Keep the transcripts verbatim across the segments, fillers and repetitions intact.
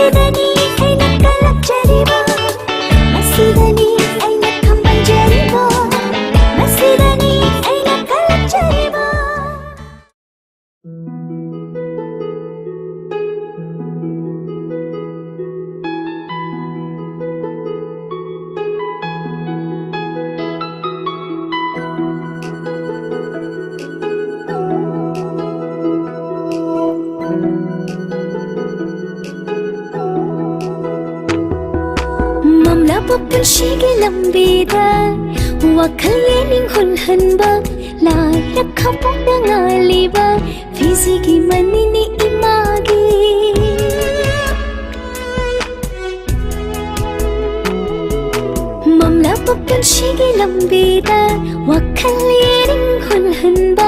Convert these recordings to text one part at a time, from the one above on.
ꯃꯁꯤꯗꯅꯤ ꯑꯩꯅ ꯀꯜꯂꯛꯆꯔꯤꯕ, ꯃꯁꯤꯗꯅꯤ ꯑꯩꯅ ꯈꯝꯕꯟꯖꯔꯤꯕ, ꯃꯁꯤꯗꯅꯤ ꯑꯩꯅ ꯀꯜꯂꯛꯆꯔꯤꯕ꯫ ꯃꯝꯂꯕ ꯄꯨꯟꯁꯤꯒꯤ ꯂꯝꯕꯤꯗ ꯋꯥꯈꯜ ꯌꯦꯅꯤꯡ ꯍꯨꯜꯍꯟꯕ, ꯂꯥꯏꯔ ꯈꯥꯕꯣꯛꯇ ꯉꯥꯜꯂꯤꯕ ꯐꯤꯖꯤꯒꯤ ꯃꯅꯤꯅꯤ ꯏꯃꯥꯒꯤ꯫ ꯃꯝꯂꯕ ꯄꯨꯟꯁꯤꯒꯤ ꯂꯝꯕꯤꯗ ꯋꯥꯈꯜ ꯌꯦꯅꯤꯡ ꯍꯨꯜꯍꯟꯕ,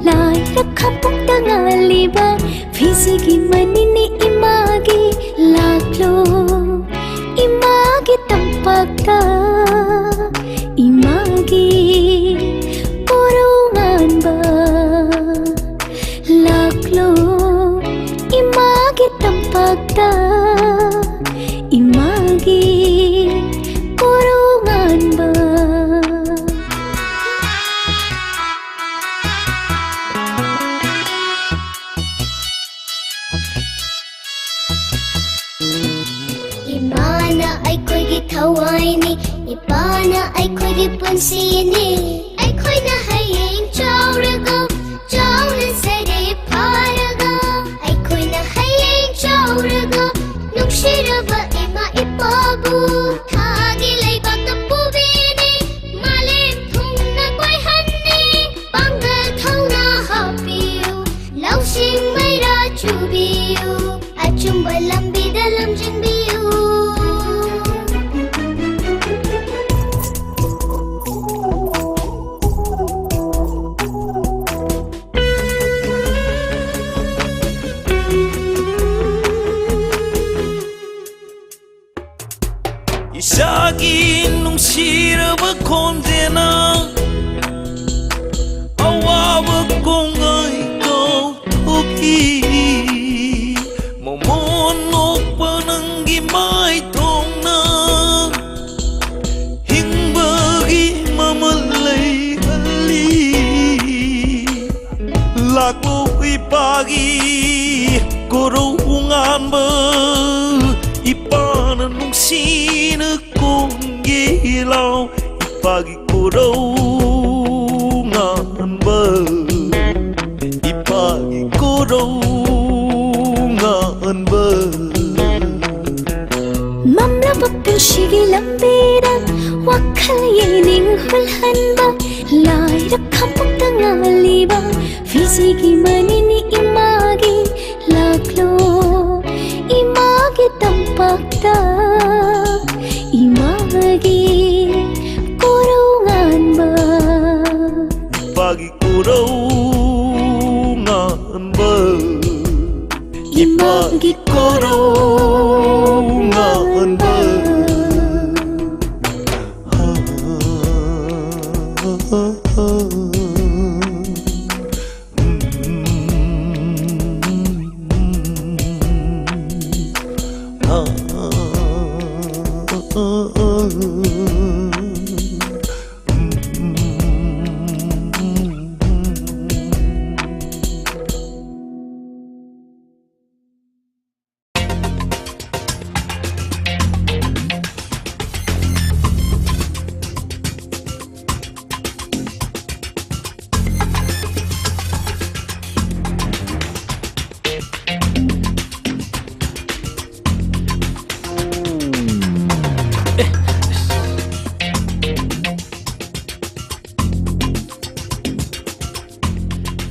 ꯂꯥꯏꯔ ꯈꯥꯕꯣꯛꯇ ꯉꯥꯜꯂꯤꯕ ꯐꯤꯖꯤꯒꯤ ꯃꯅꯤꯅꯤ ꯏꯃꯥꯒꯤ꯫ ꯂꯥꯛꯂꯣ ꯏꯃꯥꯒꯤ ꯇꯝꯄꯥꯛꯇ, ꯏꯃꯥꯒꯤ ꯄꯣꯔꯧ ꯉꯥꯟꯕ꯫ ꯂꯥꯛꯂꯣ ꯏꯃꯥꯒꯤ ꯇꯝꯄꯥꯛꯇ, ꯏꯃꯥꯒꯤ ꯄꯣꯔꯧ ꯉꯥꯟꯕ꯫ ꯏꯃꯥꯅ ꯑꯩꯈꯣꯏꯒꯤ ꯊꯋꯥꯏꯅꯤ, ꯏꯄꯥꯅ ꯑꯩꯈꯣꯏꯒꯤ ꯄꯨꯟꯁꯤꯅꯤ꯫ ꯑꯩꯈꯣꯏꯅ ꯍꯌꯦꯡ ꯆꯥꯎꯔꯒ ꯆꯥꯎꯅ ꯁꯩꯔꯦ ꯐꯥꯔꯒ, ꯑꯩꯈꯣꯏꯅ ꯍꯌꯦꯡ ꯆꯥꯎꯔꯒ ꯅꯨꯡꯁꯤꯔꯕ ꯏꯃꯥ ꯏꯄꯥꯕꯨ ꯊꯥꯒꯤ ꯂꯩꯕꯥꯛꯇ ꯄꯨꯕꯤꯅꯤ꯫ ꯃꯥꯂꯦꯝ ꯊꯨꯡꯅ ꯀꯣꯏꯍꯟꯅꯤ꯫ ꯄꯥꯡꯒꯜ ꯊꯧꯅꯥ ꯍꯥꯞꯄꯤꯌꯨ, ꯂꯧꯁꯤꯡ ꯃꯩꯔꯥ ꯆꯨꯕꯤꯌꯨ, ꯑꯆꯨꯝꯕ ꯂꯝꯕꯤꯗ ꯂꯝꯖꯤꯡꯕꯤꯌꯨ꯫ ꯏꯁꯥꯒꯤ ꯅꯨꯡꯁꯤꯔꯕ ꯈꯣꯟꯖꯦꯜꯅ ꯑꯋꯥꯕ ꯀꯣꯡꯒꯩ ꯀꯥꯎꯊꯣꯛꯏ꯫ ꯃꯃꯣꯟ ꯅꯣꯛꯄ ꯉꯥꯟꯕ, ꯏꯄꯥꯅ ꯅꯨꯡꯁꯤꯅ ꯀꯣꯡꯒꯦ ꯂꯥꯎ, ꯏꯄꯥꯒꯤ ꯀꯣꯔꯧ ꯉꯥꯟꯕ, ꯏꯄꯥꯒꯤ ꯀꯣꯔꯧ ꯉꯥꯟꯕ꯫ ꯃꯝꯂꯕ ꯄꯨꯟꯁꯤꯒꯤ ꯂꯝꯕꯤꯗ ꯋꯥꯈꯜ ꯌꯦꯡꯅꯤꯡ ꯍꯨꯜꯍꯟꯕ, ꯂꯥꯏꯔ ꯈꯝꯄꯣꯛꯇ ꯉꯥꯜꯂꯤꯕ ꯐꯤꯖꯤꯒꯤ ꯃꯅꯤꯅꯤ ꯏꯃꯥꯒꯤ꯫ ꯂꯥꯛꯂꯣ ꯏꯃꯥꯒꯤ ꯇꯝꯄꯥꯛꯇ, ꯏꯃꯥꯒꯤ ꯀꯣꯔꯧ ꯉꯥꯟꯕ꯫ ꯏꯄꯥꯒꯤ ꯀꯣꯔꯧ ꯉꯥꯟꯕ, ꯏꯃꯥꯒꯤ ꯀꯣꯔꯧ ꯉꯥꯟꯕ꯫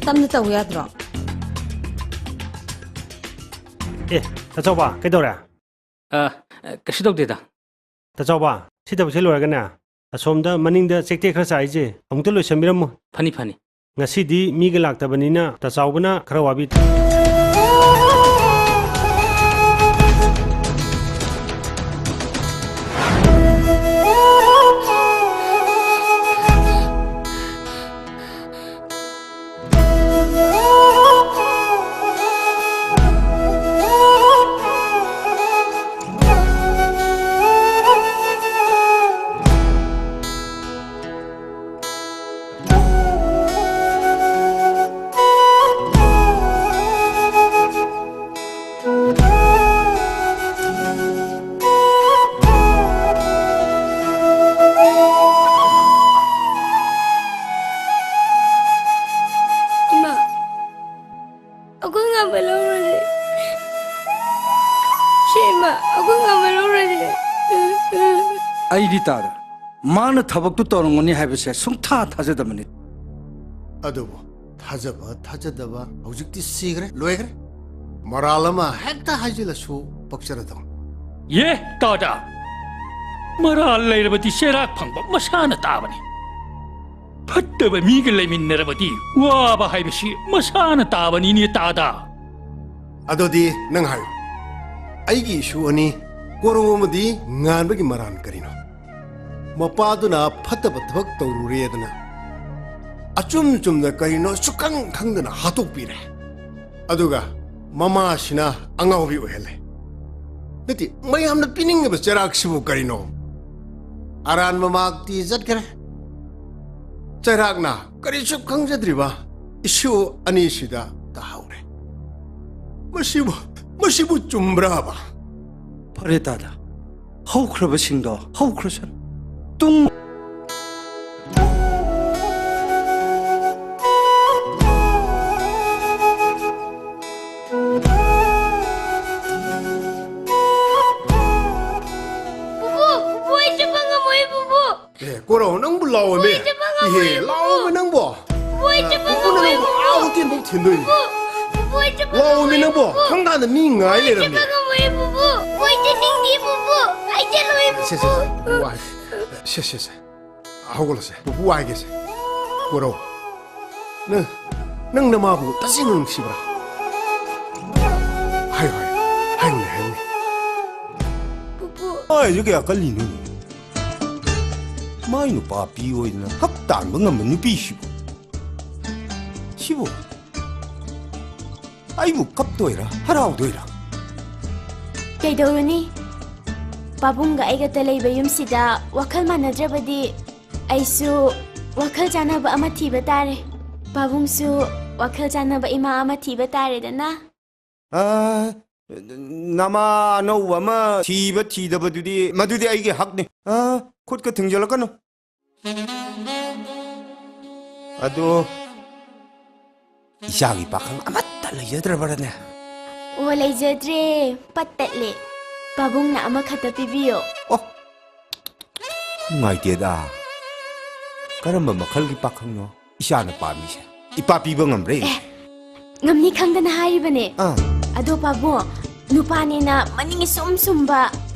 ꯇꯞꯅ ꯇꯧ ꯌꯥꯗ꯭ꯔꯣ? ꯑꯦ, ꯇꯥꯆꯧꯕ, ꯀꯩꯗꯧꯔꯦ? ꯑ, ꯀꯩꯁꯨ ꯇꯧꯗꯦꯗ꯫ ꯇꯥꯆꯧꯕ, ꯁꯤ ꯊꯕꯛꯁꯦ ꯂꯣꯏꯔꯒꯅꯦ, ꯑꯁꯣꯝꯗ ꯃꯅꯤꯡꯗ ꯆꯦꯛꯇꯦꯛ ꯈꯔ ꯆꯥꯏꯁꯦ ꯑꯃꯨꯛꯇ ꯂꯣꯏꯁꯟꯕꯤꯔꯝꯃꯨ꯫ ꯐꯅꯤ, ꯐꯅꯤ꯫ ꯉꯁꯤꯗꯤ ꯃꯤꯒ ꯂꯥꯛꯇꯕꯅꯤꯅ ꯇꯥꯆꯧꯕꯅ ꯈꯔ ꯋꯥꯕꯤ꯫ ꯏꯃꯥ, ꯑꯩꯈꯣꯏ ꯉꯝꯃꯔꯣꯏ꯫ ꯑꯩꯗꯤ ꯇꯥꯗ꯫ ꯃꯥꯅ ꯊꯕꯛꯇꯨ ꯇꯧꯔꯝꯒꯅꯤ ꯍꯥꯏꯕꯁꯦ ꯁꯨꯡꯊꯥ ꯊꯥꯖꯗꯕꯅꯤ꯫ ꯑꯗꯨꯕꯨ ꯊꯥꯖꯕ ꯊꯥꯖꯗꯕ ꯍꯧꯖꯤꯛꯇꯤ ꯁꯤꯈ꯭ꯔꯦ, ꯂꯣꯏꯈ꯭ꯔꯦ꯫ ꯃꯔꯥꯜ ꯑꯃ ꯍꯦꯛꯇ ꯍꯥꯏꯖꯤꯜꯂꯁꯨ ꯄꯛꯆꯔꯗꯧꯅꯤ꯫ ꯌꯦ, ꯇꯥꯗ꯫ ꯃꯔꯥꯜ ꯂꯩꯔꯕꯗꯤ ꯆꯩꯔꯥꯛ ꯐꯪꯕ ꯃꯁꯥꯅ ꯇꯥꯕꯅꯤ꯫ ꯐꯠꯇꯕ ꯃꯤꯒ ꯂꯩꯃꯤꯟꯅꯔꯕꯗꯤ ꯋꯥꯕ ꯍꯥꯏꯕꯁꯤ ꯃꯁꯥꯅ ꯇꯥꯕꯅꯤꯅꯦ, ꯇꯥꯗ꯫ ꯑꯗꯨꯗꯤ ꯅꯪ ꯍꯥꯏꯌꯨ, ꯑꯩꯒꯤ ꯏꯁꯨ ꯑꯅꯤ, ꯀꯣꯔꯧ ꯑꯃꯗꯤ ꯉꯥꯟꯕꯒꯤ ꯃꯔꯥꯜ ꯀꯔꯤꯅꯣ? ꯃꯄꯥꯗꯨꯅ ꯐꯠꯇꯕ ꯊꯕꯛ ꯇꯧꯔꯨꯔꯦꯗꯅ ꯑꯆꯨꯝ ꯆꯨꯝꯅ ꯀꯔꯤꯅꯣ ꯁꯨꯈꯪ ꯈꯪꯗꯅ ꯍꯥꯠꯇꯣꯛꯄꯤꯔꯦ꯫ ꯑꯗꯨꯒ ꯃꯃꯥꯁꯤꯅ ꯑꯉꯥꯎꯕꯤ ꯑꯣꯏꯍꯜꯂꯦ꯫ ꯅꯠꯇꯦ, ꯃꯌꯥꯝꯅ ꯄꯤꯅꯤꯡꯉꯤꯕ ꯆꯩꯔꯥꯛꯁꯤꯕꯨ ꯀꯔꯤꯅꯣ? ꯑꯔꯥꯟꯕ ꯃꯥꯛꯇꯤ ꯆꯠꯈ꯭ꯔꯦ꯫ ꯆꯩꯔꯥꯛꯅ ꯀꯔꯤꯁꯨ ꯈꯪꯖꯗ꯭ꯔꯤꯕ ꯏꯁꯨ ꯑꯅꯤꯁꯤꯗ ꯇꯥꯍꯧꯔꯦ꯫ ꯃꯁꯤꯕꯨ, ꯃꯁꯤꯕꯨ ꯆꯨꯝꯕ꯭ꯔꯥꯕ? ꯐꯔꯦ ꯇꯥꯗ, ꯍꯧꯈ꯭ꯔꯕꯁꯤꯡꯗꯣ ꯍꯧꯈ꯭ꯔꯁꯅꯨ꯫ ꯇꯨꯡ ꯄꯨꯄꯨ, ꯄꯨꯄꯨ, ꯑꯩ ꯆꯠꯄ ꯉꯝꯃꯣꯏ, ꯄꯨꯄꯨ꯫ ꯑꯦ, ꯀꯣꯔꯧ, ꯅꯪꯕꯨ ꯂꯥꯛꯑꯣꯃꯦ꯫ ꯄꯨꯄꯨ, ꯑꯩ ꯆꯠꯄ ꯉꯝꯃꯣꯏ, ꯏꯍꯦ, ꯄꯨꯄꯨ꯫ ꯂꯥꯛꯑꯣꯃꯦ ꯅꯪꯕꯨ꯫ ꯄꯨꯄꯨ, ꯑꯩ ꯆꯠꯄ ꯄꯨꯄꯨꯅ ꯉꯝꯃꯣꯏ, ꯅꯪꯕꯨ ꯄꯨꯄꯨ꯫ ꯑꯥ ꯍꯣꯇꯦꯜꯐꯥꯎ ꯊꯤꯟꯗꯣꯏꯅꯤ꯫ ꯄꯨꯄꯨ, ꯄꯨꯄꯨ, ꯑꯩ ꯆꯠꯄ ꯂꯥꯛꯑꯣꯃꯦ ꯉꯝꯃꯣꯏ, ꯅꯪꯕꯨ꯫ ꯄꯨꯄꯨ꯫ ꯈꯪꯀꯥꯟꯗ ꯃꯤ ꯉꯥꯏ ꯄꯨꯄꯨ, ꯑꯩ ꯂꯩꯔꯝꯃꯦ꯫ ꯆꯠꯄ ꯉꯝꯃꯣꯏ, ꯄꯨꯄꯨ꯫ ꯄꯨꯄꯨ, ꯑꯩ ꯆꯠꯅꯤꯡꯗꯦ, ꯄꯨꯄꯨ꯫ ꯑꯩ ꯆꯠꯂꯣꯏ, ꯁꯦ, ꯁꯦ, ꯁꯦ, ꯄꯨꯄꯨ꯫ ꯄꯨꯄꯨ, ꯋꯥꯏ꯫ ꯁꯦ, ꯁꯦ, ꯁꯦ꯫ ꯍꯧꯒꯠꯂꯁꯦ꯫ ꯄꯨꯄꯨ ꯋꯥꯏꯒꯦꯁꯦ꯫ ꯀꯣꯔꯧ꯫ ꯅꯪ, ꯅꯪ ꯅꯃꯥꯕꯨ ꯇꯁꯦꯡꯅ ꯅꯨꯡꯁꯤꯕ꯭ꯔꯥ? ꯍꯥꯏꯌꯨ, ꯍꯥꯏꯌꯨ꯫ ꯍꯥꯏꯌꯨꯅꯦ, ꯍꯥꯏꯌꯨꯅꯦ꯫ ꯄꯨꯄꯨ꯫ ꯍꯥꯏꯁꯦ ꯀꯌꯥ ꯀꯜꯂꯤꯅꯣꯅꯦ? ꯃꯥꯏ ꯅꯨꯄꯥ ꯄꯤ ꯑꯣꯏꯗꯅ ꯍꯛ ꯇꯥꯟꯕ ꯉꯝꯕ ꯅꯨꯄꯤꯁꯤꯕꯨ꯫ ꯁꯤꯕꯨ ꯑꯩꯕꯨ ꯀꯞꯇꯣꯏꯔꯥ, ꯍꯔꯥꯎꯗꯣꯏꯔꯥ? ꯀꯩꯗꯧꯔꯨꯅꯤ? ꯄꯥꯕꯨꯡꯒ ꯑꯩꯒꯇ ꯂꯩꯕ ꯌꯨꯝꯁꯤꯗ ꯋꯥꯈꯜ ꯃꯥꯟꯅꯗ꯭ꯔꯕꯗꯤ ꯑꯩꯁꯨ ꯋꯥꯈꯜ ꯆꯥꯟꯅꯕ ꯑꯃ ꯊꯤꯕ ꯇꯥꯔꯦ꯫ ꯄꯥꯕꯨꯡꯁꯨ ꯋꯥꯈꯜ ꯆꯥꯟꯅꯕ ꯏꯃꯥ ꯑꯃ ꯊꯤꯕ ꯇꯥꯔꯦꯗꯅ꯫ ꯑ, ꯅꯃꯥ ꯑꯅꯧꯕ ꯑꯃ ꯊꯤꯕ ꯊꯤꯗꯕꯗꯨꯗꯤ, ꯃꯗꯨꯗꯤ ꯑꯩꯒꯤ ꯍꯛꯅꯤ꯫ ꯑ, ꯈꯨꯠꯀ ꯊꯤꯡꯖꯤꯜꯂꯛꯀꯅꯨ꯫ ꯑꯗꯣ, ꯏꯆꯥꯒꯤ ꯄꯥꯈꯪ ꯑꯃꯠꯇ ꯂꯩꯖꯗ꯭ꯔꯕ꯭ꯔꯅꯦ? ꯑꯣ, ꯂꯩꯖꯗ꯭ꯔꯦ, ꯄꯠ ꯇꯠꯂꯦ꯫ ꯄꯥꯕꯨꯡꯅ ꯑꯃꯈꯛꯇ ꯄꯤꯕꯤꯌꯣ꯫ ꯑꯣ, ꯅꯨꯡꯉꯥꯏꯇꯦꯗ꯫ ꯀꯔꯝꯕ ꯃꯈꯜꯒꯤ ꯄꯥꯈꯪꯅꯣ ꯏꯆꯥꯅ ꯄꯥꯝꯃꯤꯁꯦ? ꯏꯄꯥ ꯄꯤꯕ ꯉꯝꯕ꯭ꯔꯥ ꯌꯦꯡꯒꯦ꯫ ꯑꯦ, ꯉꯝꯅꯤ ꯈꯪꯗꯅ ꯍꯥꯏꯔꯤꯕꯅꯦ꯫ ꯑꯥ꯫ ꯑꯗꯣ ꯄꯥꯕꯨꯡ, ꯅꯨꯄꯥꯅꯦꯅ ꯃꯅꯤꯡ ꯏꯁꯨꯝ ꯁꯨꯝꯕ,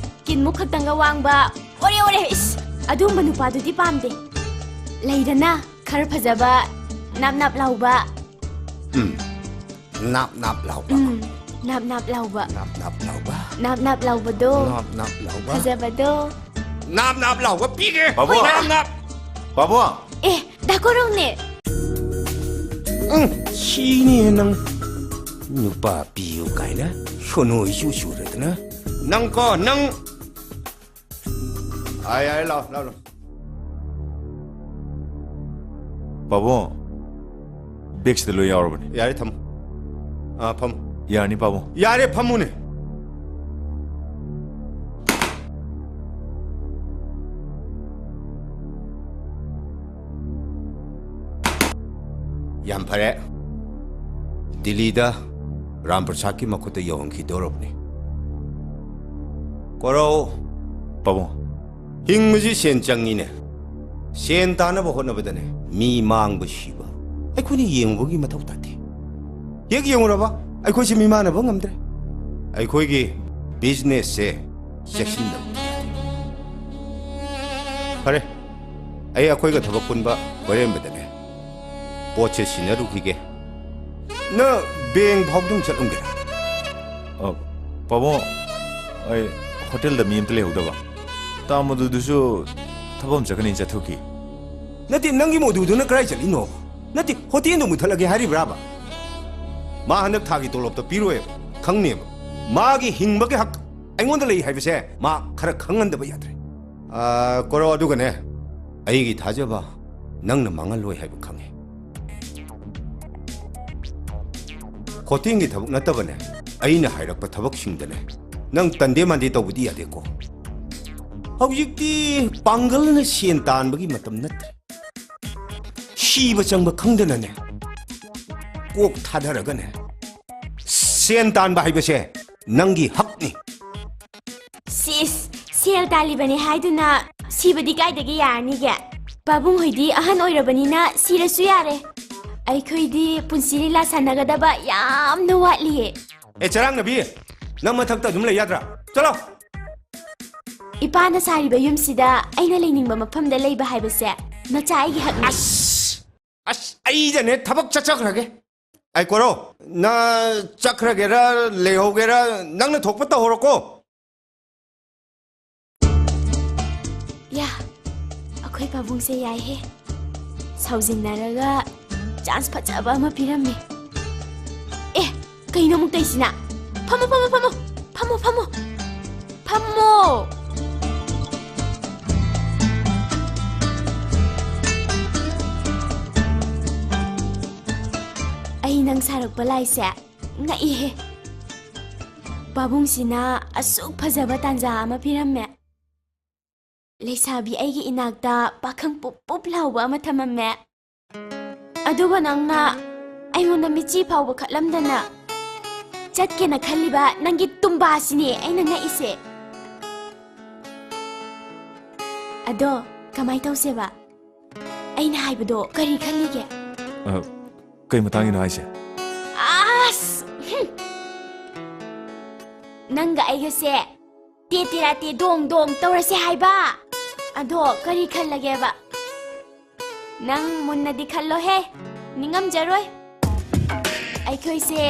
ꯀꯤꯟꯃꯨꯛ ꯈꯛꯇꯪꯒ ꯋꯥꯡꯕ, ꯑꯣꯔꯦ ꯑꯣꯔꯦ, ꯏꯁ, ꯑꯗꯨꯝꯕ ꯅꯨꯄꯥꯗꯨꯗꯤ ꯄꯥꯝꯗꯦ꯫ ꯂꯩꯗꯅ, ꯈꯔ ꯐꯖꯕ, ꯅꯥꯞ ꯅꯥꯞ ꯂꯥꯎꯕ꯫ ꯎꯝ, ꯅꯥꯞ ꯅꯥꯞ ꯂꯥꯎꯕ꯫ ꯎꯝ, ꯅꯥꯞ ꯅꯥꯞ ꯂꯥꯎꯕ꯫ ꯅꯥꯞ ꯅꯥꯞ ꯂꯥꯎꯕ꯫ ꯅꯥꯞ ꯅꯥꯞ ꯂꯥꯎꯕꯗꯣ꯫ ꯅꯥꯞ ꯅꯥꯞ ꯂꯥꯎꯕ꯫ ꯐꯖꯕꯗꯣ꯫ ꯅꯥꯞ ꯅꯥꯞ ꯂꯥꯎꯕ ꯄꯤꯒꯦ꯫ ꯄꯥꯕꯨꯡ꯫ ꯅꯥꯞ ꯅꯥꯞ꯫ ꯄꯥꯕꯨꯡ꯫ ꯑꯦ, ꯗꯥ ꯀꯣꯔꯧꯅꯦ꯫ ꯎꯝ, ꯁꯤꯅꯤ ꯅꯪ꯫ ꯅꯨꯄꯥ ꯄꯤꯌꯨ ꯀꯥꯏꯅ ꯁꯣꯅꯣ ꯏꯆꯨ ꯆꯨꯔꯗꯅ꯫ ꯅꯪ ꯀꯣ, ꯅꯪ꯫ ꯑꯥ, ꯌꯥꯔꯦ, ꯂꯥꯛꯑꯣ, ꯂꯥꯛꯑꯣ, ꯂꯥꯛꯑꯣ꯫ ꯄꯥꯕꯨꯡ, ꯕꯦꯒꯁꯤꯗ ꯂꯣꯏ ꯌꯥꯎꯔꯕꯅꯤ꯫ ꯌꯥꯔꯦ, ꯊꯝꯃꯣ꯫ ꯑꯥ, ꯐꯝꯃꯣ꯫ ꯌꯥꯔꯅꯤ, ꯄꯥꯕꯨꯡ꯫ ꯌꯥꯔꯦ, ꯐꯝꯃꯨꯅꯦ꯫ ꯌꯥꯝ ꯐꯔꯦ꯫ ꯗꯤꯜꯂꯤꯗ ꯔꯥꯝ ꯄ꯭ꯔꯁꯥꯗꯀꯤ ꯃꯈꯨꯠꯇ ꯌꯧꯍꯟꯈꯤꯗꯧꯔꯕꯅꯤ꯫ ꯀꯣꯔꯧ꯫ ꯄꯥꯕꯨꯡ꯫ ꯍꯤꯡꯕꯁꯤ ꯁꯦꯟ ꯆꯪꯉꯤꯅꯦ꯫ ꯁꯦꯟ ꯇꯥꯅꯕ ꯍꯣꯠꯅꯕꯗꯅꯦ, ꯃꯤ ꯃꯥꯡꯕ ꯁꯤꯕ ꯑꯩꯈꯣꯏꯅ ꯌꯦꯡꯉꯨꯕꯒꯤ ꯃꯊꯧ ꯇꯥꯗꯦ꯫ ꯍꯦꯛ ꯌꯦꯡꯉꯨꯔꯕ, ꯑꯩꯈꯣꯏꯁꯦ ꯃꯤꯃꯥꯟꯅꯕ ꯉꯝꯗ꯭ꯔꯦ꯫ ꯑꯩꯈꯣꯏꯒꯤ ꯕꯤꯖꯤꯅꯦꯁꯁꯦ ꯆꯦꯛꯁꯤꯟꯗꯕ ꯌꯥꯗꯦ꯫ ꯐꯔꯦ, ꯑꯩ ꯑꯩꯈꯣꯏꯒ ꯊꯕꯛ ꯄꯨꯟꯕ ꯋꯥꯔꯦꯝꯕꯗꯅꯦ, ꯄꯣꯠꯁꯦ ꯁꯤꯟꯅꯔꯨꯈꯤꯒꯦ꯫ ꯅꯪ ꯕꯦꯡ ꯐꯥꯎꯗꯪ ꯆꯠꯂꯝꯒꯦꯔꯥ? ꯑ, ꯄꯥꯕꯨꯡ, ꯑꯩ ꯍꯣꯇꯦꯜꯗ ꯃꯤ ꯑꯝꯇ ꯂꯩꯍꯧꯗꯕ꯫ ꯇꯥ ꯃꯗꯨꯗꯨꯁꯨ ꯊꯕꯛ ꯑꯃ ꯆꯠꯀꯅꯤ ꯆꯠꯊꯣꯛꯈꯤ꯫ ꯅꯠꯇꯦ, ꯅꯪꯒꯤ ꯃꯗꯨꯗꯨꯅ ꯀꯗꯥꯏ ꯆꯠꯂꯤꯅꯣ? ꯅꯠꯇꯦ, ꯍꯣꯇꯦꯜꯗꯣ ꯃꯨꯠꯊꯠꯂꯒꯦ ꯍꯥꯏꯔꯤꯕ꯭ꯔꯥꯕ? ꯃꯥ ꯍꯟꯗꯛ ꯊꯥꯒꯤ ꯇꯣꯂꯣꯞꯇꯣ ꯄꯤꯔꯣꯏꯕ, ꯈꯪꯅꯦꯕ꯫ ꯃꯥꯒꯤ ꯍꯤꯡꯕꯒꯤ ꯍꯛ ꯑꯩꯉꯣꯟꯗ ꯂꯩ ꯍꯥꯏꯕꯁꯦ ꯃꯥ ꯈꯔ ꯈꯪꯍꯟꯗꯕ ꯌꯥꯗ꯭ꯔꯦ꯫ ꯑꯥ, ꯀꯣꯔꯧ, ꯑꯗꯨꯒꯅꯦ, ꯑꯩꯒꯤ ꯊꯥꯖꯕ ꯅꯪꯅ ꯃꯥꯡꯍꯜꯂꯣꯏ ꯍꯥꯏꯕ ꯈꯪꯉꯦ꯫ ꯍꯣꯇꯦꯜꯒꯤ ꯊꯕꯛ ꯅꯠꯇꯕꯅꯦ, ꯑꯩꯅ ꯍꯥꯏꯔꯛꯄ ꯊꯕꯛꯁꯤꯡꯗꯅꯦ ꯅꯪ ꯇꯟꯗꯦ ꯃꯥꯟꯗꯦ ꯇꯧꯕꯗꯤ ꯌꯥꯗꯦꯀꯣ꯫ ꯍꯧꯖꯤꯛꯇꯤ ꯄꯥꯡꯒꯜꯅ ꯁꯦꯟ ꯇꯥꯟꯕꯒꯤ ꯃꯇꯝ ꯅꯠꯇ꯭ꯔꯦ꯫ ꯁꯤꯕ ꯆꯪꯕ ꯈꯪꯗꯅꯅꯦ, ꯀꯣꯛ ꯊꯥꯗꯔꯒꯅꯦ, ꯁꯦꯟ ꯇꯥꯟꯕ ꯍꯥꯏꯕꯁꯦ ꯅꯪꯒꯤ ꯍꯛꯅꯤ꯫ ꯁꯤꯁ, ꯁꯦꯜ ꯇꯥꯜꯂꯤꯕꯅꯦ ꯍꯥꯏꯗꯨꯅ ꯁꯤꯕꯗꯤ ꯀꯥꯏꯗꯒꯤ ꯌꯥꯔꯅꯤꯒꯦ? ꯄꯥꯕꯨꯡ ꯍꯣꯏꯗꯤ ꯑꯍꯟ ꯑꯣꯏꯔꯕꯅꯤꯅ ꯁꯤꯔꯁꯨ ꯌꯥꯔꯦ꯫ ꯑꯩꯈꯣꯏꯗꯤ ꯄꯨꯟꯁꯤ ꯂꯤꯂꯥ ꯁꯥꯟꯅꯒꯗꯕ ꯌꯥꯝꯅ ꯋꯥꯠꯂꯤꯌꯦ꯫ ꯑꯦ, ꯆꯔꯥꯡꯅꯕꯤ, ꯅꯪ ꯃꯊꯛꯇ ꯑꯗꯨꯝ ꯂꯩ ꯌꯥꯗ꯭ꯔꯥ? ꯆꯠꯂꯣ꯫ ꯏꯄꯥꯅ ꯁꯥꯔꯤꯕ ꯌꯨꯝꯁꯤꯗ ꯑꯩꯅ ꯂꯩꯅꯤꯡꯕ ꯃꯐꯝꯗ ꯂꯩꯕ ꯍꯥꯏꯕꯁꯦ ꯅꯆꯥ ꯑꯩꯒꯤ ꯍꯛꯅꯤ꯫ ꯑꯁ! ꯑꯁ, ꯑꯩꯗꯅꯦ ꯊꯕꯛ ꯆꯠꯆꯈ꯭ꯔꯒꯦ꯫ ꯑꯩ ꯀꯣꯔꯣ, ꯅ ꯆꯠꯈ꯭ꯔꯒꯦꯔꯥ, ꯂꯩꯍꯧꯒꯦꯔꯥ, ꯅꯪꯅ ꯊꯣꯛꯄ ꯇꯧꯍꯧꯔꯣꯀꯣ꯫ ꯌꯥ, ꯑꯩꯈꯣꯏ ꯄꯥꯕꯨꯡꯁꯦ ꯌꯥꯏꯍꯦ꯫ ꯁꯥꯎꯖꯤꯟꯅꯔꯒ ꯆꯥꯟꯁ ꯐꯖꯕ ꯑꯃ ꯄꯤꯔꯝꯃꯦ꯫ ꯑꯦ, ꯀꯩꯅꯣ ꯑꯃꯨꯛ ꯇꯧꯏꯁꯤꯅ? ꯐꯝꯃꯣ, ꯐꯝꯃꯣ, ꯐꯝꯃꯣ꯫ ꯐꯝꯃꯣ, ꯐꯝꯃꯣ꯫ ꯐꯝꯃꯣ꯫ ꯑꯩ ꯅꯪ ꯁꯥꯔꯛꯄ ꯂꯥꯏꯁꯦ ꯉꯛꯏꯍꯦ꯫ ꯄꯥꯕꯨꯡꯁꯤꯅ ꯑꯁꯨꯛ ꯐꯖꯕ ꯇꯥꯟꯖꯥ ꯑꯃ ꯄꯤꯔꯝꯃꯦ꯫ ꯂꯩꯁꯥꯕꯤ ꯑꯩꯒꯤ ꯏꯅꯥꯛꯇ ꯄꯥꯈꯪ ꯄꯨꯞ ꯄꯨꯞ ꯂꯥꯎꯕ ꯑꯃ ꯊꯝꯃꯝꯃꯦ꯫ ꯑꯗꯨꯒ ꯅꯪꯅ ꯑꯩꯉꯣꯟꯗ ꯃꯤꯠꯆꯤ ꯐꯥꯎꯕ ꯈꯠꯂꯝꯗꯅ ꯆꯠꯀꯦꯅ ꯈꯜꯂꯤꯕ ꯅꯪꯒꯤ ꯇꯨꯝꯕꯥꯁꯤꯅꯦ ꯑꯩꯅ ꯉꯛꯏꯁꯦ꯫ ꯑꯗꯣ ꯀꯃꯥꯏ ꯇꯧꯁꯦꯕ? ꯑꯩꯅ ꯍꯥꯏꯕꯗꯣ ꯀꯔꯤ ꯈꯜꯂꯤꯒꯦ? ꯑ, ꯀꯩ ꯃꯇꯥꯡꯒꯤꯅꯣ ꯍꯥꯏꯁꯦ? ꯑꯁ! ꯍꯨꯝ! ꯅꯪꯒ ꯑꯩꯒꯁꯦ ꯇꯦ ꯇꯦꯔꯥ ꯇꯦ ꯗꯣꯡ ꯗꯣꯡ ꯇꯧꯔꯁꯦ ꯍꯥꯏꯕ꯫ ꯑꯗꯣ ꯀꯔꯤ ꯈꯜꯂꯒꯦꯕ? ꯅꯪ ꯃꯨꯟꯅꯗꯤ ꯈꯜꯂꯣꯍꯦ, ꯅꯤꯡꯉꯝꯖꯔꯣꯏ꯫ ꯑꯩꯈꯣꯏꯁꯦ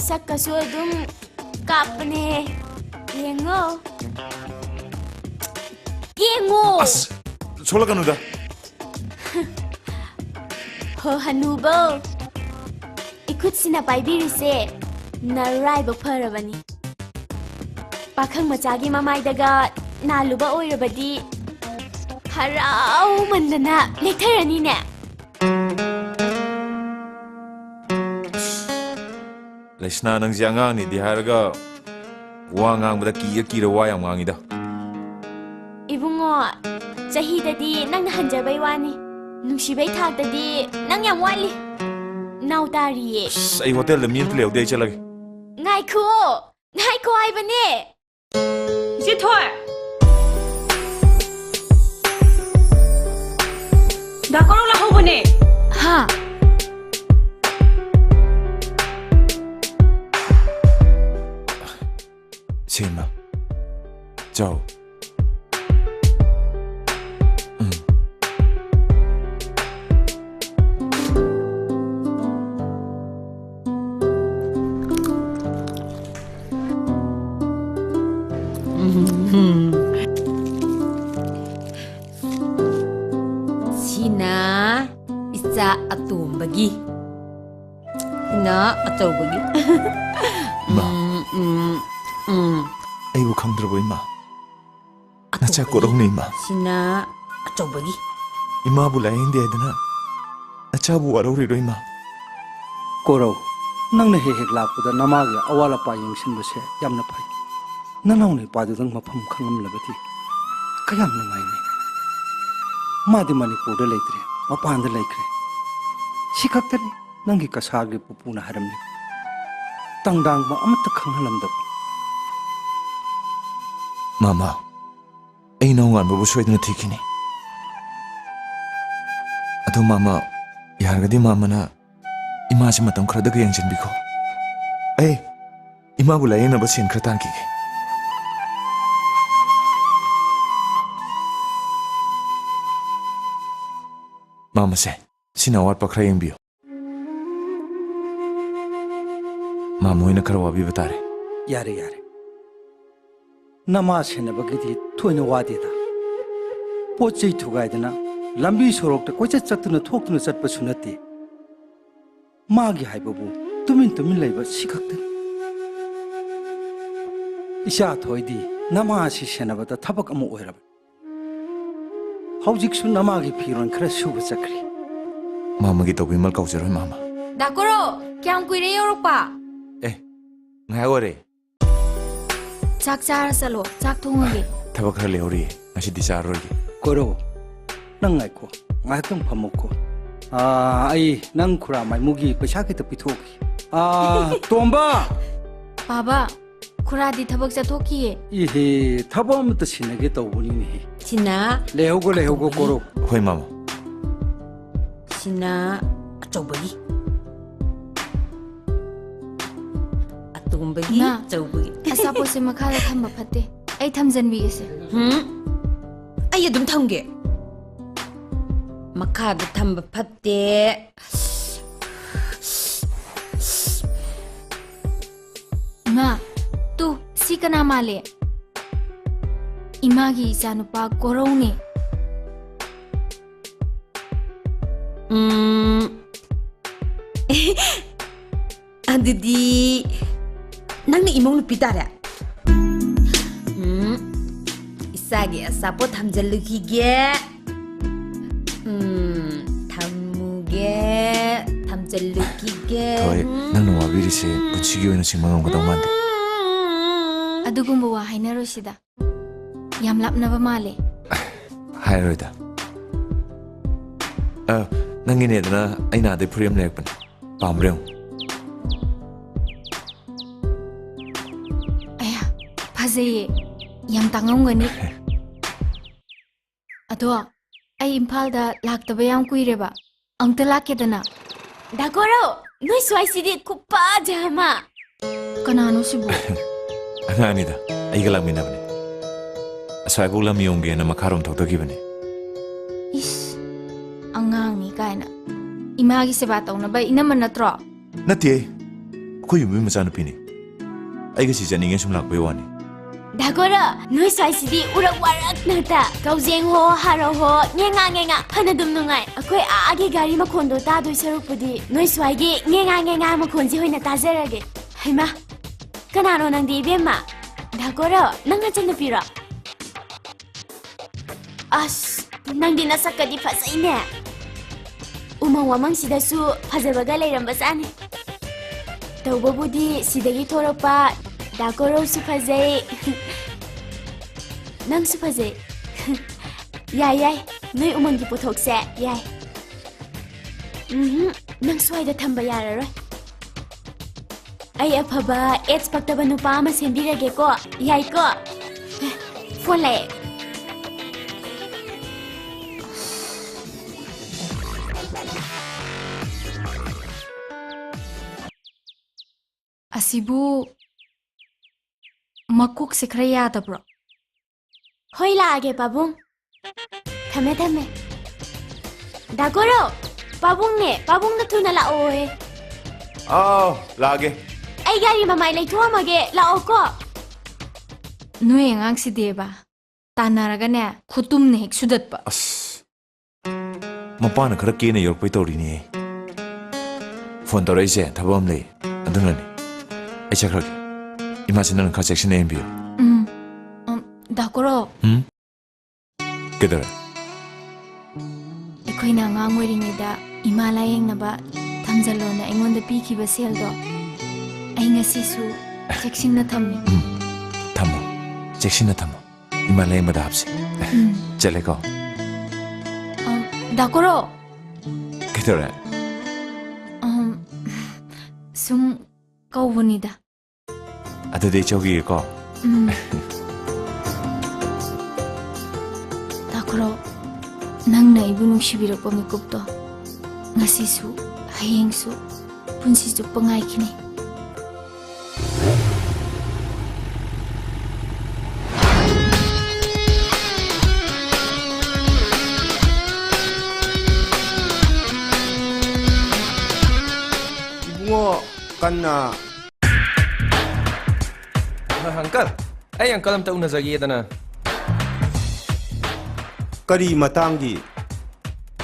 ꯁꯛꯀꯁꯨ ꯑꯗꯨꯝ ꯀꯥꯞꯄꯅꯦ꯫ ꯌꯦꯡꯉꯣ꯫ ꯌꯦꯡꯉꯣ꯫ ꯑꯁ! ꯁꯣꯛꯂꯛꯀꯅꯨꯗ꯫ ꯍꯣ ꯍꯅꯨꯕꯧ, ꯏꯈꯨꯠꯁꯤꯅ ꯄꯥꯏꯕꯤꯔꯤꯁꯦ ꯅꯔꯥꯏꯕꯛ ꯐꯔꯕꯅꯤ꯫ ꯄꯥꯈꯪ ꯃꯆꯥꯒꯤ ꯃꯃꯥꯏꯗꯒ ꯅꯥꯜꯂꯨꯕ ꯑꯣꯏꯔꯕꯗꯤ ꯍꯔꯥꯎꯃꯟꯗꯅ ꯂꯦꯛꯊꯔꯅꯤꯅꯦ꯫ ꯂꯩꯁꯅꯥ, ꯅꯪꯁꯦ ꯑꯉꯥꯡꯅꯤꯗꯤ ꯍꯥꯏꯔꯒ ꯋꯥ ꯉꯥꯡꯕꯗ ꯀꯤꯔ ꯀꯤꯔ ꯋꯥ ꯌꯥꯝ ꯉꯥꯡꯉꯤꯗ꯫ ꯏꯕꯨꯡꯉꯣ, ꯆꯍꯤꯗꯗꯤ ꯅꯪꯅ ꯍꯟꯖꯕꯩ ꯋꯥꯅꯤ, ꯅꯨꯡꯁꯤꯕꯩ ꯊꯥꯛꯇꯗꯤ ꯅꯪ ꯌꯥꯝ ꯋꯥꯠꯂꯤ꯫ ꯅꯥꯎ ꯇꯥꯔꯤꯌꯦ꯫ ꯑꯁ, ꯑꯩ ꯍꯣꯇꯦꯜꯗ ꯃꯤ ꯑꯝꯇ ꯂꯩꯍꯧꯗꯦ, ꯑꯩ ꯆꯠꯂꯒꯦ꯫ ꯉꯥꯏꯈꯣ! ꯉꯥꯏꯈꯣ ꯍꯥꯏꯕꯅꯦ! ꯏꯆꯦ ꯊꯣꯏ! ꯗꯥ ꯀꯣꯔꯧ ꯂꯥꯛꯍꯧꯕꯅꯦ! ꯍꯥ? ꯁꯦꯝꯃ꯫ ꯆꯥꯎ꯫ ꯎꯝ꯫ ꯁꯤꯅ ꯏꯆꯥ ꯑꯇꯣꯝꯕꯒꯤ꯫ ꯁꯤꯅ ꯑꯆꯧꯕꯒꯤ꯫ ꯏꯃꯥ꯫ ꯎꯝ, ꯎꯝ, ꯎꯝ꯫ ꯑꯩꯕꯨ ꯈꯪꯗ꯭ꯔꯕꯣ, ꯏꯃꯥ? ꯅꯆꯥ ꯑꯆꯧꯕꯒꯤ꯫ ꯀꯣꯔꯧꯅꯦ, ꯏꯃꯥ꯫ ꯁꯤꯅ ꯑꯆꯧꯕꯒꯤ꯫ ꯏꯃꯥꯕꯨ ꯂꯥꯌꯦꯡꯗꯦ ꯍꯥꯏꯗꯅ ꯅꯆꯥꯕꯨ ꯋꯥꯔꯧꯔꯤꯔꯣ, ꯏꯃꯥ? ꯀꯣꯔꯧ, ꯅꯪꯅ ꯍꯦꯛ ꯍꯦꯛ ꯂꯥꯛꯄꯗ ꯅꯃꯥꯒꯤ ꯑꯋꯥꯠ ꯑꯄꯥ ꯌꯦꯡꯁꯤꯟꯕꯁꯦ ꯌꯥꯝꯅ ꯐꯩ꯫ ꯅꯅꯥꯎ ꯅꯨꯄꯥꯗꯨꯗꯪ ꯃꯐꯝ ꯈꯪꯂꯝꯂꯕꯗꯤ ꯀꯌꯥꯝ ꯅꯨꯡꯉꯥꯏꯅꯤ꯫ ꯃꯥꯗꯤ ꯃꯅꯤꯄꯨꯔꯗ ꯂꯩꯇ꯭ꯔꯦ, ꯃꯄꯥꯟꯗ ꯂꯩꯈ꯭ꯔꯦ꯫ ꯁꯤ ꯈꯛꯇꯅꯤ ꯅꯪꯒꯤ ꯀꯁꯥꯔꯒꯤ ꯄꯨꯄꯨꯅ ꯍꯥꯏꯔꯝꯂꯤꯕ꯫ ꯇꯪꯗꯥꯡꯕ ꯑꯃꯠꯇ ꯈꯪꯍꯜꯂꯝꯗꯕ꯫ ꯃꯥꯃ, ꯑꯩ ꯅꯣꯡꯉꯥꯟꯕꯕꯨ ꯁꯣꯏꯗꯅ ꯊꯤꯈꯤꯅꯤ꯫ ꯑꯗꯣ ꯃꯥꯃ, ꯌꯥꯔꯒꯗꯤ ꯃꯥꯃꯅ ꯏꯃꯥꯁꯤ ꯃꯇꯝ ꯈꯔꯗꯒ ꯌꯦꯡꯁꯤꯟꯕꯤꯈꯣ꯫ ꯑꯩ ꯏꯃꯥꯕꯨ ꯂꯥꯌꯦꯡꯅꯕ ꯁꯦꯟ ꯈꯔ ꯇꯥꯟꯈꯤꯒꯦ꯫ ꯃꯥꯃꯁꯦ, ꯁꯤꯅ ꯑꯋꯥꯠꯄ ꯈꯔ ꯌꯦꯡꯕꯤꯌꯨ꯫ ꯃꯥꯃ ꯍꯣꯏꯅ ꯈꯔ ꯋꯥꯕꯤꯕ ꯇꯥꯔꯦ꯫ ꯌꯥꯔꯦ, ꯌꯥꯔꯦ꯫ ꯅꯃꯥ ꯁꯦꯟꯅꯕꯒꯤꯗꯤ ꯊꯣꯏꯅ ꯋꯥꯗꯦꯗ꯫ ꯄꯣꯠ ꯆꯩ ꯊꯨꯒꯥꯏꯗꯅ ꯂꯝꯕꯤ ꯁꯣꯔꯣꯛꯇ ꯀꯣꯏꯆꯠ ꯆꯠꯇꯨꯅ ꯊꯣꯛꯇꯨꯅ ꯆꯠꯄꯁꯨ ꯅꯠꯇꯦ꯫ ꯃꯥꯒꯤ ꯍꯥꯏꯕꯕꯨ ꯇꯨꯃꯤꯟ ꯇꯨꯃꯤꯟ ꯂꯩꯕ ꯁꯤ ꯈꯛꯇꯅꯤ꯫ ꯏꯆꯥ ꯊꯣꯏꯗꯤ ꯅꯃꯥ ꯑꯁꯤ ꯁꯦꯟꯅꯕꯗ ꯊꯕꯛ ꯑꯃ ꯑꯣꯏꯔꯕꯅꯤ꯫ ꯍꯧꯖꯤꯛꯁꯨ ꯅꯃꯥꯒꯤ ꯐꯤꯔꯣꯜ ꯈꯔ ꯁꯨꯕ ꯆꯠꯈ꯭ꯔꯤ꯫ ꯃꯥꯃꯒꯤ ꯇꯧꯕꯤꯃꯜ ꯀꯧꯖꯔꯣꯏ, ꯃꯥꯃ꯫ ꯗꯥ ꯀꯣꯔꯧ, ꯀꯌꯥꯝ ꯀꯨꯏꯔꯦ ꯌꯧꯔꯛꯄ? ꯑꯦ, ꯉꯥꯏꯍꯥꯛ ꯑꯣꯏꯔꯦ꯫ ꯆꯥꯛ ꯆꯥꯔ ꯆꯠꯂꯣ, ꯆꯥꯛ ꯊꯣꯡꯉꯒꯦ꯫ ꯊꯕꯛ ꯈꯔ ꯂꯩꯍꯧꯔꯤ, ꯉꯁꯤꯗꯤ ꯆꯥꯔꯔꯣꯏꯒꯦ꯫ ꯀꯣꯔꯧ, ꯅꯪ ꯉꯥꯏꯈꯣ, ꯉꯥꯏꯍꯥꯛꯇꯪ ꯐꯝꯃꯨꯀꯣ꯫ ꯑꯥ, ꯑꯩ ꯅꯪ ꯈꯨꯔꯥ ꯃꯥꯏꯃꯨꯒꯤ ꯄꯩꯁꯥ ꯈꯤꯇ ꯄꯤꯊꯣꯛꯈꯤ꯫ ꯑꯥ, ꯇꯣꯝꯕ! ꯕꯥꯕꯥ, ꯈꯨꯔꯥꯗꯤ ꯊꯕꯛ ꯆꯠꯊꯣꯛꯈꯤꯌꯦ꯫ ꯏꯍꯦ, ꯊꯕꯛ ꯑꯃꯇ ꯁꯤꯟꯅꯒꯦ ꯇꯧꯕꯅꯤꯅꯦꯍꯦ꯫ ꯁꯤꯅ ꯂꯩꯍꯧꯒꯣ, ꯂꯩꯍꯧꯒꯣ, ꯀꯣꯔꯧ꯫ ꯍꯣꯏ, ꯃꯥꯃ꯫ ꯁꯤꯅ ꯑꯆꯧꯕꯒꯤ꯫ ꯑꯇꯣꯝꯕꯒꯤ, ꯏꯃꯥ, ꯑꯆꯧꯕꯒꯤ꯫ ꯑꯆꯥꯄꯣꯠꯁꯦ ꯃꯈꯥꯗ ꯊꯝꯕ ꯐꯠꯇꯦ꯫ ꯑꯩ ꯊꯝꯖꯟꯕꯤꯒꯦꯁꯦ꯫ ꯍꯨꯝ? ꯑꯩ ꯑꯗꯨꯝ ꯊꯝꯒꯦ꯫ ꯃꯈꯥꯗ ꯊꯝꯕ ꯐꯠꯇꯦ꯫ ꯏꯃꯥ, ꯇꯨ, ꯁꯤ ꯀꯅꯥ ꯃꯥꯜꯂꯦ? ꯏꯃꯥꯒꯤ ꯏꯆꯥꯅꯨꯄꯥ ꯀꯣꯔꯧꯅꯦ꯫ ꯎꯝ꯫ ꯑꯗꯨꯗꯤ ꯅꯪꯅ ꯏꯃꯧ ꯅꯨꯄꯤ ꯇꯥꯔꯦ꯫ ꯎꯝ꯫ ꯏꯆꯥꯒꯤ ꯑꯆꯥꯄꯣꯠ ꯊꯝꯖꯜꯂꯨꯈꯤꯒꯦ꯫ ꯎꯝ, ꯊꯝꯃꯨꯒꯦ, ꯊꯝꯖꯜꯂꯨꯈꯤꯒꯦ꯫ ꯍꯣꯏ, ꯎꯝ꯫ ꯅꯪꯅ ꯋꯥꯕꯤꯔꯤꯁꯦ ꯄꯨꯟꯁꯤꯒꯤ ꯑꯣꯏꯅ ꯁꯤꯡꯕ ꯉꯝꯒꯗꯧ ꯃꯥꯟꯗꯦ꯫ ꯑꯗꯨꯒꯨꯝꯕ ꯋꯥ ꯍꯥꯏꯅꯔꯣꯏꯁꯤꯗ꯫ ꯌꯥꯝ ꯂꯥꯞꯅꯕ ꯃꯥꯜꯂꯦ꯫ ꯍꯥꯏꯔꯣꯏꯗ꯫ ꯑ, ꯅꯪꯒꯤꯅꯦꯗꯅ ꯑꯩꯅ ꯑꯗꯩ ꯐꯨꯔꯤꯠ ꯑꯃ ꯂꯩꯔꯛꯄꯅꯦ꯫ ꯄꯥꯝꯕ꯭ꯔꯥ ꯌꯦꯡꯉꯨ꯫ ꯑꯌꯥ, ꯐꯖꯩꯌꯦ꯫ ꯌꯥꯝ ꯇꯥꯡꯉꯝꯒꯅꯤ꯫ ꯑꯗꯣ, ꯑꯩ ꯏꯝꯐꯥꯜꯗ ꯂꯥꯛꯇꯕ ꯌꯥꯝ ꯀꯨꯏꯔꯦꯕ꯫ ꯑꯝꯇ ꯂꯥꯛꯀꯦꯗꯅ꯫ ꯗꯥ ꯀꯣꯔꯧ, ꯅꯣꯏ ꯁ꯭ꯋꯥꯏꯁꯤꯗꯤ ꯈꯨꯐꯖ ꯑꯃ꯫ ꯀꯅꯥꯅꯣ ꯁꯤꯕꯨ? ꯑꯉꯥꯡꯅꯤꯗ, ꯑꯩꯒ ꯂꯥꯛꯃꯤꯟꯅꯕꯅꯦ꯫ ꯑꯁ꯭ꯋꯥꯏꯐꯥꯎ ꯂꯝ ꯌꯣꯡꯒꯦꯅ ꯃꯈꯥꯔꯣꯝ ꯊꯧꯊꯈꯤꯕꯅꯦ꯫ ꯏꯁ, ꯑꯉꯥꯡꯅꯤ ꯀꯥꯏꯅ꯫ ꯏꯃꯥꯒꯤ ꯁꯦꯕꯥ ꯇꯧꯅꯕ ꯏꯅꯝꯃ ꯅꯠꯇ꯭ꯔꯣ? ꯅꯠꯇꯦ, ꯑꯩꯈꯣꯏ ꯌꯨꯝꯕꯨꯒꯤ ꯃꯆꯥꯅꯨꯄꯤꯅꯤ꯫ ꯑꯩꯒ ꯁꯤ ꯆꯠꯅꯤꯡꯉꯦ ꯁꯨꯝ ꯂꯥꯛꯄꯩ ꯋꯥꯅꯤ꯫ ꯗꯥ ꯀꯣꯔꯧ, ꯅꯣꯏ ꯁ꯭ꯋꯥꯏꯁꯤꯗꯤ ꯎꯔꯛ ꯋꯥꯔꯛ ꯉꯥꯛꯇ꯫ ꯀꯧꯖꯦꯡ ꯍꯣ, ꯍꯥꯔꯧ ꯍꯣ, ꯉꯦꯉꯥ ꯉꯦꯉꯥ, ꯐꯅꯗꯨꯝ ꯅꯨꯡꯉꯥꯏ꯫ ꯑꯩꯈꯣꯏ ꯑꯥꯒꯤ ꯒꯥꯔꯤ ꯃꯈꯣꯟꯗꯣ ꯇꯥꯗꯣꯏ ꯁꯔꯨꯛꯄꯨꯗꯤ ꯅꯣꯏ ꯁ꯭ꯋꯥꯏꯒꯤ ꯉꯦꯉꯥ ꯉꯦꯉꯥ ꯃꯈꯣꯟꯁꯦ ꯑꯣꯏꯅ ꯇꯥꯖꯔꯒꯦ꯫ ꯍꯩꯃꯥ, ꯀꯅꯥꯅꯣ ꯅꯪꯗꯤ ꯏꯕꯦꯝꯃ? ꯗꯥ ꯀꯣꯔꯧ, ꯅꯪ ꯅꯆꯟꯅꯨꯄꯤꯔꯣ? ꯑꯁ, ꯅꯪꯗꯤ ꯅꯁꯛꯀꯗꯤ ꯐꯖꯩꯅꯦ꯫ ꯎꯃꯪ ꯋꯥꯃꯪꯁꯤꯗꯁꯨ ꯐꯖꯕꯒ ꯂꯩꯔꯝꯕꯖꯥꯠꯅꯤ꯫ ꯇꯧꯕꯕꯨꯗꯤ ꯁꯤꯗꯒꯤ ꯊꯣꯔꯛꯄ ꯗꯥ ꯀꯣꯔꯧꯁꯨ ꯐꯖꯩ, ꯅꯪꯁꯨ ꯐꯖꯩ꯫ ꯌꯥꯏ, ꯌꯥꯏ, ꯅꯣꯏ ꯎꯃꯪꯒꯤ ꯄꯣꯠꯊꯣꯛꯁꯦ ꯌꯥꯏ꯫ ꯎꯝꯍꯨꯝ, ꯅꯪ ꯁ꯭ꯋꯥꯏꯗ ꯊꯝꯕ ꯌꯥꯔꯔꯣꯏ꯫ ꯑꯩ ꯑꯐꯕ, AIDS ꯄꯛꯇꯕ ꯅꯨꯄꯥ ꯑꯃ ꯁꯦꯝꯕꯤꯔꯒꯦꯀꯣ꯫ ꯌꯥꯏꯀꯣ? ꯐꯣꯟ ꯂꯥꯛꯑꯦ꯫ ꯑꯁꯤꯕꯨ ꯃꯀꯣꯛꯁꯦ ꯈꯔ ꯌꯥꯗꯕ꯭ꯔꯣ? ꯍꯣꯏ, ꯂꯥꯛꯑꯒꯦ, ꯄꯥꯕꯨꯡ꯫ ꯊꯝꯃꯦ, ꯊꯝꯃꯦ꯫ ꯗꯥ ꯀꯣꯔꯧ, ꯄꯥꯕꯨꯡꯅꯦ, ꯄꯥꯕꯨꯡꯗ ꯊꯨꯅ ꯂꯥꯛꯑꯣꯌꯦ꯫ ꯑꯥꯎ, ꯂꯥꯛꯑꯒꯦ꯫ ꯑꯩ ꯒꯥꯔꯤ ꯃꯃꯥꯏ ꯂꯩꯊꯣꯛꯑꯝꯃꯒꯦ, ꯂꯥꯛꯑꯣꯀꯣ꯫ ꯅꯣꯏ ꯑꯉꯥꯡꯁꯤꯗꯤꯕ, ꯇꯥꯟꯅꯔꯒꯅꯦ, ꯈꯨꯇꯨꯝꯅ ꯍꯦꯛ ꯁꯨꯗꯠꯄ꯫ ꯑꯁ, ꯃꯄꯥꯅ ꯈꯔ ꯀꯦꯅ ꯌꯧꯔꯛꯄꯩ ꯇꯧꯔꯤꯅꯦ꯫ ꯐꯣꯟ ꯇꯧꯔꯛꯏꯁꯦ ꯊꯕꯛ ꯑꯃ ꯂꯩ, ꯑꯗꯨꯅꯅꯦ꯫ ꯑꯩ ꯆꯠꯈ꯭ꯔꯒꯦ꯫ ꯏꯃꯥꯁꯦ ꯅꯪꯅ ꯈꯔ ꯆꯦꯛꯁꯤꯟꯅ ꯌꯦꯡꯕꯤꯌꯨ꯫ ꯎꯝ꯫ ꯎꯝ, ꯗꯥ ꯀꯣꯔꯧ꯫ ꯎꯝ? ꯀꯩꯗꯧꯔꯦ? ꯑꯩꯈꯣꯏꯅ ꯑꯉꯥꯡ ꯑꯣꯏꯔꯤꯉꯩꯗ ꯏꯃꯥ ꯂꯥꯌꯦꯡꯅꯕ ꯊꯝꯖꯜꯂꯣꯅ ꯑꯩꯉꯣꯟꯗ ꯄꯤꯈꯤꯕ ꯁꯦꯜꯗꯣ ꯑꯩ ꯉꯁꯤꯁꯨ ꯆꯦꯛꯁꯤꯟꯅ ꯊꯝꯃꯤ꯫ ꯎꯝ, ꯊꯝꯃꯣ꯫ ꯆꯦꯛꯁꯤꯟꯅ ꯊꯝꯃꯣ꯫ ꯏꯃꯥ ꯂꯥꯌꯦꯡꯕꯗ ꯍꯥꯞꯁꯤ꯫ ꯎꯝ꯫ ꯆꯠꯂꯦꯀꯣ꯫ ꯑꯝ, ꯗꯥ ꯀꯣꯔꯧ꯫ ꯀꯩꯗꯧꯔꯦ? ꯑꯝ, ꯁꯨꯝ ꯀꯧꯕꯅꯤꯗ꯫ ꯑꯗꯨꯗꯤ ꯑꯩ ꯆꯧꯈꯤꯒꯦꯀꯣ꯫ ꯎꯝ꯫ ꯗꯥ ꯀꯣꯔꯧ, ꯅꯪꯅ ꯑꯩꯕꯨ ꯅꯨꯡꯁꯤꯕꯤꯔꯛꯄ ꯃꯤꯀꯨꯞꯇꯣ ꯉꯁꯤꯁꯨ, ꯍꯌꯦꯡꯁꯨ, ꯄꯨꯟꯁꯤ ꯆꯨꯞꯄ ꯉꯥꯏꯈꯤꯅꯤ꯫ ꯏꯕꯨꯡꯉꯣ, ꯀꯟꯅ꯫ ꯑ, uncle, ꯑꯩ uncle ꯑꯝꯇ ꯎꯅꯖꯒꯦꯗꯅ꯫ ꯀꯔꯤ ꯃꯇꯥꯡꯒꯤ?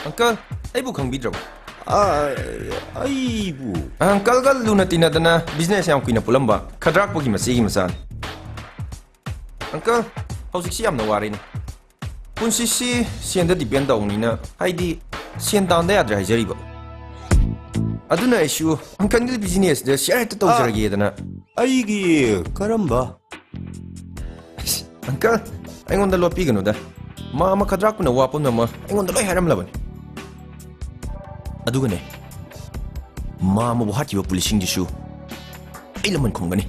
Uncle, ꯑꯩꯕꯨ ꯈꯪꯕꯤꯗ꯭ꯔꯕꯣ? ꯑ, ꯑꯩꯕꯨ? Uncle-ꯒ ꯂꯨꯅ ꯇꯤꯟꯅꯗꯅ business ꯌꯥꯝ ꯀꯨꯏꯅ ꯄꯨꯜꯂꯝꯕ ꯈꯗ꯭ꯔꯥꯛꯄꯒꯤ ꯃꯆꯦꯒꯤ ꯃꯆꯥꯅꯤ꯫ Uncle, ꯍꯧꯖꯤꯛꯁꯤ ꯌꯥꯝꯅ ꯋꯥꯔꯦꯅꯦ꯫ ꯄꯨꯟꯁꯤꯁꯤ ꯁꯦꯟꯗ depend ꯇꯧꯕꯅꯤꯅ, ꯍꯥꯏꯗꯤ ꯁꯦꯟ ꯇꯥꯟꯗ ꯌꯥꯗ꯭ꯔꯦ ꯍꯥꯏꯖꯔꯤꯕ꯫ ꯑꯗꯨꯅ ꯑꯩꯁꯨ uncle-ꯒꯤ business-ꯇ share ꯍꯦꯛꯇ ꯇꯧꯖꯔꯒꯦꯗꯅ꯫ ꯑꯩꯒꯤ ꯀꯔꯝꯕ? ꯑꯁ, uncle, ꯑꯩꯉꯣꯟꯗ ꯂꯣꯠꯄꯤꯒꯅꯨꯗ꯫ ꯃꯥꯝꯃ ꯈꯗ꯭ꯔꯥꯛꯄꯅ ꯋꯥ ꯄꯨꯝꯅꯃꯛ ꯑꯩꯉꯣꯟꯗ ꯂꯣꯏ ꯍꯥꯏꯔꯝꯂꯕꯅꯤ꯫ ꯑꯗꯨꯒꯅꯦ, ꯃꯥꯝꯃꯕꯨ ꯍꯥꯠꯈꯤꯕ ꯄꯨꯂꯤꯁꯁꯤꯡꯗꯨꯁꯨ ꯑꯩ ꯂꯃꯟ ꯈꯨꯝꯒꯅꯤ꯫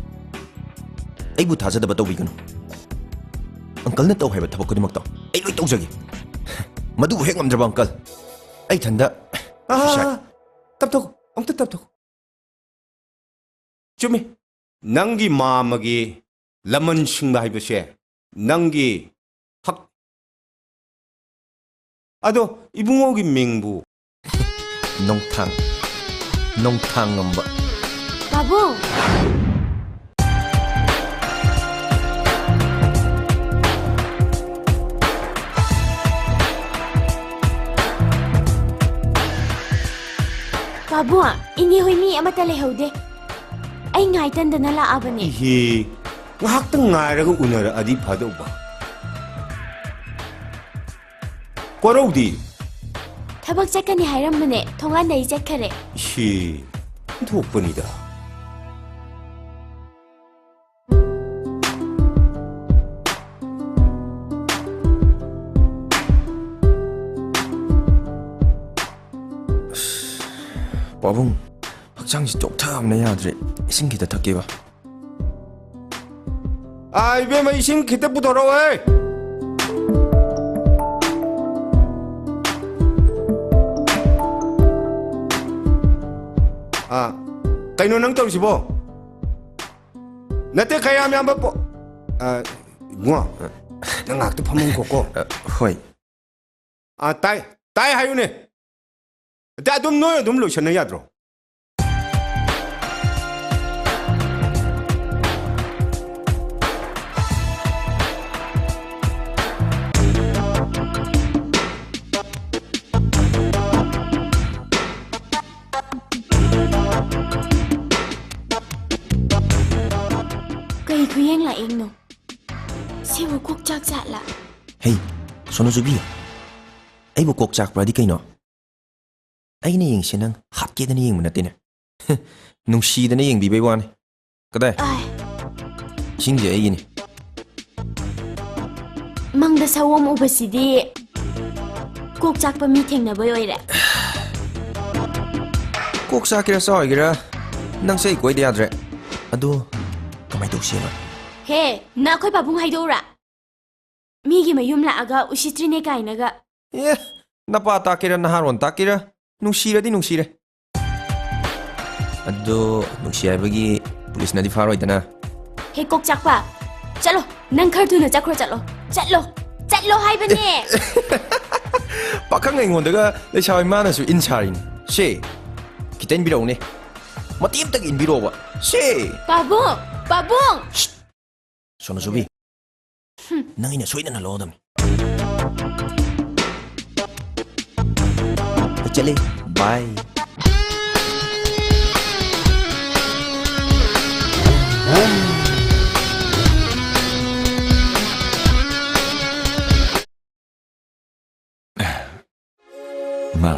ꯑꯩꯕꯨ ꯊꯥꯖꯗꯕ ꯇꯧꯕꯤꯒꯅꯨ꯫ ꯑꯪꯀꯜꯅ ꯇꯧ ꯍꯥꯏꯕ ꯊꯕꯛ ꯈꯨꯗꯤꯡꯃꯛꯇꯣ ꯑꯩ ꯂꯣꯏ ꯇꯧꯖꯒꯦ꯫ ꯃꯗꯨꯕꯨ ꯍꯦꯛ ꯉꯝꯗ꯭ꯔꯕ ꯑꯪꯀꯜ, ꯑꯩ ꯏꯊꯟꯗ ꯑꯥ, suicide꯫ ꯇꯞꯊꯣꯛ, ꯑꯝꯇ ꯇꯞꯊꯣꯛ꯫ ꯆꯨꯝꯃꯤ꯫ ꯅꯪꯒꯤ ꯃꯥꯃꯒꯤ ꯂꯃꯟ ꯁꯤꯡꯕ ꯍꯥꯏꯕꯁꯦ ꯅꯪꯒꯤ ꯍꯛ-, ꯑꯗꯣ ꯏꯕꯨꯡꯉꯣꯒꯤ ꯃꯤꯡꯕꯨ? ꯅꯣꯡꯊꯥꯡ, ꯅꯣꯡꯊꯥꯡ ꯉꯝꯕ꯫ ꯄꯥꯕꯨꯡ! ꯄꯥꯕꯨꯡ, ꯏꯅꯦ ꯍꯣꯏ ꯃꯤ ꯑꯃꯠꯇ ꯂꯩꯍꯧꯗꯦ꯫ ꯑꯩ ꯉꯥꯏꯇꯟꯗꯅ ꯂꯥꯛꯑꯕꯅꯦ꯫ ꯏꯍꯦ, ꯉꯥꯏꯍꯥꯛꯇꯪ ꯉꯥꯏꯔꯒ ꯎꯅꯔꯛꯑꯗꯤ ꯐꯗꯧꯕ꯫ ꯀꯣꯔꯧꯗꯤ? ꯊꯕꯛ ꯆꯠꯀꯅꯤ ꯍꯥꯏꯔꯝꯕꯅꯦ, ꯊꯣꯡꯒꯥꯟꯗ ꯑꯩ ꯆꯠꯈꯔꯦ꯫ ꯏꯍꯦ, ꯑꯣꯟꯊꯣꯛꯄꯅꯤꯗ꯫ ꯑꯁ, ꯄꯥꯕꯨꯡ, ꯍꯛꯆꯥꯡꯁꯤ ꯆꯣꯛꯊꯕꯅ ꯌꯥꯗ꯭ꯔꯦ꯫ ꯏꯁꯤꯡ ꯈꯤꯇ ꯊꯛꯀꯦꯕ꯫ ꯑꯥ, ꯏꯕꯦꯝꯃ, ꯏꯁꯤꯡ ꯈꯤꯇ ꯄꯨꯊꯣꯔꯛꯑꯣꯍꯦ꯫ ꯑꯥ, ꯀꯩꯅꯣ ꯅꯪ ꯇꯧꯔꯤꯁꯤꯕꯣ? ꯅꯠꯇꯦ, ꯀꯌꯥꯝ ꯌꯥꯝꯕ ꯄꯣ-, ꯑ, ꯏꯕꯨꯡꯉꯣ, ꯅꯪ ꯉꯥꯏꯍꯥꯛꯇ ꯐꯝꯃꯝꯈꯣꯀꯣ꯫ ꯑ, ꯍꯣꯏ꯫ ꯑ, ꯇꯥꯏ, ꯇꯥꯏ ꯍꯥꯏꯌꯨꯅꯦ꯫ ꯑꯗ ꯑꯗꯨꯝ ꯅꯣꯏ ꯑꯗꯨꯝ ꯂꯣꯏꯁꯟꯅ ꯌꯥꯗ꯭ꯔꯣ? ꯀꯩ ꯈꯨꯌꯦꯡ ꯂꯥꯛꯏꯅꯣ? ꯁꯤꯕꯨ ꯀꯣꯛ ꯆꯥꯛ ꯆꯥꯠꯂꯥ? ꯍꯩ, ꯁꯣꯅꯣꯆꯨꯕꯤ, ꯑꯩꯕꯨ ꯀꯣꯛ ꯆꯥꯛꯄ꯭ꯔꯥꯗꯤ ꯀꯩꯅꯣ? ꯑꯩꯅ ꯌꯦꯡꯁꯦ ꯅꯪ ꯍꯥꯠꯀꯦꯗꯅ ꯌꯦꯡꯕ ꯅꯠꯇꯦꯅꯦ꯫ ꯅꯨꯡꯁꯤꯗꯅ ꯌꯦꯡꯕꯤꯕꯩ ꯋꯥꯅꯤ꯫ ꯀꯗꯥꯏ? ꯑꯥꯏ꯫ ꯏꯁꯤꯡꯁꯦ ꯑꯩꯒꯤꯅꯤ꯫ ꯃꯪꯗ ꯁꯑꯣꯝ ꯎꯕꯁꯤꯗꯤ ꯀꯣꯛ ꯆꯥꯛꯄ ꯃꯤ ꯊꯦꯡꯅꯕꯩ ꯑꯣꯏꯔꯦ꯫ ꯀꯣꯛ ꯆꯥꯛꯀꯦꯔꯥ ꯆꯥꯎꯒꯦꯔꯥ, ꯅꯪꯁꯦ ꯑꯩ ꯀꯣꯏꯗ ꯌꯥꯗ꯭ꯔꯦ꯫ ꯑꯗꯣ ꯀꯃꯥꯏ ꯇꯧꯁꯦꯕ? ꯍꯦ, ꯅꯪ ꯑꯩꯈꯣꯏ ꯄꯥꯕꯨꯡ ꯍꯥꯏꯗꯣꯛꯎꯔꯥ? ꯃꯤꯒꯤ ꯃꯌꯨꯝ ꯂꯥꯛꯑꯒ ꯎꯁꯤꯠꯇ꯭ꯔꯤꯅꯦ ꯀꯥꯏꯅꯒ꯫ ꯑꯦ, ꯅꯄꯥ ꯇꯥꯛꯀꯦꯔꯥ ꯅꯍꯥꯔꯣꯟ ꯇꯥꯛꯀꯦꯔꯥ, ꯅꯨꯡꯁꯤꯔꯗꯤ ꯅꯨꯡꯁꯤꯔꯦ꯫ ꯑꯗꯣ ꯅꯨꯡꯁꯤ ꯍꯥꯏꯕꯒꯤ ꯄꯨꯂꯤꯁꯅꯗꯤ ꯐꯥꯔꯣꯏꯗꯅ? ꯍꯦ ꯀꯣꯛ ꯆꯥꯛꯄ, ꯆꯠꯂꯣ, ꯅꯪ ꯈꯔ ꯊꯨꯅ ꯆꯠꯈ꯭ꯔꯣ, ꯆꯠꯂꯣ, ꯆꯠꯂꯣ, ꯆꯠꯂꯣ ꯍꯥꯏꯕꯅꯦ꯫ ꯄꯥꯈꯪ ꯑꯩꯉꯣꯟꯗꯒ ꯂꯩꯁꯥꯕꯤ ꯃꯥꯅꯁꯨ ꯏꯟ ꯁꯥꯔꯤꯅꯤ꯫ ꯁꯦ, ꯈꯤꯇ ꯏꯟꯕꯤꯔꯛꯎꯅꯦ꯫ ꯃꯇꯦꯛ ꯑꯝꯇꯒ ꯏꯟꯕꯤꯔꯛꯑꯣꯕ꯫ ꯁꯦ꯫ ꯄꯥꯕꯨꯡ! ꯄꯥꯕꯨꯡ! ꯁꯣꯅꯣꯆꯨꯕꯤ, ꯍꯨꯝ꯫ ꯅꯪ ꯑꯩꯅ ꯁꯣꯏꯗꯅ ꯂꯧꯒꯗꯕꯅꯤ꯫ ꯑꯩ ꯆꯠꯂꯦ꯫ ꯕꯥꯏ꯫ ꯏꯃꯥ꯫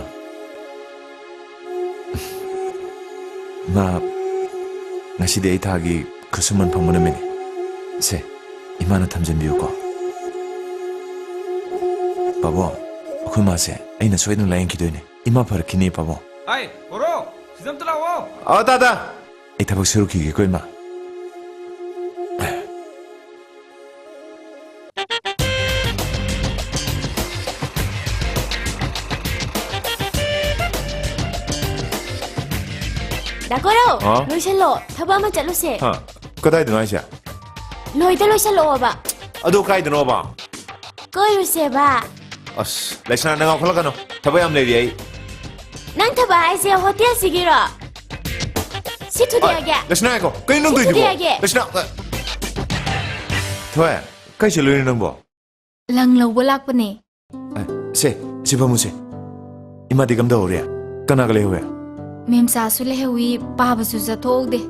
ꯏꯃꯥ, ꯉꯁꯤꯗꯤ ꯑꯩ ꯊꯥꯒꯤ ꯈꯨꯠꯁꯨꯃꯟ ꯐꯪꯕ ꯅꯨꯃꯤꯠꯅꯤ꯫ ꯁꯦ, ꯏꯃꯥꯅ ꯊꯝꯖꯤꯟꯕꯤꯌꯨꯀꯣ꯫ ꯄꯥꯕꯨꯡ, ꯑꯩꯈꯣꯏ ꯃꯥꯁꯦ ꯑꯩꯅ ꯁꯣꯏꯗꯅ ꯂꯥꯌꯦꯡꯈꯤꯗꯣꯏꯅꯦ꯫ ꯏꯃꯥ ꯐꯔꯛꯈꯤꯅꯤ, ꯄꯥꯕꯨꯡ꯫ ꯑꯩ, ꯕꯣꯔꯣ, ꯁꯤꯗ ꯑꯝꯇ ꯂꯥꯛꯑꯣ꯫ ꯑ, ꯇꯥ, ꯇꯥ꯫ ꯑꯩ ꯊꯕꯛ ꯁꯨꯔꯨꯈꯤꯒꯦꯀꯣ, ꯏꯃꯥ꯫ ꯗꯥ ꯀꯣꯔꯧ, ꯍꯥ? ꯂꯣꯏꯁꯜꯂꯣ, ꯊꯕꯛ ꯑꯃ ꯆꯠꯂꯨꯁꯦ꯫ ꯍꯥ? ꯀꯗꯥꯏꯗꯅꯣ ꯍꯥꯏꯁꯦ? ꯂꯣꯏꯗ ꯂꯣꯏꯁꯜꯂꯛꯑꯣꯕ꯫ ꯑꯗꯨ ꯀꯥꯏꯗꯅꯣꯕ? ꯀꯣꯏꯔꯨꯁꯦꯕ꯫ ꯑꯁ, ꯂꯩꯁꯅꯥ, ꯅꯪ ꯉꯥꯎꯈꯠꯂꯛꯀꯅꯨ꯫ ꯊꯕꯛ ꯌꯥꯝ ꯂꯩꯔꯤ ꯑꯩ꯫ ꯅꯪ ꯊꯕꯛ ꯍꯥꯏꯁꯦ ꯍꯣꯇꯦꯜꯁꯤꯒꯤꯔꯣ? ꯁꯤ ꯊꯨꯗꯦꯛꯑꯒꯦ꯫ ꯑꯣꯏ, ꯂꯩꯁꯅꯥ, ꯉꯥꯏꯈꯣ꯫ ꯀꯩꯅꯣ ꯅꯪ ꯁꯤ ꯇꯧꯔꯤꯗꯨꯕꯣ? ꯊꯨꯗꯦꯛꯑꯒꯦ꯫ ꯂꯩꯁꯅꯥ, ꯑ-, ꯊꯣꯏ, ꯀꯥꯏ ꯆꯠꯂꯨꯏꯅꯣ ꯅꯪꯕꯣ? ꯂꯪ ꯂꯧꯕ ꯂꯥꯛꯄꯅꯦ꯫ ꯑꯦ, ꯁꯦ, ꯁꯤ ꯐꯝꯃꯨꯁꯦ꯫ ꯏꯃꯥꯗꯤ ꯀꯝꯗꯧꯍꯧꯔꯤ? ꯀꯅꯥꯒ ꯂꯩꯍꯧꯋꯦ? ꯃꯦꯝꯆꯥꯁꯨ ꯂꯩꯍꯧꯋꯤ, ꯄꯥꯕꯁꯨ ꯆꯠꯊꯣꯛꯍꯧꯗꯦ꯫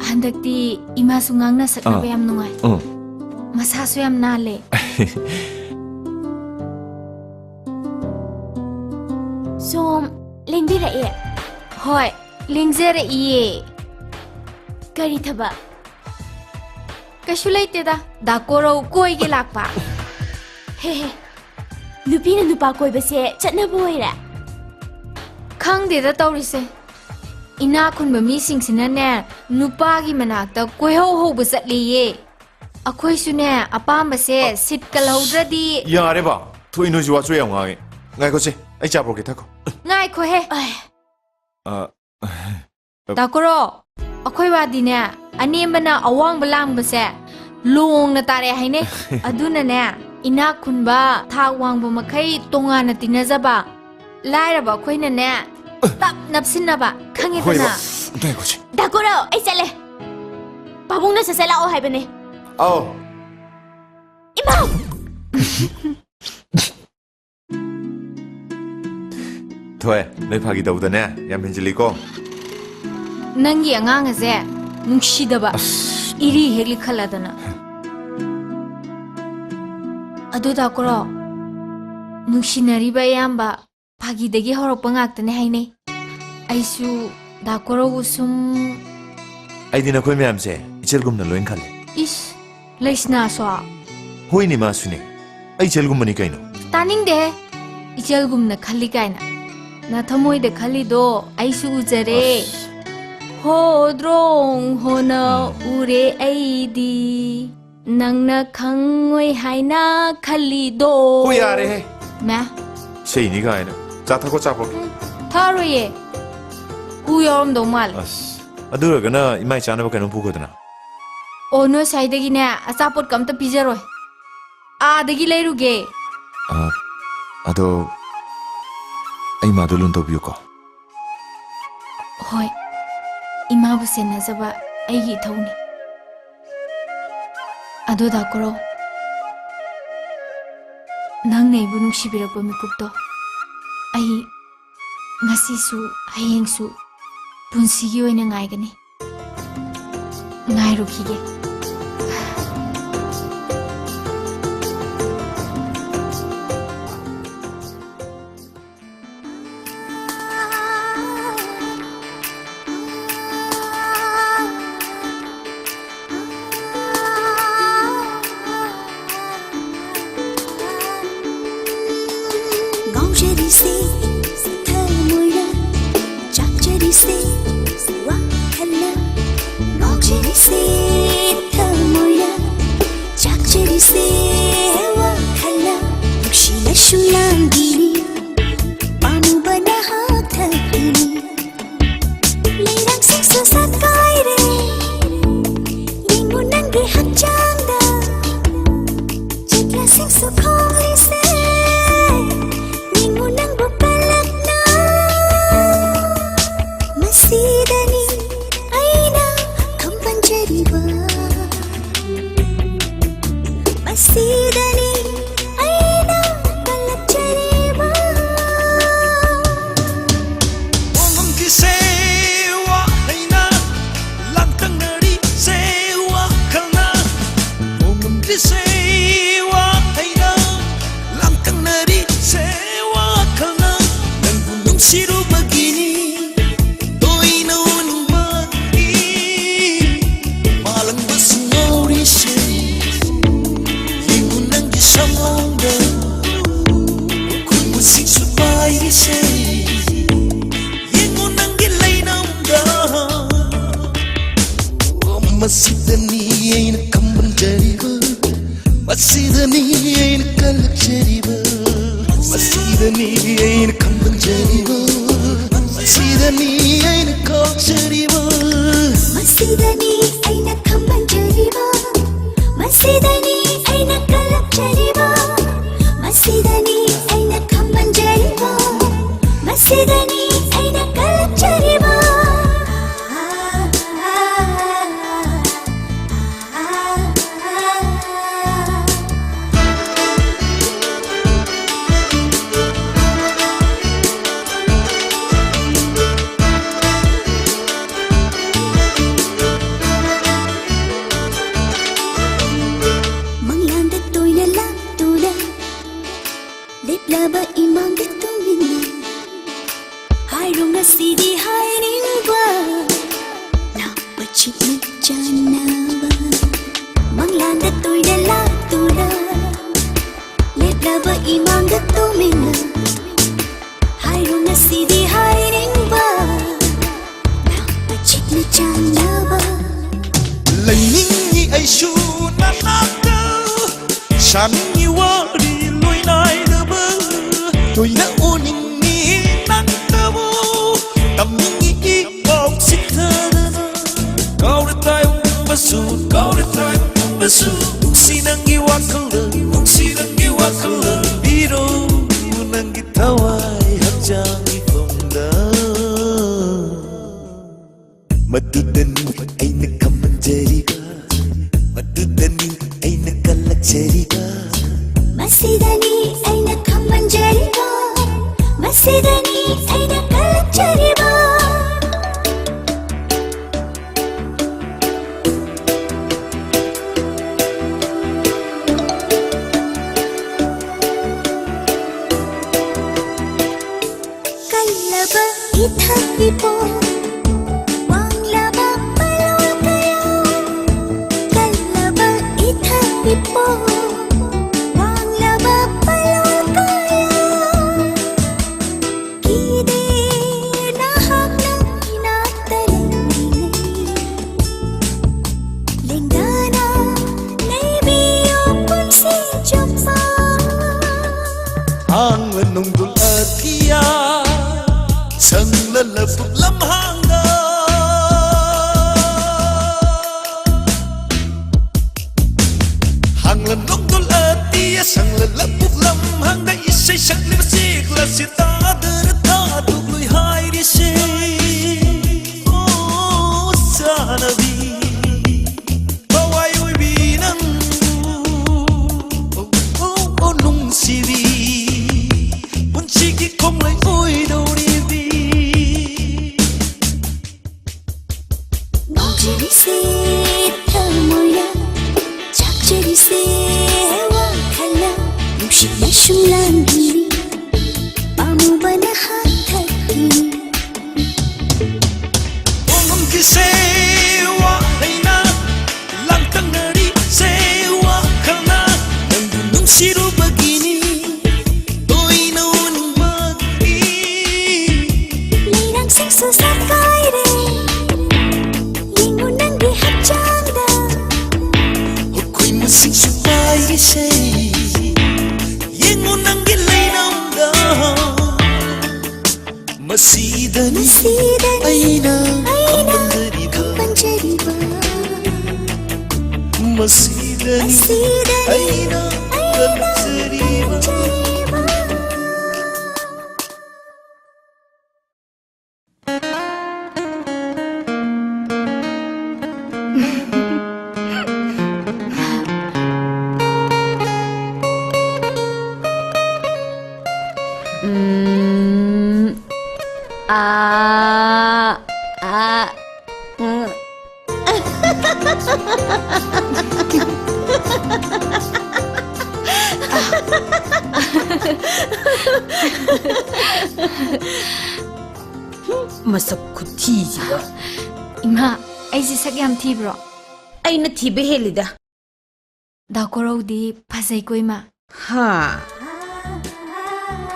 ꯍꯟꯗꯛꯇꯤ ꯏꯃꯥꯁꯨ ꯉꯥꯡꯅ ꯁꯛꯅꯕ ꯑꯥ꯫ ꯌꯥꯝ ꯅꯨꯡꯉꯥꯏ꯫ ꯎꯝ꯫ ꯃꯁꯥꯁꯨ ꯌꯥꯝ ꯅꯥꯜꯂꯦ꯫ ꯁꯣꯝ ꯂꯦꯡꯕꯤꯔꯛꯑꯦ? ꯍꯣꯏ, ꯂꯦꯡꯖꯔꯛꯏꯌꯦ꯫ ꯀꯔꯤ ꯊꯕꯛ? ꯀꯩꯁꯨ ꯂꯩꯇꯦꯗ, ꯗꯥ ꯀꯣꯔꯧ ꯀꯣꯏꯒꯦ ꯂꯥꯛꯄ꯫ ꯍꯦ ꯍꯦ, ꯅꯨꯄꯤꯅ ꯅꯨꯄꯥ ꯀꯣꯏꯕꯁꯦ ꯆꯠꯅꯕ ꯑꯣꯏꯔꯦ? ꯈꯪꯗꯦꯗ ꯇꯧꯔꯤꯁꯦ꯫ ꯏꯅꯥꯛ ꯈꯨꯟꯕ ꯃꯤꯁꯤꯡꯁꯤꯅꯅꯦ, ꯅꯨꯄꯥꯒꯤ ꯃꯅꯥꯛꯇ ꯀꯣꯏꯍꯧ ꯍꯧꯕ ꯆꯠꯂꯦꯌꯦ꯫ ꯑꯩꯈꯣꯏꯁꯨꯅꯦ, ꯑꯄꯥꯝꯕꯁꯦ ꯁꯤꯠꯀ ꯂꯧꯗ꯭ꯔꯗꯤ꯫ ꯌꯥꯔꯦ ꯕꯥ, ꯊꯣꯏ, ꯅꯣꯏꯁꯨ ꯋꯥꯆꯣꯏ ꯌꯥꯝ ꯉꯥꯡꯉꯦ꯫ ꯉꯥꯏꯈꯣꯁꯦ, ꯑꯩ ꯆꯥ ꯄꯨꯔꯛꯀꯦ, ꯊꯛꯈꯣ꯫ ꯉꯥꯏꯈꯣꯍꯦ꯫ ꯑ, ꯗꯥꯀꯣꯔꯣ, ꯑꯩꯈꯣꯏ ꯋꯥꯗꯤꯅꯦ, ꯑꯅꯦꯝꯕꯅ ꯑꯋꯥꯡꯕ ꯂꯥꯝꯕꯁꯦ ꯂꯣꯡꯅ ꯇꯥꯔꯦ ꯍꯥꯏꯅꯩ꯫ ꯑꯗꯨꯅꯅꯦ, ꯏꯅꯥꯛ ꯈꯨꯟꯕ, ꯊꯥꯛ ꯋꯥꯡꯕ ꯃꯈꯩ ꯇꯣꯉꯥꯟꯅ ꯇꯤꯟꯅꯖꯕ, ꯂꯥꯏꯔꯕ ꯑꯩꯈꯣꯏꯅꯅꯦ, ꯇꯞ ꯅꯞꯁꯤꯟꯅꯕ, ꯈꯪꯉꯦꯗꯅ? ꯍꯣꯏꯕ, ꯑꯝꯇ ꯉꯥꯏꯈꯣꯁꯦ꯫ ꯗꯥꯀꯣꯔꯣ, ꯑꯩ ꯆꯠꯂꯦ꯫ ꯄꯥꯕꯨꯡꯅ ꯆꯠꯁꯦ ꯂꯥꯛꯑꯣ ꯍꯥꯏꯕꯅꯦ꯫ ꯑꯧ꯫ ꯏꯃꯥ! ꯊꯣꯏ, ꯅꯣꯏ ꯐꯥꯒꯤ ꯇꯧꯕꯗꯅꯦ, ꯌꯥꯝ ꯍꯦꯟꯖꯤꯜꯂꯤꯀꯣ꯫ ꯅꯪꯒꯤ ꯑꯉꯥꯡ ꯑꯁꯦ ꯅꯨꯡꯁꯤꯗꯕ, ꯑꯁ꯫ ꯏꯔꯤ ꯍꯦꯛ ꯂꯤꯈꯠꯂꯗꯅ꯫ ꯑꯗꯨ ꯗꯥꯀꯣꯔꯣ, ꯅꯨꯡꯁꯤꯅꯔꯤꯕ ꯑꯌꯥꯝꯕ ꯐꯥꯒꯤꯗꯒꯤ ꯍꯧꯔꯛꯄ ꯉꯥꯛꯇꯅꯦ ꯍꯥꯏꯅꯩ꯫ ꯑꯩꯁꯨ ꯗꯥꯀꯣꯔꯣꯕꯨ ꯁꯨꯝ꯫ ꯑꯩꯗꯤ ꯅꯈꯣꯏ ꯃꯌꯥꯝꯁꯦ ꯏꯆꯦꯜꯒꯨꯝꯅ ꯂꯣꯏꯅ ꯈꯜꯂꯤ꯫ ꯏꯁ, ꯂꯩꯁꯅꯥꯁꯣ꯫ ꯍꯣꯏꯅꯦ, ꯃꯥꯁꯨꯅꯦ꯫ ꯑꯩ ꯏꯆꯦꯜꯒꯨꯝꯕꯅꯤ ꯀꯩꯅꯣ꯫ ꯇꯥꯅꯤꯡꯗꯦꯍꯦ꯫ ꯏꯆꯦꯜꯒꯨꯝꯅ ꯈꯜꯂꯤ ꯀꯥꯏꯅ꯫ ꯅꯊꯃꯣꯏꯗ ꯈꯜꯂꯤꯗꯣ ꯑꯩꯁꯨ ꯎꯖꯔꯦ꯫ ꯑꯁ꯫ ꯍꯣꯗ꯭ꯔꯣꯡ ꯍꯣꯅ ꯎꯝ꯫ ꯎꯔꯦ ꯑꯩꯗꯤ꯫ ꯅꯪꯅ ꯈꯪꯉꯣꯏ ꯍꯥꯏꯅ ꯈꯜꯂꯤꯗꯣ꯫ ꯍꯣꯏ, ꯌꯥꯔꯦꯍꯦ꯫ ꯃꯥ꯫ ꯏꯁꯩꯅꯤ ꯀꯥꯏꯅ꯫ ꯆꯥ ꯊꯛꯈꯣ, ꯆꯥ ꯄꯨꯔꯛꯀꯦ꯫ ꯎꯝ, ꯊꯛꯑꯔꯣꯏꯌꯦ꯫ ꯍꯨ ꯌꯥꯎꯔꯝꯗꯧ ꯃꯥꯜꯂꯦ꯫ ꯑꯁ, ꯑꯗꯨ ꯑꯣꯏꯔꯒꯅ ꯏꯃꯥꯏ ꯆꯥꯅꯕ ꯀꯩꯅꯣꯝ ꯄꯨꯈꯣꯗꯅ꯫ ꯑꯣ, ꯅꯣꯏ ꯁ꯭ꯋꯥꯏꯗꯒꯤꯅꯦ, ꯑꯆꯥꯄꯣꯠꯀ ꯑꯝꯇ ꯄꯤꯖꯔꯣꯏ꯫ ꯑꯥꯗꯒꯤ ꯂꯩꯔꯨꯒꯦ꯫ ꯑ, ꯑꯗꯣ ꯑꯩ ꯃꯥꯗꯣ ꯂꯨꯅ ꯇꯧꯕꯤꯌꯨꯀꯣ꯫ ꯍꯣꯏ, ꯏꯃꯥꯕꯨ ꯁꯦꯟꯅꯖꯕ ꯑꯩꯒꯤ ꯏꯊꯧꯅꯤ꯫ ꯑꯗꯣ ꯗꯥꯀꯣꯔꯣ, ꯅꯪꯅ ꯑꯩꯕꯨ ꯅꯨꯡꯁꯤꯕꯤꯔꯛꯄ ꯃꯤꯀꯨꯞꯇꯣ ꯑꯩ ꯉꯁꯤꯁꯨ ꯍꯌꯦꯡꯁꯨ ꯄꯨꯟꯁꯤꯒꯤ ꯑꯣꯏꯅ ꯉꯥꯏꯒꯅꯤ꯫ ꯉꯥꯏꯔꯨꯈꯤꯒꯦ꯫ ꯉꯥꯎꯖꯔꯤꯁꯦ ꯊꯃꯣꯏꯅ ꯆꯥꯛꯆꯔꯤꯁꯦ ꯍꯛꯆꯥꯡꯗ ꯆꯠꯂꯁꯤꯡꯁꯨ ꯈꯣꯡꯂꯤꯁꯦ, ꯌꯦꯡꯉꯨ ꯅꯪꯕꯨ ꯀꯜꯂꯛꯅ꯫ ꯃꯁꯤꯗꯅꯤ ꯑꯩꯅ ꯈꯝꯕꯟꯖꯔꯤꯕ, ꯃꯁꯤꯗꯅꯤ ꯑꯩꯅ ꯀꯜꯂꯛꯆꯔꯤꯕ꯫ ꯄꯣꯡꯉꯝꯈꯤꯁꯦ ꯋꯥꯍꯩꯅ ꯂꯥꯡꯇꯛꯅꯔꯤꯁꯦ ꯋꯥꯈꯜꯅ꯫ ꯄꯣꯡꯉꯝꯈꯤꯁꯦ ꯋꯥꯍꯩꯅ ꯂꯥꯡꯇꯛꯅꯔꯤꯁꯦ ꯋꯥꯈꯜꯅ꯫ ꯅꯪꯕꯨ ꯅꯨꯡꯁꯤꯔꯨꯕꯒꯤꯅꯤ ꯇꯣꯏꯅ ꯎꯅꯤꯡꯕꯒꯤ ꯃꯥꯂꯪꯕꯁꯨ ꯉꯧꯔꯤꯁꯦ꯫ ꯌꯦꯡꯉꯨ ꯅꯪꯒꯤ ꯁꯝꯂꯣꯡꯗ ꯈꯨꯟꯕꯨꯁꯤꯡꯁꯨ ꯄꯥꯏꯔꯤꯁꯦ꯫ ꯌꯦꯡꯉꯨ ꯅꯪꯒꯤ ꯂꯩꯅꯝꯗ꯫ ꯃꯁꯤꯗꯅꯤ ꯑꯩꯅ ꯈꯝꯕꯟꯖꯔꯤꯕ, ꯃꯁꯤꯗꯅꯤ ꯑꯩꯅ ꯀꯜꯂꯛꯆꯔꯤꯕ, ꯃꯁꯤꯗꯅꯤ ꯑꯩꯅ ꯈꯝꯕꯟꯖꯔꯤꯕ, ꯃꯁꯤꯗꯅꯤ ꯑꯩꯅ ꯀꯜꯂꯛꯆꯔꯤꯕ꯫ ꯃꯁꯤꯗꯅꯤ ꯑꯩꯅ ꯈꯝꯕꯟꯖꯔꯤꯕ, ꯃꯁꯤꯗꯅꯤ ꯑꯩꯅ ꯀꯜꯂꯛꯆꯔꯤꯕ, ꯃꯁꯤꯗꯅꯤ ꯑꯩꯅ ꯈꯝꯕꯟꯖꯔꯤꯕ, ꯃꯁꯤꯗꯅꯤ ꯑꯩꯅ ꯀꯜꯂꯛꯆꯔꯤꯕ꯫ ꯃꯪꯂꯥꯟꯗ ꯇꯣꯏꯅ ꯂꯥꯛꯇꯨꯅ ꯂꯦꯞꯂꯕ ꯏꯃꯥꯡꯗ ꯇꯨꯃꯤꯟꯅ ꯍꯥꯏꯔꯣ ꯉꯁꯤꯗꯤ ꯍꯥꯏꯅꯤꯡꯕ ꯂꯥꯛꯄ ꯆꯤꯛꯅ ꯆꯥꯟꯅꯕ꯫ ꯃꯪꯂꯥꯟꯗ ꯇꯣꯏꯅ ꯂꯥꯛꯇꯨꯅ ꯂꯦꯞꯂꯕ ꯏꯃꯥꯡꯗ ꯇꯨꯃꯤꯟꯅ ꯍꯥꯏꯔꯣ ꯉꯁꯤꯗꯤ ꯍꯥꯏꯅꯤꯡꯕ ꯂꯥꯛꯄ ꯆꯤꯛꯅ ꯆꯥꯟꯅꯕ꯫ ꯂꯩꯅꯤꯡꯉꯤ ꯑꯩꯁꯨ ꯅꯅꯥꯛꯇ, ꯁꯥꯅꯤꯡꯉꯤ ꯋꯥꯔꯤ ꯂꯣꯏ ꯅꯥꯏꯗꯕ, ꯇꯣꯏꯅ ꯎꯅꯤꯡꯉꯤ ꯅꯪꯇꯕꯨ, ꯇꯝꯅꯤꯡꯉꯤ ꯏ ꯄꯥꯎ ꯁꯤꯊꯗꯅ꯫ ꯀꯥꯎꯔꯦ ꯇꯥꯏꯕꯪꯕꯁꯨ ꯀꯥꯎꯔꯦ ꯃꯁꯨ ꯅꯨꯡꯁꯤ ꯅꯪꯒꯤ ꯋꯥꯈꯜꯗ, ꯅꯨꯡꯁꯤ ꯅꯪꯒꯤ ꯋꯥꯈꯜꯗ ꯏꯔꯣ ꯅꯪꯒꯤ ꯊꯋꯥꯏ ꯍꯛꯆꯥꯡꯒꯤ ꯄꯨꯡꯗ꯫ ꯃꯗꯨꯗꯅꯤ ꯑꯩꯅ ꯈꯝꯃꯟꯖꯔꯤꯕ, ꯃꯗꯨꯗꯅꯤ ꯑꯩꯅ ꯀꯜꯂꯛꯆꯔꯤꯕ꯫ ꯃꯁꯤꯗꯅꯤ ꯑꯩꯅ ꯈꯝꯃꯟꯖꯔꯤꯕ, ꯃꯁꯤꯗꯅꯤ ꯑꯩꯅ ꯀꯜꯂꯛꯆꯔꯤꯕ꯫ ꯀꯜꯂꯕ ꯏꯊꯛ ꯏꯄꯣ, ꯋꯥꯡꯂꯕ ꯄꯥꯂꯣꯜ ꯀꯌꯥ꯫ ꯀꯜꯂꯕ ꯏꯊꯛ ꯏꯄꯣ, ꯋꯥꯡꯂꯕ ꯄꯥꯂꯣꯜ ꯀꯌꯥ꯫ ꯀꯤꯗꯦ ꯅꯍꯥꯛꯅ ꯏꯅꯥꯛꯇ ꯂꯩꯔꯤꯉꯩ꯫ ꯂꯦꯡꯗꯅ ꯂꯩꯕꯤꯌꯨ ꯄꯨꯟꯁꯤ ꯆꯨꯞꯄ꯫ ꯍꯥꯡꯂ ꯅꯣꯡꯗꯣꯜ ꯑꯇꯤꯌꯥ, ꯁꯪꯂ ꯂꯧꯕꯨꯛ ꯂꯝꯍꯥꯡꯗ꯫ ꯍꯥꯡꯂ ꯅꯣꯡꯗꯣꯜ ꯑꯇꯤꯌꯥ, ꯁꯪꯂ ꯂꯧꯕꯨꯛ ꯂꯝꯍꯥꯡꯗ ꯏꯁꯩ ꯁꯛꯂꯤꯕ ꯆꯦꯛꯂꯛꯁꯤ ꯇꯥꯗꯅ ꯊꯥꯗꯣꯛꯂꯣꯏ ꯍꯥꯏꯔꯤꯁꯦ꯫ ꯑꯣ, ꯆꯥꯅꯕꯤ꯫ ꯊꯋꯥꯏ ꯑꯣꯏꯕꯤ ꯅꯪꯕꯨ, ꯑꯣ, ꯑꯣ, ꯑꯣ, ꯅꯨꯡꯁꯤꯕꯤ, ꯄꯨꯟꯁꯤꯒꯤ ꯈꯣꯡꯂꯩ ꯑꯣꯏꯗꯧꯔꯤꯕꯤ꯫ ꯉꯥꯎꯖꯔꯤꯁꯦ ꯊꯃꯣꯏꯅ, ꯆꯥꯛꯆꯔꯤꯁꯦ ꯋꯥꯈꯜꯅ, ꯅꯨꯡꯁꯤꯠꯅ ꯁꯨꯝ ꯂꯥꯡꯕꯤꯔꯤ꯫ ꯄꯥꯝꯃꯨꯕꯅ ꯍꯥꯠꯊꯈꯤ꯫ ꯈꯣꯡꯂꯝꯈꯤꯁꯦ ꯋꯥꯍꯩꯅ ꯂꯥꯡꯇꯛꯅꯔꯤꯁꯦ ꯋꯥꯈꯜꯅ ꯅꯪꯕꯨ ꯅꯨꯡꯁꯤꯔꯨꯕꯒꯤꯅꯤ ꯇꯣꯏꯅ ꯎꯅꯤꯡꯕꯒꯤ꯫ ꯂꯩꯔꯥꯡꯁꯤꯡꯁꯨ ꯁꯦꯒꯥꯏꯔꯦ ꯌꯦꯡꯉꯨ ꯅꯪꯒꯤ ꯍꯛꯆꯥꯡꯗ꯫ ꯈꯣꯏ ꯃꯁꯤꯡꯁꯨ ꯄꯥꯏꯔꯤꯁꯦ ꯌꯦꯡꯉꯨ ꯅꯪꯒꯤ ꯂꯩꯅꯧꯗ꯫ ꯃꯁꯤꯗꯅꯤ ꯃꯁꯤꯗꯅꯤ ꯑꯩꯅ ꯑꯩꯅ ꯈꯝꯕꯟꯖꯔꯤꯕ꯫ ꯈꯝꯕꯟꯖꯔꯤꯕ꯫ ꯃꯁꯤꯗꯅꯤ ꯑꯩꯅ ꯀꯞꯆꯔꯤꯕ꯫ ꯎꯝ, ꯑꯥ, ꯑꯥ, ꯎꯝ꯫ ꯃꯁꯛ ꯈꯨꯊꯤꯁꯤꯒ꯫ ꯏꯃꯥ, ꯑꯩꯁꯦ ꯁꯛ ꯌꯥꯝ ꯊꯤꯕ꯭ꯔꯣ? ꯑꯩꯅ ꯊꯤꯕ ꯍꯦꯜꯂꯤꯗ꯫ ꯗꯥ ꯀꯣꯔꯧꯗꯤ ꯐꯖꯩꯀꯣ, ꯏꯃꯥ꯫ ꯍꯥ?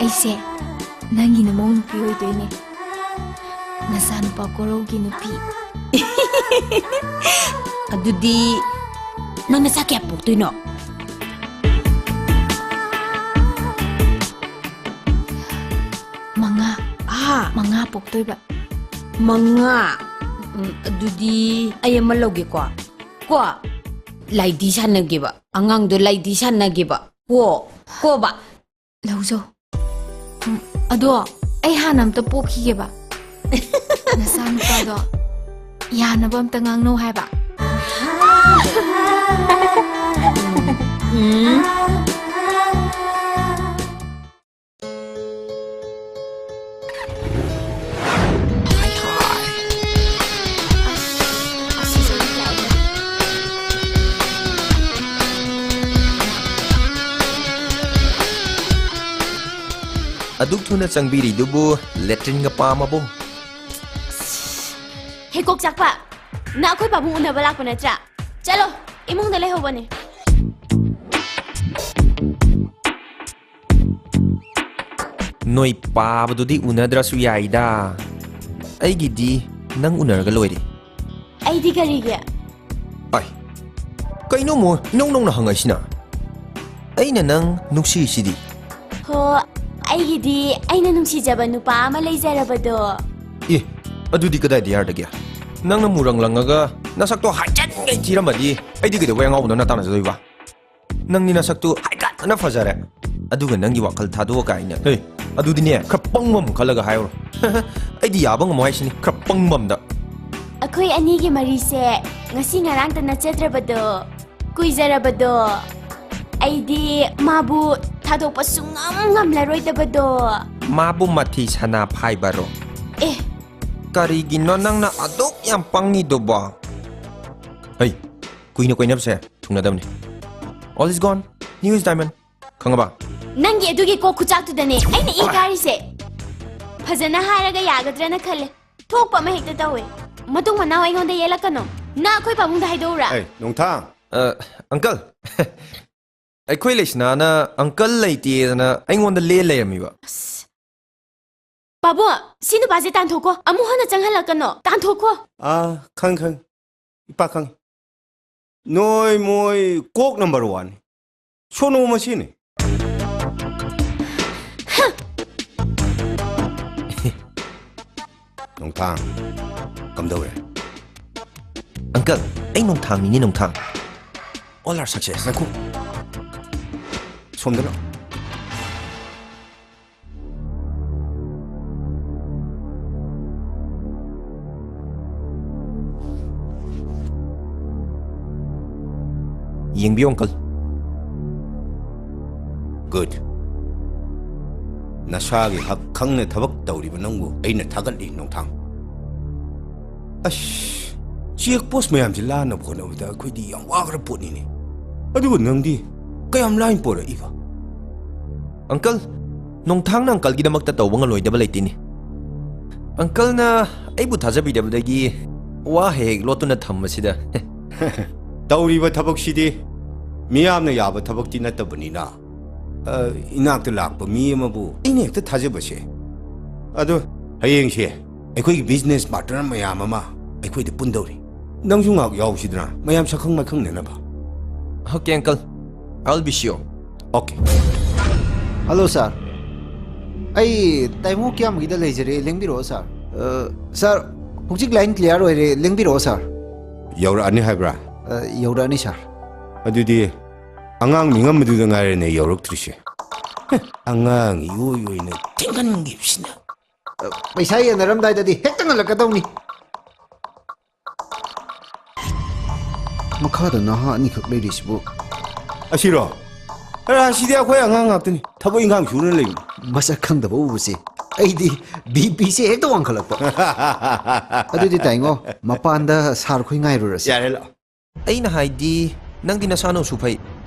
ꯑꯩꯁꯦ ꯅꯪꯒꯤ ꯅꯃꯧ ꯅꯨꯄꯤ ꯑꯣꯏꯗꯣꯏꯅꯦ꯫ ꯅꯆꯥꯅꯨꯄꯥ ꯀꯣꯔꯧꯒꯤ ꯅꯨꯄꯤ꯫ ꯑꯗꯨꯗꯤ ꯅꯪ ꯅꯆꯥ ꯀꯌꯥ ꯄꯣꯛꯇꯣꯏꯅꯣ? ꯃꯉꯥ꯫ ꯍꯥ? ꯃꯉꯥ ꯄꯣꯛꯇꯣꯏꯕ꯫ ꯃꯉꯥ? ꯎꯝ, ꯑꯗꯨꯗꯤ ꯑꯩ ꯑꯃ ꯂꯧꯒꯦꯀꯣ꯫ ꯀꯣ? ꯂꯥꯏꯗꯤ ꯁꯥꯟꯅꯒꯦꯕ꯫ ꯑꯉꯥꯡꯗꯣ ꯂꯥꯏꯗꯤ ꯁꯥꯟꯅꯒꯦꯕ꯫ ꯀꯣ? ꯀꯣꯕ? ꯂꯧꯖꯧ꯫ ꯎꯝ, ꯑꯗꯣ ꯑꯩ ꯍꯥꯟꯅ ꯑꯝꯇ ꯄꯣꯛꯈꯤꯒꯦꯕ꯫ ꯅꯆꯥꯅꯨꯄꯥꯗꯣ ꯌꯥꯅꯕ ꯑꯝꯇ ꯉꯥꯡꯅꯧ ꯍꯥꯏꯕ꯫ ꯎꯝ꯫ ꯑꯗꯨꯛ ꯊꯨꯅ ꯆꯪꯕꯤꯔꯤꯗꯨꯕꯨ ꯂꯦꯇ꯭ꯔꯤꯟꯒ ꯄꯥꯝꯃꯕꯣ? ꯍꯦ ꯀꯣꯛ ꯆꯥꯛꯄ, ꯅꯪ ꯑꯩꯈꯣꯏ ꯄꯥꯕꯨꯡ ꯎꯅꯕ ꯂꯥꯛꯄ ꯅꯠꯇ꯭ꯔꯥ? ꯆꯠꯂꯣ, ꯏꯃꯨꯡꯗ ꯂꯩꯍꯧꯕꯅꯦ꯫ ꯅꯣꯏ ꯄꯥꯕꯗꯨꯗꯤ ꯎꯅꯗ꯭ꯔꯁꯨ ꯌꯥꯏꯗ꯫ ꯑꯩꯒꯤꯗꯤ ꯅꯪ ꯎꯅꯔꯒ ꯂꯣꯏꯔꯦ꯫ ꯑꯩꯗꯤ ꯀꯔꯤꯒꯤ? ꯑꯥꯏ, ꯀꯩꯅꯣ ꯃꯣ ꯏꯅꯧ ꯅꯧꯅ ꯍꯪꯉꯛꯏꯁꯤꯅ? ꯑꯩꯅ ꯅꯪ ꯅꯨꯡꯁꯤꯁꯤꯗꯤ꯫ ꯍꯣ, ꯑꯩꯒꯤꯗꯤ ꯑꯩꯅ ꯅꯨꯡꯁꯤꯖꯕ ꯅꯨꯄꯥ ꯑꯃ ꯂꯩꯖꯔꯕꯗꯣ꯫ ꯑꯦ, ꯑꯗꯨꯗꯤ ꯀꯗꯥꯏꯗ ꯌꯥꯔꯗꯒꯦ? ꯅꯪꯅ ꯃꯨꯔꯪ ꯂꯪꯉꯒ ꯅꯁꯛꯇꯣ ꯍꯥꯏꯖꯟꯒꯦ ꯊꯤꯔꯝꯃꯗꯤ ꯑꯩꯗꯤ ꯀꯩꯗꯧꯕꯩ ꯑꯉꯥꯎꯕꯗꯧꯅ ꯇꯥꯟꯅꯖꯗꯣꯏꯕ? ꯅꯪꯗꯤ ꯅꯁꯛꯇꯨ ꯍꯥꯏꯀꯠꯇꯅ ꯐꯖꯔꯦ, ꯑꯗꯨꯒ ꯅꯪꯒꯤ ꯋꯥꯈꯜ ꯊꯥꯗꯣꯛꯑ ꯀꯥꯏꯅ꯫ ꯍꯦ, ꯑꯗꯨꯗꯤꯅꯦ, ꯈꯔ ꯄꯪꯕ ꯑꯃ ꯈꯜꯂꯒ ꯍꯥꯏꯔꯣ꯫ ꯑꯩꯗꯤ ꯌꯥꯕ ꯉꯝꯃꯣ ꯍꯥꯏꯁꯤꯅꯤ, ꯈꯔ ꯄꯪꯕ ꯑꯝꯗ꯫ ꯑꯩꯈꯣꯏ ꯑꯅꯤꯒꯤ ꯃꯔꯤꯁꯦ ꯉꯁꯤ ꯉꯔꯥꯡꯇ ꯅꯠꯆꯗ꯭ꯔꯕꯗꯣ, ꯀꯨꯏꯖꯔꯕꯗꯣ꯫ ꯑꯩꯗꯤ ꯃꯥꯕꯨ ꯊꯥꯗꯣꯛꯄ ꯁꯨꯡꯉꯝ ꯉꯝꯂꯔꯣꯏꯗꯕꯗꯣ꯫ ꯃꯥꯕꯨ ꯃꯊꯤ ꯁꯅꯥ ꯐꯥꯏꯕꯔꯣ? ꯑꯦ꯫ ꯀꯔꯤꯒꯤꯅꯣ ꯅꯪꯅ ꯑꯗꯨꯛ ꯌꯥꯝ ꯄꯪꯉꯤꯗꯨꯕꯣ? ꯍꯩ, ꯀꯨꯏꯅ ꯀꯣꯏꯅꯕꯁꯦ ꯊꯨꯡꯅꯗꯕꯅꯤ꯫ All is gone, new is diamond꯫ ꯈꯪꯉꯕ? ꯅꯪꯒꯤ ꯑꯗꯨꯒꯤ ꯀꯣꯛ ꯈꯨꯆꯥꯛꯇꯨꯗꯅꯦ ꯑꯩꯅ ꯏ ꯀꯥꯔꯤꯁꯦ꯫ ꯐꯖꯅ ꯍꯥꯏꯔꯒ ꯌꯥꯒꯗ꯭ꯔꯅ ꯈꯜꯂꯦ꯫ ꯊꯣꯛꯄ ꯑꯃ ꯍꯦꯛꯇ ꯇꯧꯋꯦ꯫ ꯃꯇꯨꯡ ꯃꯅꯥꯎ ꯑꯩꯉꯣꯟꯗ ꯌꯦꯜꯂꯛꯀꯅꯨ꯫ ꯅꯪ ꯑꯩꯈꯣꯏ ꯄꯥꯕꯨꯡꯗ ꯍꯥꯏꯗꯣꯛꯎꯔꯥ? ꯑꯩ, ꯅꯣꯡꯊꯥꯡ꯫ ꯑ, uncle꯫ ꯑꯩꯈꯣꯏ ꯂꯩꯁꯅꯥꯅ uncle ꯂꯩꯇꯦꯗꯅ ꯑꯩꯉꯣꯟꯗ ꯂꯦ ꯂꯩꯔꯝꯃꯤꯕ꯫ ꯑꯁ꯫ ꯄꯥꯕꯨꯡ, ꯁꯤ ꯅꯨꯄꯥꯁꯦ ꯇꯥꯟꯊꯣꯛꯈꯣ꯫ ꯑꯃꯨꯛ ꯍꯟꯅ ꯆꯪꯍꯜꯂꯛꯀꯅꯣ꯫ ꯇꯥꯟꯊꯣꯛꯈꯣ꯫ ꯑꯥ, ꯈꯪ, ꯈꯪ꯫ ꯏꯄꯥ ꯈꯪ꯫ ꯅꯣꯏ ꯃꯣꯏ ꯀꯣꯛ number one꯫ ꯁꯣꯅꯣ ꯃꯁꯤꯅꯤ꯫ ꯅꯣꯡꯊꯥꯡ, ꯀꯝꯗꯧꯔꯦ? Uncle, ꯑꯩ ꯅꯣꯡꯊꯥꯡꯅꯤꯅꯦ, ꯅꯣꯡꯊꯥꯡ꯫ All are success꯫ ꯉꯥꯏꯈꯣ꯫ ꯁꯣꯝꯗ ꯂꯥꯛꯑꯣ꯫ ꯌꯦꯡꯕꯤꯌꯨ, uncle꯫ Good꯫ ꯅꯁꯥꯒꯤ ꯍꯛ ꯈꯪꯅ ꯊꯕꯛ ꯇꯧꯔꯤꯕ ꯅꯪꯕꯨ ꯑꯩꯅ ꯊꯥꯒꯠꯂꯤ, ꯅꯣꯡꯊꯥꯡ꯫ ꯑꯁ, check post ꯃꯌꯥꯝꯁꯦ ꯂꯥꯟꯅꯕ ꯍꯣꯠꯅꯕꯗ ꯑꯩꯈꯣꯏꯗꯤ ꯌꯥꯝ ꯋꯥꯈ꯭ꯔ ꯄꯣꯠꯅꯤꯅꯦ꯫ ꯑꯗꯨꯒ ꯅꯪꯗꯤ ꯀꯌꯥꯝ ꯂꯥꯏꯅ ꯄꯣꯔꯛꯏꯕ? Uncle, ꯅꯣꯡꯊꯥꯡꯅ uncleꯒꯤꯗꯃꯛꯇ ꯇꯧꯕ ꯉꯝꯂꯣꯏꯗꯕ ꯂꯩꯇꯦꯅꯦ꯫ Uncleꯅ ꯑꯩꯕꯨ ꯊꯥꯖꯕꯤꯗꯕꯗꯒꯤ ꯋꯥ ꯍꯦꯛ ꯍꯦꯛ ꯂꯣꯠꯇꯨꯅ ꯊꯝꯕꯁꯤꯗ꯫ ꯇꯧꯔꯤꯕ ꯊꯕꯛꯁꯤꯗꯤ ꯃꯤꯌꯥꯝꯅ ꯌꯥꯕ ꯊꯕꯛꯇꯤ ꯅꯠꯇꯕꯅꯤꯅ, ꯑ, ꯏꯅꯥꯛꯇ ꯂꯥꯛꯄ ꯃꯤ ꯑꯃꯕꯨ ꯑꯩꯅ ꯍꯦꯛꯇ ꯊꯥꯖꯕꯁꯦ꯫ ꯑꯗꯣ ꯍꯌꯦꯡꯁꯦ ꯑꯩꯈꯣꯏꯒꯤ business partner ꯃꯌꯥꯝ ꯑꯃ ꯑꯩꯈꯣꯏꯗ ꯄꯨꯟꯗꯧꯔꯤ꯫ ꯅꯪꯁꯨ ꯉꯥꯏꯍꯥꯛ ꯌꯥꯎꯁꯤꯗꯅ, ꯃꯌꯥꯝ ꯁꯛꯈꯪ ꯃꯥꯏꯈꯪꯅꯅꯕ꯫ Okay, uncle. I'll be sure. Okay. Hello, sir. ꯑꯩ ꯇꯥꯏꯃꯣ ꯀꯤꯌꯥꯝꯒꯤꯗ ꯂꯩꯖꯔꯦ, ꯂꯦꯡꯕꯤꯔꯛꯑꯣ, sir꯫ ꯑ, sir, ꯍꯧꯖꯤꯛ line clear ꯑꯣꯏꯔꯦ, ꯂꯦꯡꯕꯤꯔꯛꯑꯣ, sir꯫ ꯌꯧꯔꯛꯑꯅꯤ ꯍꯥꯏꯕ꯭ꯔꯥ? ꯑ, ꯌꯧꯔꯛꯑꯅꯤ, ꯁꯥꯔ꯫ ꯑꯗꯨꯗꯤ ꯑꯉꯥꯡ ꯃꯤꯉꯝꯕꯗꯨꯗ ꯉꯥꯏꯔꯦꯅꯦ ꯌꯧꯔꯛꯇ꯭ꯔꯤꯁꯦ꯫ ꯍꯦ, ꯑꯉꯥꯡ ꯏꯑꯣꯏ ꯑꯣꯏꯅ ꯊꯦꯡꯍꯟꯈꯤꯕꯁꯤꯅ꯫ ꯑ, ꯄꯩꯁꯥ ꯌꯦꯟꯅꯔꯝꯗꯥꯏꯗꯗꯤ ꯍꯦꯛꯇ ꯉꯜꯂꯛꯀꯗꯧꯅꯤ꯫ ꯃꯈꯥꯗ ꯅꯍꯥ ꯑꯅꯤꯈꯛ ꯂꯩꯔꯤꯁꯤꯕꯨ? ꯑꯁꯤꯔꯣ? ꯑꯔꯥ, ꯑꯁꯤꯗꯤ ꯑꯩꯈꯣꯏ ꯑꯉꯥꯡ ꯉꯥꯛꯇꯅꯤ, ꯊꯕꯛ ꯏꯪꯈꯥꯡ ꯁꯨꯔ ꯂꯩꯕꯅꯤ꯫ ꯃꯁꯛ ꯈꯪꯗꯕ ꯎꯕꯁꯦ ꯑꯩꯗꯤ ꯕꯤ ꯄꯤꯁꯦ ꯍꯦꯛꯇ ꯋꯥꯡꯈꯠꯂꯛꯄ꯫ ꯑꯗꯨꯗꯤ ꯇꯥꯏꯉꯣ, ꯃꯄꯥꯟꯗ ꯁꯥꯔ ꯈꯣꯏ ꯉꯥꯏꯔꯨꯔꯁꯤ꯫ ꯌꯥꯔꯦ, ꯂꯥꯛꯑꯣ꯫ ꯑꯩꯅ ꯍꯥꯏꯗꯤ, ꯅꯪꯗꯤ ꯅꯁꯥ ꯅꯧꯁꯨ ꯐꯩ,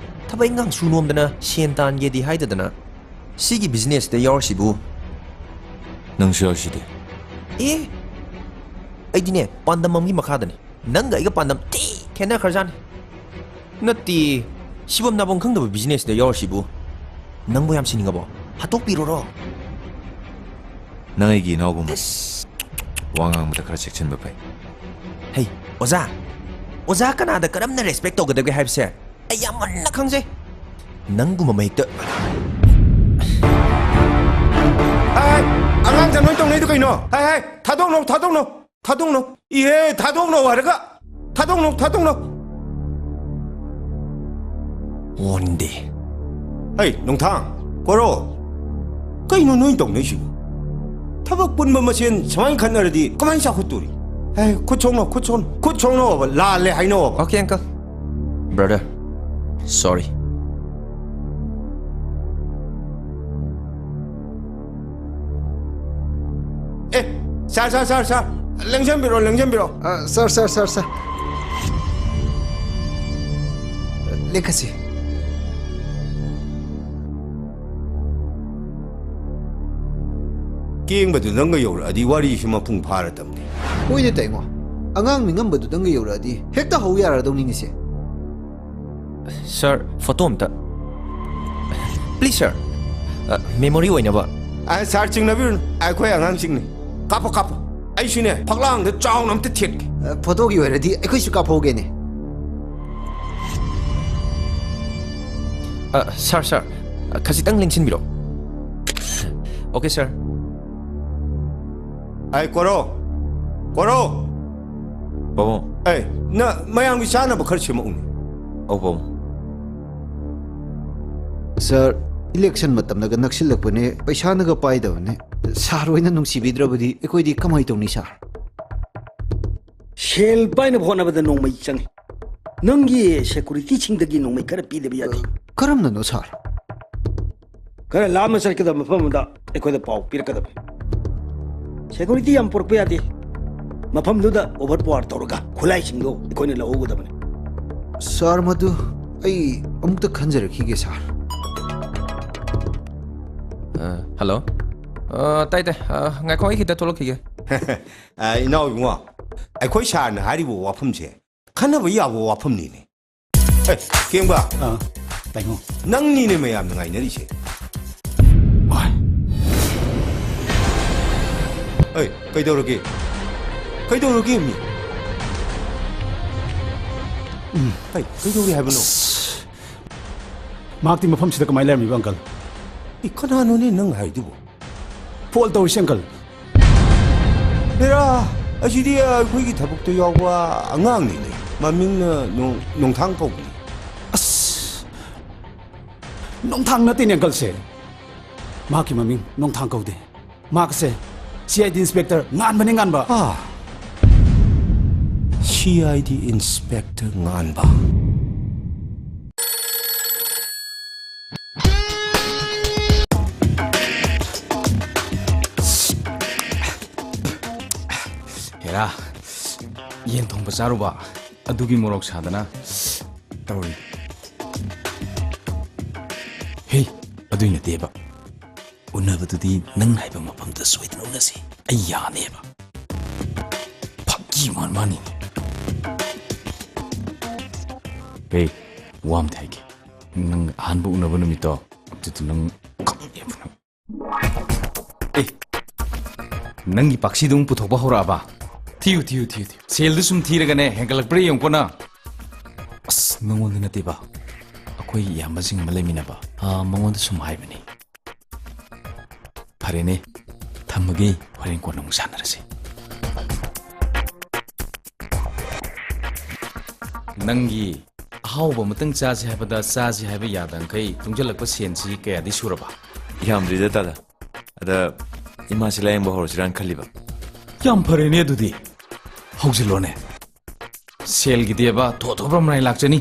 ꯊꯕꯛ ꯏꯪꯈꯥꯡ ꯁꯨ ꯅꯣꯝꯗꯅ ꯁꯦꯟ ꯇꯥꯟꯒꯦꯗꯤ ꯍꯥꯏꯗꯗꯅ ꯁꯤꯒꯤ ꯕꯤꯖꯤꯅꯦꯁꯇ ꯌꯥꯎꯔꯤꯁꯤꯕꯨ? ꯅꯪꯁꯨ ꯌꯥꯎꯔꯤꯁꯤꯗꯤ꯫ ꯑꯦ, ꯑꯩꯗꯤꯅꯦ, ꯄꯥꯟꯗꯝ ꯑꯃꯒꯤ ꯃꯈꯥꯗꯅꯤ꯫ ꯅꯪꯒ ꯑꯩꯒ ꯄꯥꯟꯗꯝ ꯊꯤ ꯈꯦꯠꯅꯈ꯭ꯔꯖꯥꯠꯅꯤ꯫ ꯅꯠꯇꯦ, ꯁꯤꯐꯝ ꯅꯥꯐꯝ ꯈꯪꯗꯕ ꯕꯤꯖꯤꯅꯦꯁꯇ ꯌꯥꯎꯔꯤꯁꯤꯕꯨ? ꯅꯪꯕꯨ ꯌꯥꯝ ꯁꯤꯅꯤꯡꯉꯕꯣ? ꯍꯥꯠꯇꯣꯛꯄꯤꯔꯨꯔꯣ? ꯅꯪ ꯑꯩꯒꯤ ꯏꯅꯥꯎꯒꯨꯝꯕ꯫ ꯏꯁ! ꯋꯥ ꯉꯥꯡꯕꯗ ꯈꯔ ꯆꯦꯛꯁꯤꯟꯕ ꯐꯩ꯫ ꯍꯩ, ꯑꯣꯖꯥ! ꯑꯣꯖꯥ ꯀꯅꯥꯗ ꯀꯔꯝꯅ ꯔꯦꯁꯄꯦꯛ ꯇꯧꯒꯗꯒꯦ ꯍꯥꯏꯕꯁꯦ ꯑꯩ ꯌꯥꯝ ꯃꯨꯟꯅ ꯈꯪꯖꯩ꯫ ꯅꯪꯒꯨꯝꯕ ꯃꯍꯤꯛꯇ꯫ ꯍꯥꯏ, ꯍꯥꯏ! ꯑꯉꯥꯡ ꯆꯠꯅꯣꯏ ꯇꯧꯅꯩꯗꯣ ꯀꯩꯅꯣ? ꯍꯥꯏ, ꯍꯥꯏ! ꯊꯥꯗꯣꯛꯅꯧ, ꯊꯥꯗꯣꯛꯅꯧ! ꯊꯥꯗꯣꯛꯅꯧ! ꯏꯍꯦ, ꯊꯥꯗꯣꯛꯅꯧ ꯍꯥꯏꯔꯒ! ꯊꯥꯗꯣꯛꯅꯧ, ꯊꯥꯗꯣꯛꯅꯧ! ꯋꯥꯟ ꯗꯦ꯫ ꯍꯩ, ꯅꯨꯡꯊꯥꯡ, ꯀꯣꯔꯣ, ꯀꯩꯅꯣ ꯅꯣꯏ ꯇꯧꯅꯩꯁꯤꯕꯨ? ꯊꯕꯛ ꯄꯨꯟꯕ ꯃꯁꯦꯟ ꯁꯨꯃꯥꯏꯅ ꯈꯠꯅꯔꯗꯤ ꯀꯃꯥꯏꯅ ꯆꯥꯎꯈꯠꯇꯣꯔꯤ? ꯍꯦ, ꯈꯨꯠ ꯁꯣꯛꯅꯧ, ꯈꯨꯠ ꯁꯣꯛꯅꯧ, ꯈꯨꯠ ꯁꯣꯛꯅꯧꯕ, ꯂꯥꯜꯂꯦ ꯍꯥꯏꯅꯧꯕ꯫ Okay, uncle. Brother, sorry. ꯑꯦ, ꯁꯥꯔ, ꯁꯥꯔ, ꯁꯥꯔ, ꯁꯥꯔ, ꯂꯦꯡꯁꯤꯟꯕꯤꯔꯣ, ꯂꯦꯡꯁꯤꯟꯕꯤꯔꯣ꯫ ꯑ, ꯁꯥꯔ, ꯁꯥꯔ, ꯁꯥꯔ, ꯁꯥꯔ꯫ ꯂꯦꯡꯈꯠꯁꯤ꯫ ꯀꯦꯡꯕꯗꯨ ꯅꯪꯒ ꯌꯧꯔꯛꯑꯗꯤ ꯋꯥꯔꯤꯁꯨ ꯃꯄꯨꯡ ꯐꯥꯔꯗꯕꯅꯤ꯫ ꯍꯣꯏꯅꯦ ꯇꯥꯏꯉꯣ, ꯑꯉꯥꯡ ꯃꯤꯉꯝꯕꯗꯨꯗꯪꯒ ꯌꯧꯔꯛꯑꯗꯤ ꯍꯦꯛꯇ ꯍꯧ ꯌꯥꯔꯗꯧꯅꯤꯅꯦꯁꯦ꯫ ꯁꯥꯔ, ꯐꯣꯇꯣ ꯑꯝꯇ꯫ Please, ꯁꯥꯔ꯫ ꯑ, ꯃꯦꯃꯣꯔꯤ ꯑꯣꯏꯅꯕ꯫ ꯑ, ꯁꯥꯔ, ꯆꯤꯡꯅꯕꯤꯔꯨꯅꯨ, ꯑꯩꯈꯣꯏ ꯑꯉꯥꯡꯁꯤꯡꯅꯤ꯫ ꯀꯥꯞꯄꯣ, ꯀꯥꯞꯄꯣ꯫ ꯑꯩꯁꯨꯅꯦ, ꯐꯛꯂꯥꯡꯗ ꯆꯥꯎꯅ ꯑꯝꯇ ꯊꯦꯠꯀꯦ꯫ ꯑ, ꯐꯣꯇꯣꯒꯤ ꯑꯣꯏꯔꯗꯤ ꯑꯩꯈꯣꯏꯁꯨ ꯀꯥꯞꯍꯧꯒꯦꯅꯦ꯫ ꯑ, ꯁꯥꯔ, ꯁꯥꯔ, ꯑ, ꯈꯖꯤꯛꯇꯪ ꯂꯦꯡꯁꯤꯟꯕꯤꯔꯣ꯫ Okay, ꯁꯥꯔ꯫ ꯑꯩ ꯀꯣꯔꯣ, ꯀꯣꯔꯣ꯫ ꯄꯥꯕꯨꯡ꯫ ꯑꯦ, ꯅ ꯃꯌꯥꯝꯒꯤ ꯆꯥꯅꯕ ꯈꯔ ꯁꯦꯝꯃꯛꯎꯅꯦ꯫ ꯑꯧ, ꯄꯥꯕꯨꯡ꯫ ꯁꯥꯔ, ꯏꯂꯦꯛꯁꯟ ꯃꯇꯝꯅꯒ ꯅꯛꯁꯤꯜꯂꯛꯄꯅꯦ, ꯄꯩꯁꯥꯅꯒ ꯄꯥꯏꯗꯕꯅꯦ꯫ ꯁꯥꯔ ꯍꯣꯏꯅ ꯅꯨꯡꯁꯤꯕꯤꯗ꯭ꯔꯕꯗꯤ ꯑꯩꯈꯣꯏꯗꯤ ꯀꯃꯥꯏ ꯇꯧꯅꯤ, ꯁꯥꯔ? ꯁꯦꯜ ꯄꯥꯏꯅꯕ ꯍꯣꯠꯅꯕꯗ ꯅꯣꯡꯃꯩ ꯆꯪꯉꯤ꯫ ꯅꯪꯒꯤ ꯁꯦꯀꯨꯔꯤꯇꯤꯁꯤꯡꯗꯒꯤ ꯅꯣꯡꯃꯩ ꯈꯔ ꯄꯤꯗꯕ ꯌꯥꯗꯦ꯫ ꯀꯔꯝꯅꯅꯣ, ꯁꯥꯔ? ꯈꯔ ꯂꯥꯞꯅ ꯆꯠꯀꯗꯕ ꯃꯐꯝ ꯑꯃꯗ ꯑꯩꯈꯣꯏꯗ ꯄꯥꯎ ꯄꯤꯔꯛꯀꯗꯕꯅꯤ꯫ ꯁꯦꯀꯨꯔꯤꯇꯤ ꯌꯥꯝ ꯄꯨꯔꯛꯄ ꯌꯥꯗꯦ꯫ ꯃꯐꯝꯗꯨꯗ ꯑꯣꯚꯔ ꯄꯥꯋꯔ ꯇꯧꯔꯒ ꯈꯨꯠꯂꯥꯏꯁꯤꯡꯗꯣ ꯑꯩꯈꯣꯏꯅ ꯂꯧꯍꯧꯒꯗꯕꯅꯤ꯫ ꯁꯥꯔ, ꯃꯗꯨ ꯑꯩ ꯑꯃꯨꯛꯇ ꯈꯟꯖꯔꯛꯈꯤꯒꯦ, ꯁꯥꯔ꯫ ꯑ, ꯍꯜꯂꯣ꯫ ꯑ, ꯇꯥꯏ, ꯇꯥꯏ꯫ ꯑ, ꯉꯥꯏꯈꯣ, ꯑꯩ ꯈꯤꯇ ꯊꯣꯛꯂꯛꯈꯤꯒꯦ꯫ ꯑ, ꯏꯅꯥꯎ ꯏꯕꯨꯡꯉꯣ, ꯑꯩꯈꯣꯏ ꯁꯥꯔꯅ ꯍꯥꯏꯔꯤꯕ ꯋꯥꯐꯝꯁꯦ ꯈꯟꯅꯕ ꯌꯥꯕ ꯋꯥꯐꯝꯅꯤꯅꯦ꯫ ꯑꯦ, ꯀꯦꯡꯕ꯫ ꯑꯥ, ꯇꯥꯏꯉꯣ꯫ ꯅꯪꯅꯤꯅꯦ ꯃꯌꯥꯝꯅ ꯉꯥꯏꯅꯔꯤꯁꯦ꯫ ꯍꯣꯏ꯫ ꯑꯦ, ꯀꯩꯗꯧꯔꯒꯦ? ꯀꯩꯗꯧꯔꯒꯦ, ꯃꯤ? ꯎꯝ꯫ ꯑꯦ, ꯀꯩꯗꯧꯔꯦ ꯍꯥꯏꯕꯅꯣ? ꯑꯁ, ꯃꯍꯥꯛꯇꯤ ꯃꯐꯝꯁꯤꯗ ꯀꯃꯥꯏꯅ ꯂꯩꯔꯝꯃꯤꯕ, ꯑꯪꯀꯜ? ꯑꯦ, ꯀꯅꯥꯅꯣꯅꯦ ꯅꯪ ꯍꯥꯏꯗꯨꯕꯨ? ꯐꯣꯜ ꯇꯧꯔꯤꯁꯦ, ꯑꯪꯀꯜ꯫ ꯍꯦꯔꯥ, ꯑꯁꯤꯗꯤ ꯑꯩꯈꯣꯏꯒꯤ ꯊꯕꯛꯇ ꯌꯥꯎꯕ ꯑꯉꯥꯡꯅꯤꯅꯦ꯫ ꯃꯃꯤꯡꯅ ꯅꯣꯡ-, ꯅꯣꯡꯊꯥꯡ ꯀꯧꯕꯅꯤ꯫ ꯑꯁ, ꯅꯣꯡꯊꯥꯡ ꯅꯠꯇꯦꯅꯦ, ꯑꯪꯀꯜꯁꯦ꯫ ꯃꯍꯥꯛꯀꯤ ꯃꯃꯤꯡ ꯅꯣꯡꯊꯥꯡ ꯀꯧꯗꯦ꯫ ꯃꯍꯥꯛꯁꯦ ꯁꯤ ꯑꯥꯏ ꯗꯤ ꯏꯟꯁꯄꯦꯛꯇꯔ ꯉꯥꯟꯕꯅꯦ, ꯉꯥꯟꯕ꯫ ꯑꯥ, ꯁꯤ ꯑꯥꯏ ꯗꯤ ꯏꯟꯁꯄꯦꯛꯇꯔ ꯉꯥꯟꯕ꯫ ꯍꯦꯔꯥ, ꯌꯦꯟ ꯊꯣꯡꯕ ꯆꯥꯔꯨꯕ ꯑꯗꯨꯒꯤ ꯃꯣꯔꯣꯛ ꯁꯥꯗꯅ ꯇꯧꯔꯤ꯫ ꯍꯦ, ꯑꯗꯨꯏ ꯅꯠꯇꯦꯕ꯫ ꯎꯅꯕꯗꯨꯗꯤ ꯅꯪ ꯍꯥꯏꯕ ꯃꯐꯝꯗ ꯁꯣꯏꯗꯅ ꯎꯅꯁꯤ꯫ ꯑꯩ ꯌꯥꯅꯦꯕ꯫ ꯐꯥꯒꯤ ꯃꯥꯟ ꯃꯥꯅꯤꯅꯦ꯫ ꯍꯦ, ꯋꯥ ꯑꯝꯇ ꯍꯥꯏꯒꯦ꯫ ꯅꯪ ꯑꯍꯥꯟꯕ ꯎꯅꯕ ꯅꯨꯃꯤꯠꯇꯣ, ꯑꯗꯨꯗ ꯅꯪ ꯈꯪꯉꯦꯕ ꯅꯪ꯫ ꯑꯦ, ꯅꯪꯒꯤ ꯄꯥꯛꯁꯤꯗꯨ ꯑꯃꯨꯛ ꯄꯨꯊꯣꯛꯄ ꯍꯧꯔꯛꯑꯕ? ꯊꯤꯌꯨ, ꯊꯤꯌꯨ, ꯊꯤꯌꯨ, ꯊꯤꯌꯨ꯫ ꯁꯦꯜꯗꯨ ꯁꯨꯝ ꯊꯤꯔꯒꯅꯦ, ꯍꯦꯟꯒꯠꯂꯛꯄ꯭ꯔꯥ ꯌꯦꯡꯉꯨꯀꯣ ꯅꯪ꯫ ꯑꯁ, ꯅꯪꯉꯣꯟꯗ ꯅꯠꯇꯦꯕ꯫ ꯑꯩꯈꯣꯏꯒꯤ ꯏꯌꯥꯝꯕꯁꯤꯡ ꯑꯃ ꯂꯩꯃꯤꯟꯅꯕ꯫ ꯑꯥ, ꯃꯉꯣꯟꯗ ꯁꯨꯝ ꯍꯥꯏꯕꯅꯤ꯫ ꯐꯔꯦꯅꯦ, ꯊꯝꯃꯒꯦ, ꯍꯣꯔꯦꯟ ꯀꯣꯟꯅ ꯑꯃꯨꯛ ꯁꯥꯟꯅꯔꯁꯤ꯫ ꯅꯪꯒꯤ ꯑꯍꯥꯎꯕ ꯑꯃꯇꯪ ꯆꯥꯁꯤ ꯍꯥꯏꯕꯗ ꯆꯥꯁꯤ ꯍꯥꯏꯕ ꯌꯥꯗꯈꯩ ꯇꯨꯡꯁꯤꯜꯂꯛꯄ ꯁꯦꯟꯁꯤ ꯀꯌꯥꯗꯤ ꯁꯨꯔꯕ? ꯌꯥꯝꯗ꯭ꯔꯤꯗ ꯇꯥꯗ꯫ ꯑꯗ ꯏꯃꯥꯁꯤ ꯂꯥꯌꯦꯡꯕ ꯍꯧꯔꯁꯤꯔꯥꯅ ꯈꯜꯂꯤꯕ꯫ ꯌꯥꯝ ꯐꯔꯦꯅꯦ ꯑꯗꯨꯗꯤ꯫ ꯍꯧꯖꯤꯜꯂꯣꯅꯦ꯫ ꯁꯦꯜꯒꯤꯗꯤꯕ ꯊꯣ ꯊꯣꯕ꯭ꯔ ꯃꯔꯥꯏ ꯂꯥꯛꯆꯅꯤ꯫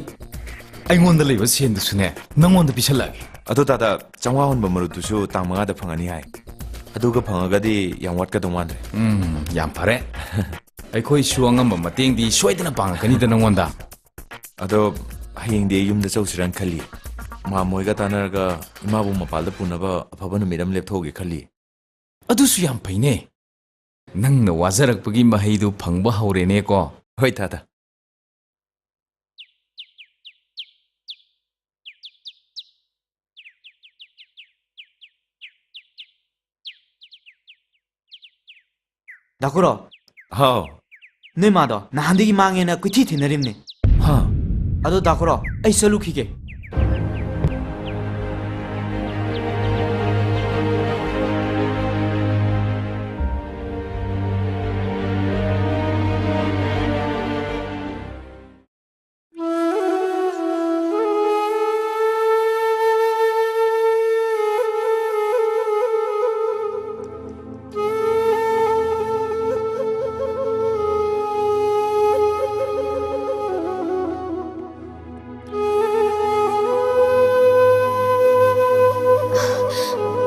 ꯑꯩꯉꯣꯟꯗ ꯂꯩꯕ ꯁꯦꯟꯗꯨꯁꯨꯅꯦ ꯅꯪꯉꯣꯟꯗ ꯄꯤꯁꯜꯂꯛꯑꯒꯦ꯫ ꯑꯗꯣ ꯇꯥꯗ, ꯆꯥꯝꯃꯉꯥ ꯍꯨꯟꯕ ꯃꯔꯨꯞꯇꯨꯁꯨ ꯇꯥꯡ ꯃꯉꯥꯗ ꯐꯪꯉꯅꯤ ꯍꯥꯏ꯫ ꯑꯗꯨꯒ ꯐꯪꯉꯒꯗꯤ ꯌꯥꯝ ꯋꯥꯠꯀꯗꯧ ꯃꯥꯟꯗ꯭ꯔꯦ꯫ ꯎꯝ, ꯌꯥꯝ ꯐꯔꯦ꯫ ꯑꯩꯈꯣꯏꯁꯨ ꯑꯉꯝꯕ ꯃꯇꯦꯡꯗꯤ ꯁꯣꯏꯗꯅ ꯄꯥꯡꯉꯛꯀꯅꯤꯗ ꯅꯪꯉꯣꯟꯗ꯫ ꯑꯗꯣ ꯍꯌꯦꯡꯗꯤ ꯑꯩ ꯌꯨꯝꯗ ꯆꯧꯁꯤꯔꯅ ꯈꯜꯂꯤ꯫ ꯃꯥꯝꯃ ꯍꯣꯏꯒ ꯇꯥꯟꯅꯔꯒ ꯏꯃꯥꯕꯨ ꯃꯄꯥꯜꯗ ꯄꯨꯅꯕ ꯑꯐꯕ ꯅꯨꯃꯤꯠ ꯑꯃ ꯂꯦꯞꯊꯣꯛꯎꯒꯦ ꯈꯜꯂꯤ꯫ ꯑꯗꯨꯁꯨ ꯌꯥꯝ ꯐꯩꯅꯦ꯫ ꯅꯪꯅ ꯋꯥꯖꯔꯛꯄꯒꯤ ꯃꯍꯩꯗꯨ ꯐꯪꯕ ꯍꯧꯔꯦꯅꯦꯀꯣ꯫ ꯍꯣꯏ ꯇꯥꯗ꯫ ꯗꯥꯀꯨꯔꯣ꯫ ꯍꯥꯎ꯫ ꯅꯣꯏ ꯃꯥꯗꯣ ꯅꯍꯥꯟꯗꯒꯤ ꯃꯥꯡꯉꯦꯅ ꯀꯣꯏꯊꯤ ꯊꯤꯅꯔꯤꯕꯅꯦ꯫ ꯍꯥ꯫ ꯑꯗꯣ ꯗꯥꯀꯨꯔꯣ, ꯑꯩ ꯆꯠꯂꯨꯈꯤꯒꯦ꯫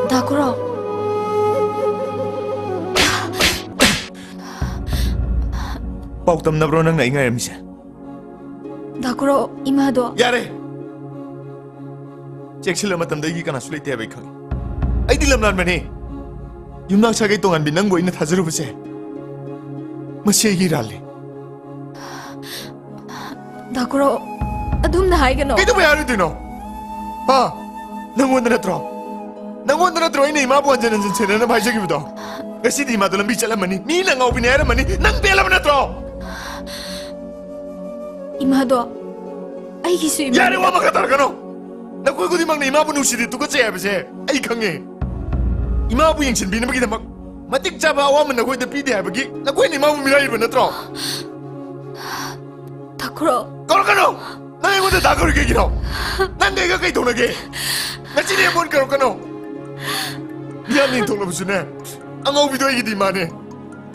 ꯗꯥꯀꯨꯔꯣ꯫ ꯄꯥꯎ ꯇꯝꯅꯕ꯭ꯔꯣ ꯅꯪꯅ ꯑꯩ ꯉꯥꯏꯔꯝꯃꯤꯁꯦ? ꯗꯥꯀꯨꯔꯣ, ꯏꯃꯥꯗꯣ꯫ ꯌꯥꯔꯦ! ꯆꯦꯛꯁꯤꯜꯂ ꯃꯇꯝꯗ ꯑꯩꯒꯤ ꯀꯅꯥꯁꯨ ꯂꯩꯇꯦ ꯍꯥꯏꯕ ꯑꯩ ꯈꯪꯉꯤ꯫ ꯑꯩꯗꯤ ꯂꯝꯂꯥꯟꯕꯅꯦ꯫ ꯌꯨꯝꯅꯥꯛ ꯁꯥꯒꯩ ꯇꯣꯉꯥꯟꯕꯤ ꯅꯪꯕꯨ ꯑꯩꯅ ꯊꯥꯖꯔꯨꯕꯁꯦ ꯃꯁꯤ ꯑꯩꯒꯤ ꯏꯔꯥꯜꯅꯦ꯫ ꯗꯥꯀꯨꯔꯣ, ꯑꯗꯨꯝꯅ ꯍꯥꯏꯒꯅꯣ꯫ ꯀꯩꯗꯧꯕꯩ ꯍꯥꯏꯔꯣꯏꯗꯣꯏꯅꯣ? ꯍꯥ? ꯅꯪꯉꯣꯟꯗ ꯅꯠꯇ꯭ꯔꯣ? ꯅꯪꯉꯣꯟꯗ ꯅꯠꯇ꯭ꯔꯣ ꯑꯩꯅ ꯏꯃꯥꯕꯨ ꯍꯟꯖꯟ ꯍꯟꯖꯟ ꯁꯦꯟꯅꯅꯕ ꯍꯥꯏꯖꯈꯤꯕꯗꯣ? ꯉꯁꯤꯗꯤ ꯏꯃꯥꯗꯣ ꯂꯝꯕꯤ ꯆꯠꯂꯝꯃꯅꯤ, ꯃꯤꯅ ꯉꯥꯎꯕꯤꯅꯦ ꯍꯥꯏꯔꯝꯃꯅꯤ, ꯅꯪ ꯄꯦꯜꯂꯕ ꯅꯠꯇ꯭ꯔꯣ? ꯏꯃꯥꯗꯣ ꯑꯩꯒꯤꯁꯨ ꯏꯃꯥ ꯌꯥꯔꯦ, ꯋꯥ ꯃꯈꯥ ꯇꯥꯔꯛꯀꯅꯣ꯫ ꯅꯈꯣꯏ ꯈꯨꯗꯤꯡꯃꯛꯅ ꯏꯃꯥꯕꯨ ꯅꯨꯡꯁꯤꯗꯦ ꯇꯨꯀꯠꯆꯩ ꯍꯥꯏꯕꯁꯦ ꯑꯩ ꯈꯪꯉꯦ꯫ ꯏꯃꯥꯕꯨ ꯌꯦꯡꯁꯤꯟꯕꯤꯅꯕꯒꯤꯗꯃꯛ ꯃꯇꯤꯛ ꯆꯥꯕ ꯑꯋꯥꯃꯟ ꯅꯈꯣꯏꯗ ꯄꯤꯗꯦ ꯍꯥꯏꯕꯒꯤ ꯅꯈꯣꯏꯅ ꯏꯃꯥꯕꯨ ꯃꯤꯔꯥꯏꯔꯤꯕ ꯅꯠꯇ꯭ꯔꯣ? ꯗꯥꯀꯨꯔꯣ꯫ ꯀꯩꯅꯣ? ꯅꯪ ꯑꯩꯉꯣꯟꯗ ꯗꯥ ꯀꯧꯔꯤ ꯀꯩꯒꯤꯅꯣ? ꯅꯪꯒ ꯑꯩꯒ ꯀꯩ ꯇꯧꯅꯒꯦ? ꯉꯁꯤꯗꯤ ꯑꯩꯉꯣꯟ ꯀꯧꯔꯛꯀꯅꯣ꯫ ꯃꯤꯌꯥꯝ ꯌꯦꯡꯊꯣꯛꯂꯕꯁꯨꯅꯦ, ꯑꯉꯥꯎꯕꯤꯗꯣ ꯑꯩꯒꯤꯗꯤ ꯏꯃꯥꯅꯦ꯫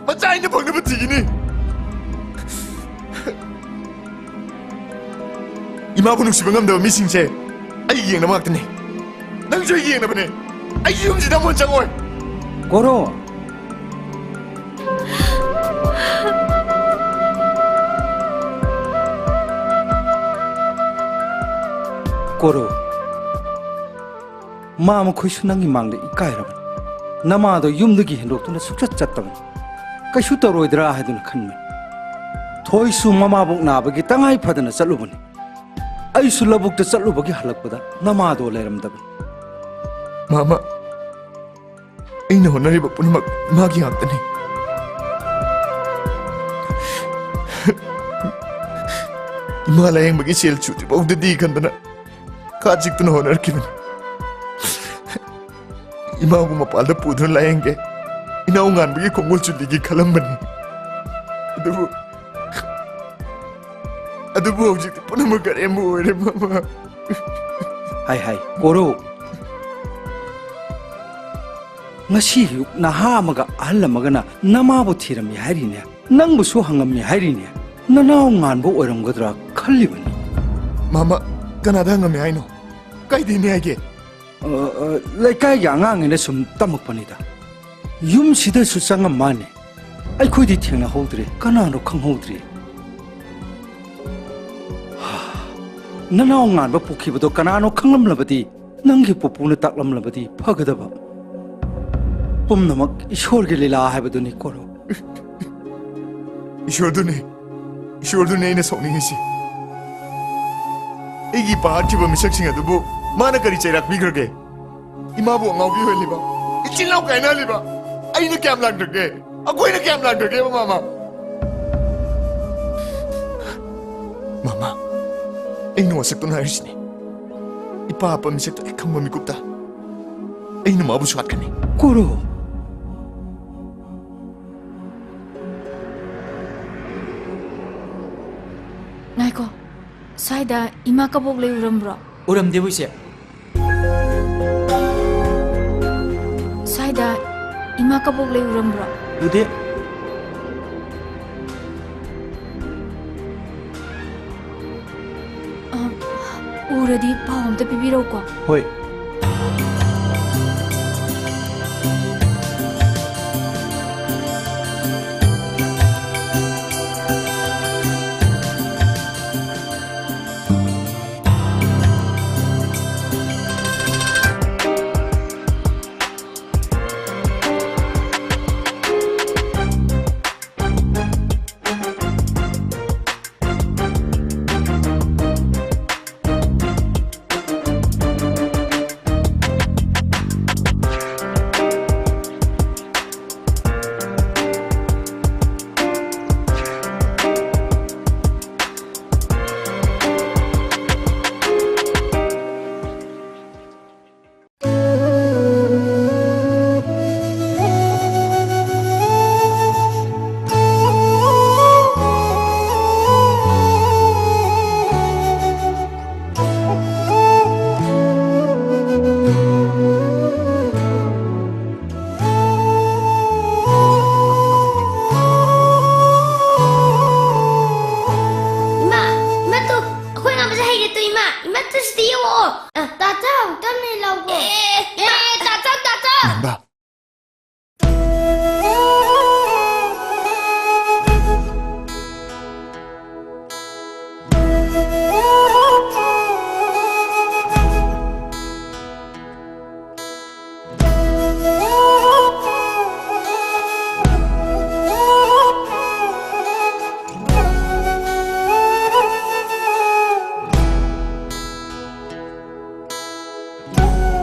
ꯃꯆꯥ ꯑꯩꯅ ꯐꯪꯅꯕ ꯊꯤꯒꯅꯤ꯫ ꯏꯃꯥꯕꯨ ꯅꯨꯡꯁꯤꯕ ꯉꯝꯗꯕ ꯃꯤꯁꯤꯡꯁꯦ ꯑꯩꯒꯤ ꯌꯦꯡꯅꯕ ꯉꯥꯛꯇꯅꯤ꯫ ꯅꯪꯁꯨ ꯑꯩꯒꯤ ꯌꯦꯡꯅꯕꯅꯦ꯫ ꯑꯩꯒꯤ ꯌꯨꯝꯁꯤꯗ ꯑꯃꯨꯛ ꯍꯟ ꯆꯪꯉꯣꯏ꯫ ꯀꯣꯔꯣ! ꯀꯣꯔꯣ! ꯃꯥ ꯃꯈꯣꯏꯁꯨ ꯅꯪꯒꯤ ꯃꯥꯡꯗ ꯏꯀꯥꯏꯔꯕꯅꯤ꯫ ꯅꯃꯥꯗꯣ ꯌꯨꯝꯗꯒꯤ ꯍꯦꯟꯗꯣꯛꯇꯨꯅ ꯁꯨꯛꯆꯠ ꯆꯠꯇꯕꯅꯤ꯫ ꯀꯩꯁꯨ ꯇꯧꯔꯣꯏꯗ꯭ꯔꯥ ꯍꯥꯏꯗꯨꯅ ꯈꯟꯕꯅꯤ꯫ ꯊꯣꯏꯁꯨ ꯃꯃꯥꯕꯣꯛ ꯅꯥꯕꯒꯤ ꯇꯉꯥꯏ ꯐꯗꯅ ꯆꯠꯂꯨꯕꯅꯤ꯫ ꯑꯩꯁꯨ ꯂꯧꯕꯨꯛꯇ ꯆꯠꯂꯨꯕꯒꯤ ꯍꯜꯂꯛꯄꯗ ꯅꯃꯥꯗꯣ ꯂꯩꯔꯝꯗꯕꯅꯤ꯫ ꯃꯥꯃ, ꯑꯩꯅ ꯍꯣꯠꯅꯔꯤꯕ ꯄꯨꯝꯅꯃꯛ ꯏꯃꯥꯒꯤ ꯉꯥꯛꯇꯅꯤ꯫ ꯏꯃꯥ ꯂꯥꯌꯦꯡꯕꯒꯤ ꯁꯦꯜ ꯁꯨꯗ꯭ꯔꯤꯐꯥꯎꯗꯗꯤ ꯈꯟꯗꯅ ꯀꯥ ꯆꯤꯛꯇꯨꯅ ꯍꯣꯠꯅꯔꯛꯈꯤꯕꯅꯤ꯫ ꯏꯃꯥꯕꯨ ꯃꯄꯥꯜꯗ ꯄꯨꯗꯨꯅ ꯂꯥꯌꯦꯡꯒꯦ, ꯏꯅꯥꯎ ꯉꯥꯟꯕꯒꯤ ꯈꯣꯡꯒꯨꯜ ꯆꯨꯜꯂꯤꯒꯦ ꯈꯜꯂꯝꯕꯅꯤ꯫ ꯑꯗꯨꯕꯨ, ꯑꯗꯨꯕꯨ ꯍꯧꯖꯤꯛꯇꯤ ꯄꯨꯝꯅꯃꯛ ꯑꯔꯦꯝꯕ ꯑꯣꯏꯔꯦ, ꯃꯃꯥ꯫ ꯍꯥꯏ ꯍꯥꯏ, ꯀꯣꯔꯨ꯫ ꯉꯁꯤ ꯑꯌꯨꯛ ꯅꯍꯥ ꯑꯃꯒ ꯑꯍꯜ ꯑꯃꯒꯅ ꯅꯃꯥꯕꯨ ꯊꯤꯔꯝꯃꯤ ꯍꯥꯏꯔꯤꯅꯦ, ꯅꯪꯕꯨꯁꯨ ꯍꯪꯉꯝꯃꯤ ꯍꯥꯏꯔꯤꯅꯦ꯫ ꯅꯅꯥꯎ ꯉꯥꯟꯕ ꯑꯣꯏꯔꯝꯒꯗ꯭ꯔꯥ ꯈꯜꯂꯤꯕꯅꯤ꯫ ꯃꯥꯃ, ꯀꯅꯥꯗ ꯍꯪꯉꯝꯃꯤ ꯍꯥꯏꯅꯣ? ꯀꯥꯏꯗꯩꯅꯦ ꯍꯥꯏꯒꯦ? ꯑ, ꯑ, ꯂꯩꯀꯥꯏꯒꯤ ꯑꯉꯥꯡꯉꯩꯅ ꯁꯨꯝ ꯇꯝꯃꯛꯄꯅꯤꯗ꯫ ꯌꯨꯝꯁꯤꯗꯁꯨ ꯆꯪꯉꯝ ꯃꯥꯅꯤ꯫ ꯑꯩꯈꯣꯏꯗꯤ ꯊꯦꯡꯅꯍꯧꯗ꯭ꯔꯦ, ꯀꯅꯥꯅꯣ ꯈꯪꯍꯧꯗ꯭ꯔꯦ꯫ ꯅꯅꯥꯎ ꯉꯥꯟꯕ ꯄꯣꯛꯈꯤꯕꯗꯣ ꯀꯅꯥꯅꯣ ꯈꯪꯂꯝꯂꯕꯗꯤ, ꯅꯪꯒꯤ ꯄꯨꯄꯨꯅ ꯇꯥꯛꯂꯝꯂꯕꯗꯤ ꯐꯒꯗꯕ꯫ ꯄꯨꯝꯅꯃꯛ ꯏꯁꯣꯔꯒꯤ ꯂꯤꯂꯥ ꯍꯥꯏꯕꯗꯨꯅꯤ, ꯀꯣꯔꯧ꯫ ꯏꯁꯣꯔꯗꯨꯅꯤ, ꯏꯁꯣꯔꯗꯨꯅꯤ ꯑꯩꯅ ꯁꯥꯎꯅꯤꯡꯉꯤꯁꯤ꯫ ꯑꯩꯒꯤ ꯏꯄꯥ ꯍꯥꯠꯈꯤꯕ ꯃꯤꯁꯛꯁꯤꯡ ꯑꯗꯨꯕꯨ ꯃꯥꯅ ꯀꯔꯤ ꯆꯩꯔꯥꯛ ꯄꯤꯈ꯭ꯔꯒꯦ? ꯏꯃꯥꯕꯨ ꯑꯉꯥꯎꯕꯤ ꯑꯣꯏꯍꯜꯂꯤꯕ, ꯏꯆꯤꯜ ꯏꯅꯥꯎ ꯀꯥꯏꯅꯍꯜꯂꯤꯕ ꯑꯩꯅ ꯀꯌꯥꯝ ꯂꯥꯟꯈ꯭ꯔꯒꯦ? ꯑꯩꯈꯣꯏꯅ ꯀꯌꯥꯝ ꯂꯥꯟꯈ꯭ꯔꯒꯦꯕ, ꯃꯥꯃ? ꯃꯥꯃ, ꯑꯩꯅ ꯋꯥꯁꯛꯇꯨꯅ ꯍꯥꯏꯔꯤꯁꯤꯅꯤ꯫ ꯏꯄꯥ ꯑꯄꯥ ꯃꯤꯁꯛꯇꯣ ꯍꯦꯛ ꯈꯪꯕ ꯃꯤꯀꯨꯞꯇ ꯑꯩꯅ ꯃꯥꯕꯨꯁꯨ ꯍꯥꯠꯀꯅꯤ꯫ ꯀꯣꯔꯧ! ꯉꯥꯏꯈꯣ꯫ ꯁ꯭ꯋꯥꯏꯗ ꯏꯃꯥ ꯀꯕꯣꯛ ꯂꯩ ꯎꯔꯝꯕ꯭ꯔꯣ? ꯎꯔꯝꯗꯦꯕꯨ, ꯏꯆꯦ꯫ ꯁ꯭ꯋꯥꯏꯗ ꯏꯃꯥ ꯀꯕꯣꯛ ꯂꯩ ꯎꯔꯝꯕ꯭ꯔꯣ? ꯎꯗꯦ꯫ ꯑ, ꯎꯔꯗꯤ ꯄꯥꯎ ꯑꯝꯇ ꯄꯤꯕꯤꯔꯛꯎꯀꯣ꯫ ꯍꯣꯏ꯫ ꯏꯃꯥ, ꯏꯃꯥ ꯇꯨ, ꯑꯩꯈꯣꯏ ꯉꯝꯕꯁꯦ ꯍꯩꯔꯦ ꯇꯨ, ꯏꯃꯥ, ꯏꯃꯥ ꯇꯨ ꯁꯤꯗ ꯌꯦꯡꯉꯛꯑꯣ꯫ ꯑ, ꯇꯥꯆꯧ, ꯇꯞꯅ ꯂꯥꯎꯀꯣ꯫ ꯑꯦ, ꯑꯦ, ꯇꯥꯆꯧ, ꯇꯥꯆꯧ꯫ ꯉꯝꯕ꯫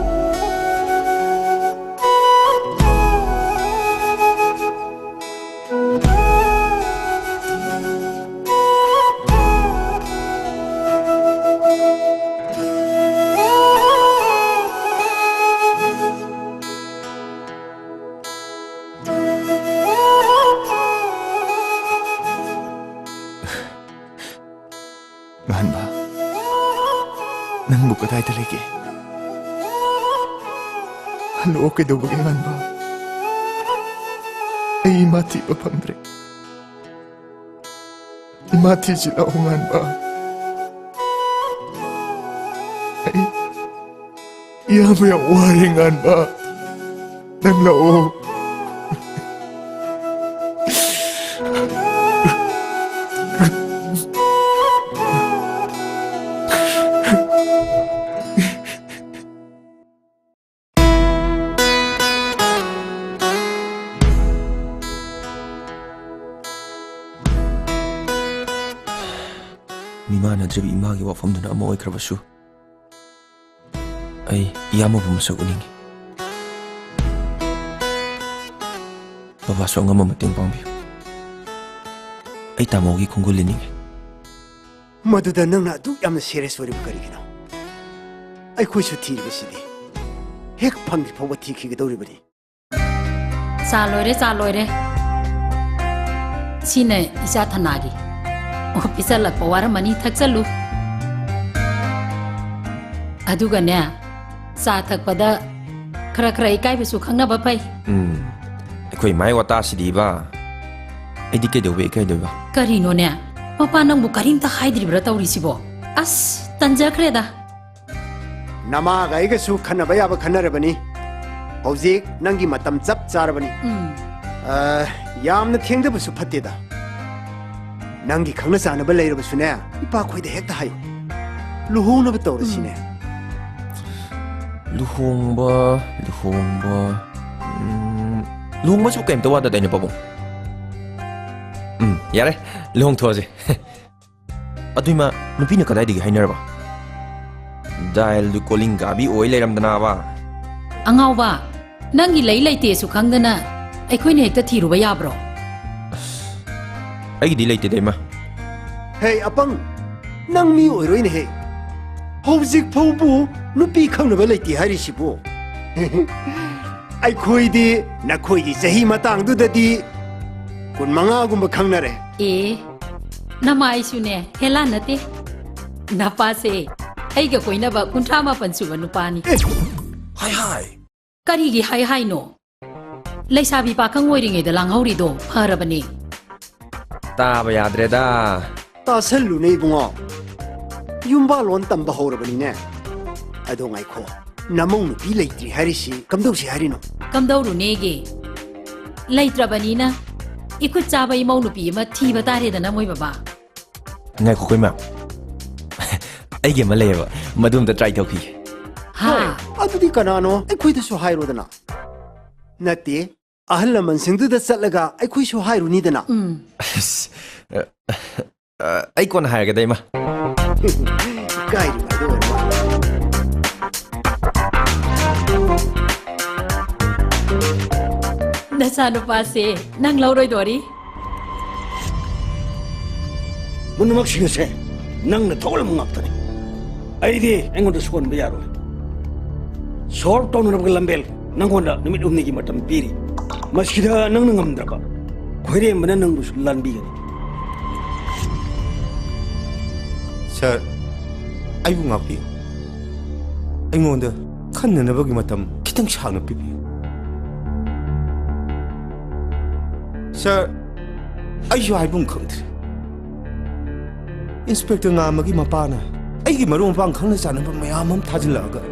ꯅꯪꯕꯨ ꯀꯗꯥꯏꯗ ꯂꯩꯒꯦ? ꯍꯜꯂꯛꯑꯣ, ꯀꯩꯗꯧꯕꯒꯤ ꯉꯥꯟꯕ? ꯑꯩ ꯏꯃꯥ ꯊꯤꯕ ꯐꯪꯗ꯭ꯔꯦ꯫ ꯏꯃꯥ ꯊꯤꯁꯤ ꯂꯥꯛꯑꯣ, ꯉꯥꯟꯕ꯫ ꯑꯩ ꯏꯌꯥꯝꯕ ꯌꯥꯝ ꯋꯥꯔꯦ, ꯉꯥꯟꯕ꯫ ꯅꯪ ꯂꯥꯛꯑꯣ꯫ ꯃꯤꯃꯥꯟꯅꯗ꯭ꯔꯤꯕ ꯏꯃꯥꯒꯤ ꯋꯥꯐꯝꯗꯨꯅ ꯑꯃ ꯑꯣꯏꯈ꯭ꯔꯕꯁꯨ, ꯑꯩ ꯏꯌꯥꯝꯕꯕꯨ ꯃꯁꯛ ꯎꯅꯤꯡꯏ꯫ ꯕꯕꯥꯁꯨ ꯑꯉꯝꯕ ꯃꯇꯦꯡ ꯄꯥꯡꯕꯤꯌꯨ꯫ ꯑꯩ ꯇꯥꯃꯣꯒꯤ ꯈꯣꯡꯒꯨꯜ ꯂꯤꯅꯤꯡꯏ꯫ ꯃꯗꯨꯗ ꯅꯪꯅ ꯑꯗꯨꯛ ꯌꯥꯝꯅ serious ꯑꯣꯏꯔꯤꯕ ꯀꯔꯤꯒꯤꯅꯣ? ꯑꯩꯈꯣꯏꯁꯨ ꯊꯤꯔꯤꯕꯁꯤꯗꯤ ꯍꯦꯛ ꯐꯪꯗ꯭ꯔꯤ ꯐꯥꯎꯕ ꯊꯤꯈꯤꯒꯗꯧꯔꯤꯕꯅꯤ꯫ ꯆꯥ ꯂꯣꯏꯔꯦ, ꯆꯥ ꯂꯣꯏꯔꯦ꯫ ꯁꯤꯅ ꯏꯆꯥ ꯊꯅꯥꯒꯤ꯫ ꯑꯣꯐꯤꯁ ꯍꯜꯂꯛꯄ ꯋꯥꯔꯝꯃꯅꯤ, ꯊꯛꯆꯜꯂꯨ꯫ ꯑꯗꯨꯒꯅꯦ, ꯆꯥ ꯊꯛꯄꯗ ꯈꯔ ꯈꯔ ꯏꯀꯥꯏꯕꯁꯨ ꯈꯪꯅꯕ ꯐꯩ꯫ ꯎꯝ, ꯑꯩꯈꯣꯏ ꯃꯥꯏ ꯋꯥꯇꯥꯁꯤꯗꯤꯕ꯫ ꯑꯩꯗꯤ ꯀꯩꯗꯧꯕ ꯏꯀꯥꯏꯗꯣꯏꯕ? ꯀꯔꯤꯅꯣꯅꯦ? ꯃꯄꯥ ꯅꯪꯕꯨ ꯀꯔꯤꯝꯇ ꯍꯥꯏꯗ꯭ꯔꯤꯕ꯭ꯔꯥ ꯇꯧꯔꯤꯁꯤꯕꯣ? ꯑꯁ, ꯇꯟꯖꯈ꯭ꯔꯦꯗ꯫ ꯅꯃꯥꯒ ꯑꯩꯒꯁꯨ ꯈꯟꯅꯕ ꯌꯥꯕ ꯈꯟꯅꯔꯕꯅꯤ꯫ ꯍꯧꯖꯤꯛ ꯅꯪꯒꯤ ꯃꯇꯝ ꯆꯞ ꯆꯥꯔꯕꯅꯤ꯫ ꯎꯝ꯫ ꯑ, ꯌꯥꯝꯅ ꯊꯦꯡꯗꯕꯁꯨ ꯐꯠꯇꯦꯗ꯫ ꯅꯪꯒꯤ ꯈꯪꯅ ꯆꯥꯟꯅꯕ ꯂꯩꯔꯕꯁꯨꯅꯦ, ꯏꯄꯥꯈꯣꯏꯗ ꯍꯦꯛꯇ ꯍꯥꯏꯌꯨ꯫ ꯂꯨꯍꯣꯡꯅꯕ ꯇꯧꯔꯁꯤꯅꯦ꯫ ꯎꯝ꯫ ꯂꯨꯍꯣꯡꯕ, ꯂꯨꯍꯣꯡꯕ, ꯎꯝ, ꯂꯨꯍꯣꯡꯕꯁꯨ ꯀꯩꯝꯇ ꯋꯥꯗꯗꯥꯏꯅꯦ, ꯄꯥꯕꯨꯡ? ꯎꯝ, ꯌꯥꯔꯦ, ꯂꯨꯍꯣꯡꯊꯣꯛꯑꯁꯦ꯫ ꯑꯗꯨꯏꯃ, ꯅꯨꯄꯤꯅ ꯀꯗꯥꯏꯗꯒꯤ ꯍꯥꯏꯅꯔꯕ? Dial ꯗꯨ calling ꯀꯥꯕꯤ ꯑꯣꯏ ꯂꯩꯔꯝꯗꯅꯕ꯫ ꯑꯉꯥꯎꯕ, ꯅꯪꯒꯤ ꯂꯩ ꯂꯩꯇꯦꯁꯨ ꯈꯪꯗꯅ ꯑꯩꯈꯣꯏꯅ ꯍꯦꯛꯇ ꯊꯤꯔꯨꯕ ꯌꯥꯕ꯭ꯔꯣ? ꯑꯁ, ꯑꯩꯒꯤꯗꯤ ꯂꯩꯇꯦꯗ, ꯏꯃꯥ꯫ ꯍꯦ, ꯑꯄꯪ, ꯅꯪ ꯃꯤ ꯑꯣꯏꯔꯣꯏꯅꯦꯍꯦ꯫ ꯍꯧꯖꯤꯛ ꯐꯥꯎꯕ ꯅꯨꯄꯤ ꯈꯪꯅꯕ ꯂꯩꯇꯦ ꯍꯥꯏꯔꯤꯁꯤꯕꯨ? ꯑꯩꯈꯣꯏꯗꯤ ꯅꯈꯣꯏꯒꯤ ꯆꯍꯤ ꯃꯇꯥꯡꯗꯨꯗꯗꯤ ꯀꯨꯟꯃꯉꯥꯒꯨꯝꯕ ꯈꯪꯅꯔꯦ꯫ ꯑꯦ, ꯅꯃꯥꯏꯁꯨꯅꯦ, ꯍꯦꯂꯥ ꯅꯠꯇꯦ꯫ ꯅꯄꯥꯁꯦ ꯑꯩꯒ ꯀꯣꯏꯅꯕ ꯀꯨꯟꯊ꯭ꯔꯥ ꯃꯥꯄꯟ ꯁꯨꯕ ꯅꯨꯄꯥꯅꯤ꯫ ꯍꯥꯏ ꯍꯥꯏ꯫ ꯀꯔꯤꯒꯤ ꯍꯥꯏ ꯍꯥꯏꯅꯣ? ꯂꯩꯁꯥꯕꯤ ꯄꯥꯈꯪ ꯑꯣꯏꯔꯤꯉꯩꯗ ꯂꯥꯡꯍꯧꯔꯤꯗꯣ ꯐꯔꯕꯅꯦ꯫ ꯇꯥꯕ ꯌꯥꯗ꯭ꯔꯦꯗ꯫ ꯇꯥꯁꯜꯂꯨꯅꯦ ꯏꯕꯨꯡꯉꯣ꯫ ꯌꯨꯝꯕꯥꯜꯂꯣꯟ ꯇꯝꯕ ꯍꯧꯔꯕꯅꯤꯅꯦ꯫ ꯑꯗꯣ ꯉꯥꯏꯈꯣ, ꯅꯃꯧ ꯅꯨꯄꯤ ꯂꯩꯇ꯭ꯔꯤ ꯍꯥꯏꯔꯤꯁꯤ ꯀꯝꯗꯧꯁꯤ ꯍꯥꯏꯔꯤꯅꯣ? ꯀꯝꯗꯧꯔꯨꯅꯦꯒꯦ? ꯂꯩꯇ꯭ꯔꯕꯅꯤꯅ ꯏꯈꯨꯠ ꯆꯥꯕ ꯏꯃꯧ ꯅꯨꯄꯤ ꯑꯃ ꯊꯤꯕ ꯇꯥꯔꯦꯗꯅ, ꯃꯣꯏ ꯕꯕꯥ꯫ ꯉꯥꯏꯈꯣ, ꯀꯣꯏꯃ꯫ ꯑꯩꯒꯤ ꯑꯃ ꯂꯩꯌꯦꯕ, ꯃꯗꯨ ꯑꯝꯇ try ꯇꯧꯈꯤꯒꯦ꯫ ꯍꯥ? ꯍꯣꯏ, ꯑꯗꯨꯗꯤ ꯀꯅꯥꯅꯣ? ꯑꯩꯈꯣꯏꯗꯁꯨ ꯍꯥꯏꯔꯣꯗꯅ꯫ ꯅꯠꯇꯦ, ꯑꯍꯜ ꯂꯃꯟꯁꯤꯡꯗꯨꯗ ꯆꯠꯂꯒ ꯑꯩꯈꯣꯏꯁꯨ ꯍꯥꯏꯔꯨꯅꯤꯗꯅ꯫ ꯎꯝ꯫ ꯑꯁ, ꯑ, ꯑ, ꯑꯩ ꯀꯣꯟꯅ ꯍꯥꯏꯔꯒꯦꯗ, ꯏꯃꯥ꯫ ꯏꯀꯥꯏꯔꯤꯕ ꯍꯥꯏꯗꯣ ꯑꯣꯏꯔ ꯃꯥꯜꯂꯦ꯫ ꯅꯆꯥꯅꯨꯄꯥꯁꯦ ꯅꯪ ꯂꯧꯔꯣꯏꯗꯣꯔꯤ꯫ ꯄꯨꯝꯅꯃꯛꯁꯤꯡ ꯑꯁꯦ ꯅꯪꯅ ꯊꯣꯛꯍꯜꯂꯝꯕ ꯉꯥꯛꯇꯅꯤ꯫ ꯑꯩꯗꯤ ꯑꯩꯉꯣꯟꯗ ꯁꯣꯟꯕ ꯌꯥꯔꯣꯏ꯫ Solve ꯇꯧꯅꯅꯕ ꯂꯝꯕꯦꯜ ꯅꯪꯉꯣꯟꯗ ꯅꯨꯃꯤꯠ ꯍꯨꯝꯅꯤꯒꯤ ꯃꯇꯝ ꯄꯤꯔꯤ꯫ ꯃꯁꯤꯗ ꯅꯪꯅ ꯉꯝꯗ꯭ꯔꯕ, ꯈꯣꯏꯔꯦꯝꯕꯅ ꯅꯪꯕꯨꯁꯨ ꯂꯥꯟꯕꯤꯒꯅꯤ꯫ ꯁꯥꯔ, ꯑꯩꯕꯨ ꯉꯥꯛꯄꯤꯌꯨ꯫ ꯑꯩꯉꯣꯟꯗ ꯈꯟꯅꯅꯕꯒꯤ ꯃꯇꯝ ꯈꯤꯇꯪ ꯁꯥꯡꯅ ꯄꯤꯕꯤꯌꯨ꯫ ꯁꯥꯔ, ꯑꯩꯁꯨ ꯍꯥꯏꯐꯝ ꯈꯪꯗ꯭ꯔꯦ꯫ ꯏꯟꯁꯄꯦꯛꯇꯔ ꯉꯥꯃꯒꯤ ꯃꯄꯥꯅ ꯑꯩꯒꯤ ꯃꯔꯨꯞ ꯃꯄꯥꯡ ꯈꯪꯅ ꯆꯥꯟꯅꯕ ꯃꯌꯥꯝ ꯑꯃ ꯊꯥꯖꯤꯜꯂꯛꯑꯒ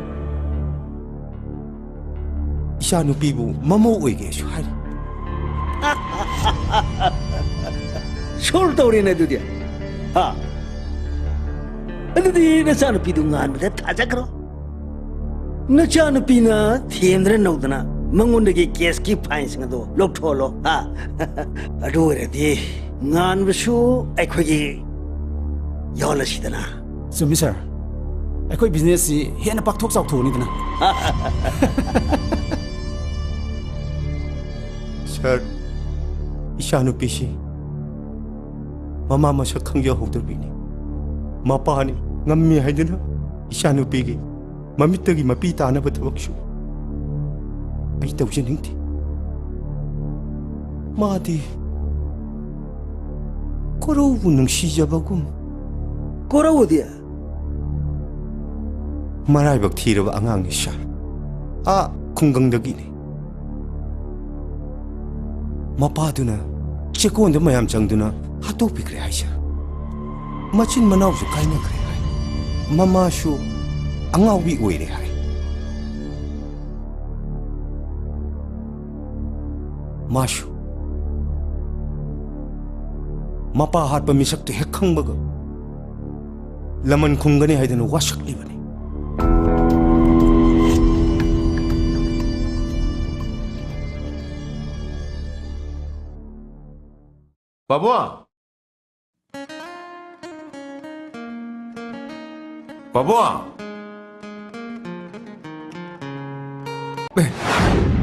ꯏꯆꯥꯅꯨꯄꯤꯕꯨ ꯃꯃꯧ ꯑꯣꯏꯒꯦꯁꯨ ꯍꯥꯏꯔꯤ꯫ ꯁꯣꯜ ꯇꯧꯔꯦꯅꯦ ꯑꯗꯨꯗꯤ꯫ ꯍꯥ? ꯑꯗꯨꯗꯤ ꯅꯆꯥꯅꯨꯄꯤꯗꯨ ꯉꯥꯟꯕꯗ ꯊꯥꯖꯈ꯭ꯔꯣ꯫ ꯅꯆꯥꯅꯨꯄꯤꯅ ꯊꯦꯝꯗꯅ ꯅꯧꯗꯅ ꯃꯉꯣꯟꯗꯒꯤ ꯀꯦꯁꯀꯤ ꯐꯥꯏꯟꯁꯤꯡ ꯑꯗꯨ ꯂꯧꯊꯣꯛꯍꯜꯂꯣ꯫ ꯍꯥ? ꯑꯗꯨ ꯑꯣꯏꯔꯗꯤ ꯉꯥꯟꯕꯁꯨ ꯑꯩꯈꯣꯏꯒꯤ ꯌꯥꯎꯍꯜꯂꯁꯤꯗꯅ꯫ ꯆꯨꯝꯃꯤ, ꯁꯥꯔ꯫ ꯑꯩꯈꯣꯏ ꯕꯤꯖꯤꯅꯦꯁꯁꯤ ꯍꯦꯟꯅ ꯄꯥꯛꯊꯣꯛ ꯆꯥꯎꯊꯣꯛꯑꯅꯤꯗꯅ꯫ ꯁꯥꯔ, ꯏꯆꯥꯅꯨꯄꯤꯁꯤ ꯃꯃꯥ ꯃꯁꯛ ꯈꯪꯖꯍꯧꯗꯕꯤꯅꯤ꯫ ꯃꯄꯥꯅꯤ ꯉꯝꯃꯤ ꯍꯥꯏꯗꯨꯅ ꯏꯆꯥꯅꯨꯄꯤꯒꯤ ꯃꯃꯤꯠꯇꯒꯤ ꯃꯄꯤ ꯇꯥꯅꯕ ꯊꯕꯛꯁꯨ ꯑꯩ ꯇꯧꯖꯅꯤꯡꯗꯦ꯫ ꯃꯥꯗꯤ ꯀꯣꯔꯧꯕꯨ ꯅꯨꯡꯁꯤꯖꯕꯒꯨꯝ꯫ ꯀꯣꯔꯧꯗꯤ? ꯃꯔꯥꯏꯕꯛ ꯊꯤꯔꯕ ꯑꯉꯥꯡꯅꯤ ꯁꯥꯔ꯫ ꯑꯥ ꯈꯨꯡꯒꯪꯗꯒꯤꯅꯤ꯫ ꯃꯄꯥꯗꯨꯅ ꯆꯦꯛꯀꯣꯟꯗ ꯃꯌꯥꯝ ꯆꯪꯗꯨꯅ ꯍꯥꯠꯇꯣꯛꯄꯤꯈ꯭ꯔꯦ ꯍꯥꯏ ꯁꯥꯔ꯫ ꯃꯆꯤꯟ ꯃꯅꯥꯎꯁꯨ ꯀꯥꯏꯅꯈ꯭ꯔꯦ ꯍꯥꯏ꯫ ꯃꯃꯥꯁꯨ ꯑꯉꯥꯎꯕꯤ ꯑꯣꯏꯔꯦ ꯍꯥꯏ꯫ ꯃꯥꯁꯨ ꯃꯄꯥ ꯍꯥꯠꯄ ꯃꯤꯁꯛꯇꯨ ꯍꯦꯛ ꯈꯪꯕꯒ ꯂꯃꯟ ꯈꯨꯝꯒꯅꯤ ꯍꯥꯏꯗꯨꯅ ꯋꯥꯁꯛꯂꯤꯕꯅꯤ꯫ ꯄꯥꯕꯨꯡ! ꯄꯥꯕꯨꯡ! ꯑꯦ,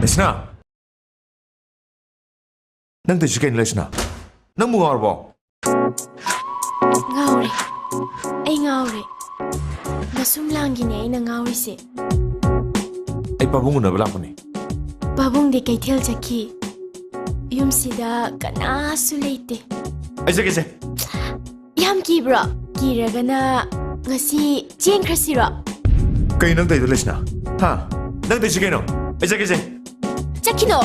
ꯂꯩꯁꯅꯥ! ꯅꯪ ꯇꯧꯏꯁꯤ ꯀꯩꯅꯣ, ꯂꯩꯁꯅꯥ? ꯅꯪꯕꯨ ꯉꯥꯎꯔꯕꯣ? ꯉꯥꯎꯔꯦ꯫ ꯑꯩ ꯉꯥꯎꯔꯦ꯫ ꯃꯁꯨꯝ ꯂꯥꯡꯒꯤꯅꯦ ꯑꯩꯅ ꯉꯥꯎꯔꯤꯁꯦ꯫ ꯑꯩ ꯄꯥꯕꯨꯡ ꯎꯅꯕ ꯂꯥꯛꯄꯅꯦ꯫ ꯄꯥꯕꯨꯡꯗꯤ ꯀꯩꯊꯦꯜ ꯆꯠꯈꯤ꯫ ꯌꯨꯝꯁꯤꯗ ꯀꯅꯥꯁꯨ ꯂꯩꯇꯦ꯫ ꯑꯩ ꯆꯠꯀꯦꯁꯦ꯫ ꯌꯥꯝ ꯀꯤꯕ꯭ꯔꯣ? ꯀꯤꯔꯒꯅ ꯉꯁꯤ ꯆꯦꯟꯈ꯭ꯔꯁꯤꯔꯣ? ꯀꯩ ꯅꯪ ꯇꯧꯏꯗꯣ, ꯂꯩꯁꯅꯥ? ꯍꯥ? ꯅꯪ ꯇꯧꯏꯁꯤ ꯀꯩꯅꯣ? ꯑꯩ ꯆꯠꯀꯦꯁꯦ꯫ ꯆꯠꯈꯤꯅꯣ꯫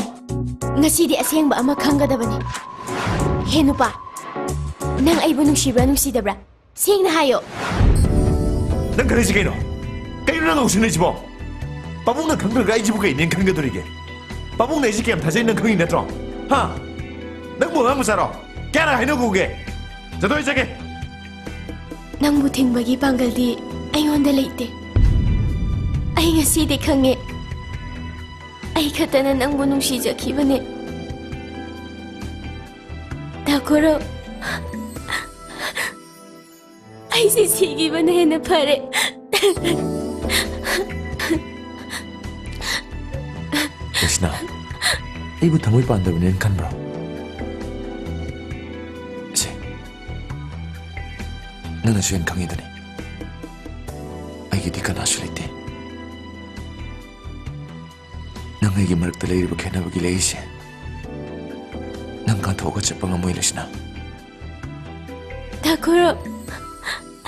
ꯉꯁꯤꯗꯤ ꯑꯁꯦꯡꯕ ꯑꯃ ꯈꯪꯒꯗꯕꯅꯤ꯫ ꯍꯦ ꯅꯨꯄꯥ, ꯅꯪ ꯑꯩꯕꯨ ꯅꯨꯡꯁꯤꯕ꯭ꯔꯥ ꯅꯨꯡꯁꯤꯗꯕ꯭ꯔꯥ? ꯁꯦꯡꯅ ꯍꯥꯏꯌꯣ꯫ ꯅꯪ ꯈꯜꯂꯤꯁꯤ ꯀꯩꯅꯣ? ꯀꯩꯅꯣ ꯅꯪ ꯉꯥꯎꯁꯤꯟꯅꯩꯁꯤꯕꯣ? ꯄꯥꯕꯨꯡꯅ ꯈꯪꯗ꯭ꯔꯒ ꯑꯩꯁꯤꯕꯨ ꯀꯩꯅꯦꯅ ꯈꯟꯒꯗꯣꯔꯤꯒꯦ? ꯄꯥꯕꯨꯡꯅ ꯑꯩꯁꯤ ꯀꯌꯥꯝ ꯊꯥꯖꯩ ꯅꯪ ꯈꯪꯉꯤ ꯅꯠꯇ꯭ꯔꯣ? ꯍꯥ? ꯅꯪꯕꯨ ꯑꯉꯥꯡ ꯃꯆꯥꯔꯣ? ꯀꯌꯥꯔꯛ ꯍꯥꯏꯅꯒꯨꯒꯦ? ꯆꯠꯊꯣꯛ, ꯑꯩ ꯆꯠꯀꯦ꯫ ꯅꯪꯕꯨ ꯊꯤꯡꯕꯒꯤ ꯄꯥꯡꯒꯜꯗꯤ ꯑꯩꯉꯣꯟꯗ ꯂꯩꯇꯦ꯫ ꯑꯩ ꯉꯁꯤꯗꯤ ꯈꯪꯉꯦ꯫ ꯑꯩ ꯈꯛꯇꯅ ꯅꯪꯕꯨ ꯅꯨꯡꯁꯤꯖꯈꯤꯕꯅꯦ꯫ ꯇꯥꯈꯣꯔꯣ꯫ ꯑꯩꯁꯦ ꯁꯤꯈꯤꯕꯅ ꯍꯦꯟꯅ ꯐꯔꯦ꯫ ꯀ꯭ꯔꯤꯁꯅ, ꯑꯩꯕꯨ ꯊꯃꯣꯏ ꯄꯥꯟꯗꯕꯅꯦꯅ ꯈꯟꯕ꯭ꯔꯣ? ꯁꯦ, ꯅꯪꯅꯁꯨ ꯍꯦꯟꯅ ꯈꯪꯉꯤꯗꯨꯅꯤ꯫ ꯑꯩꯒꯤꯗꯤ ꯀꯅꯥꯁꯨ ꯂꯩꯇꯦ꯫ ꯅꯪ ꯑꯩꯒꯤ ꯃꯔꯛꯇ ꯂꯩꯔꯤꯕ ꯈꯦꯠꯅꯕꯒꯤ ꯂꯩꯔꯤꯁꯦ, ꯅꯪ ꯀꯥꯟꯊꯣꯛꯑꯒ ꯆꯠꯄ ꯉꯝꯃꯣꯏ, ꯂꯩꯁꯅꯥ꯫ ꯇꯥꯈꯨꯔꯣ,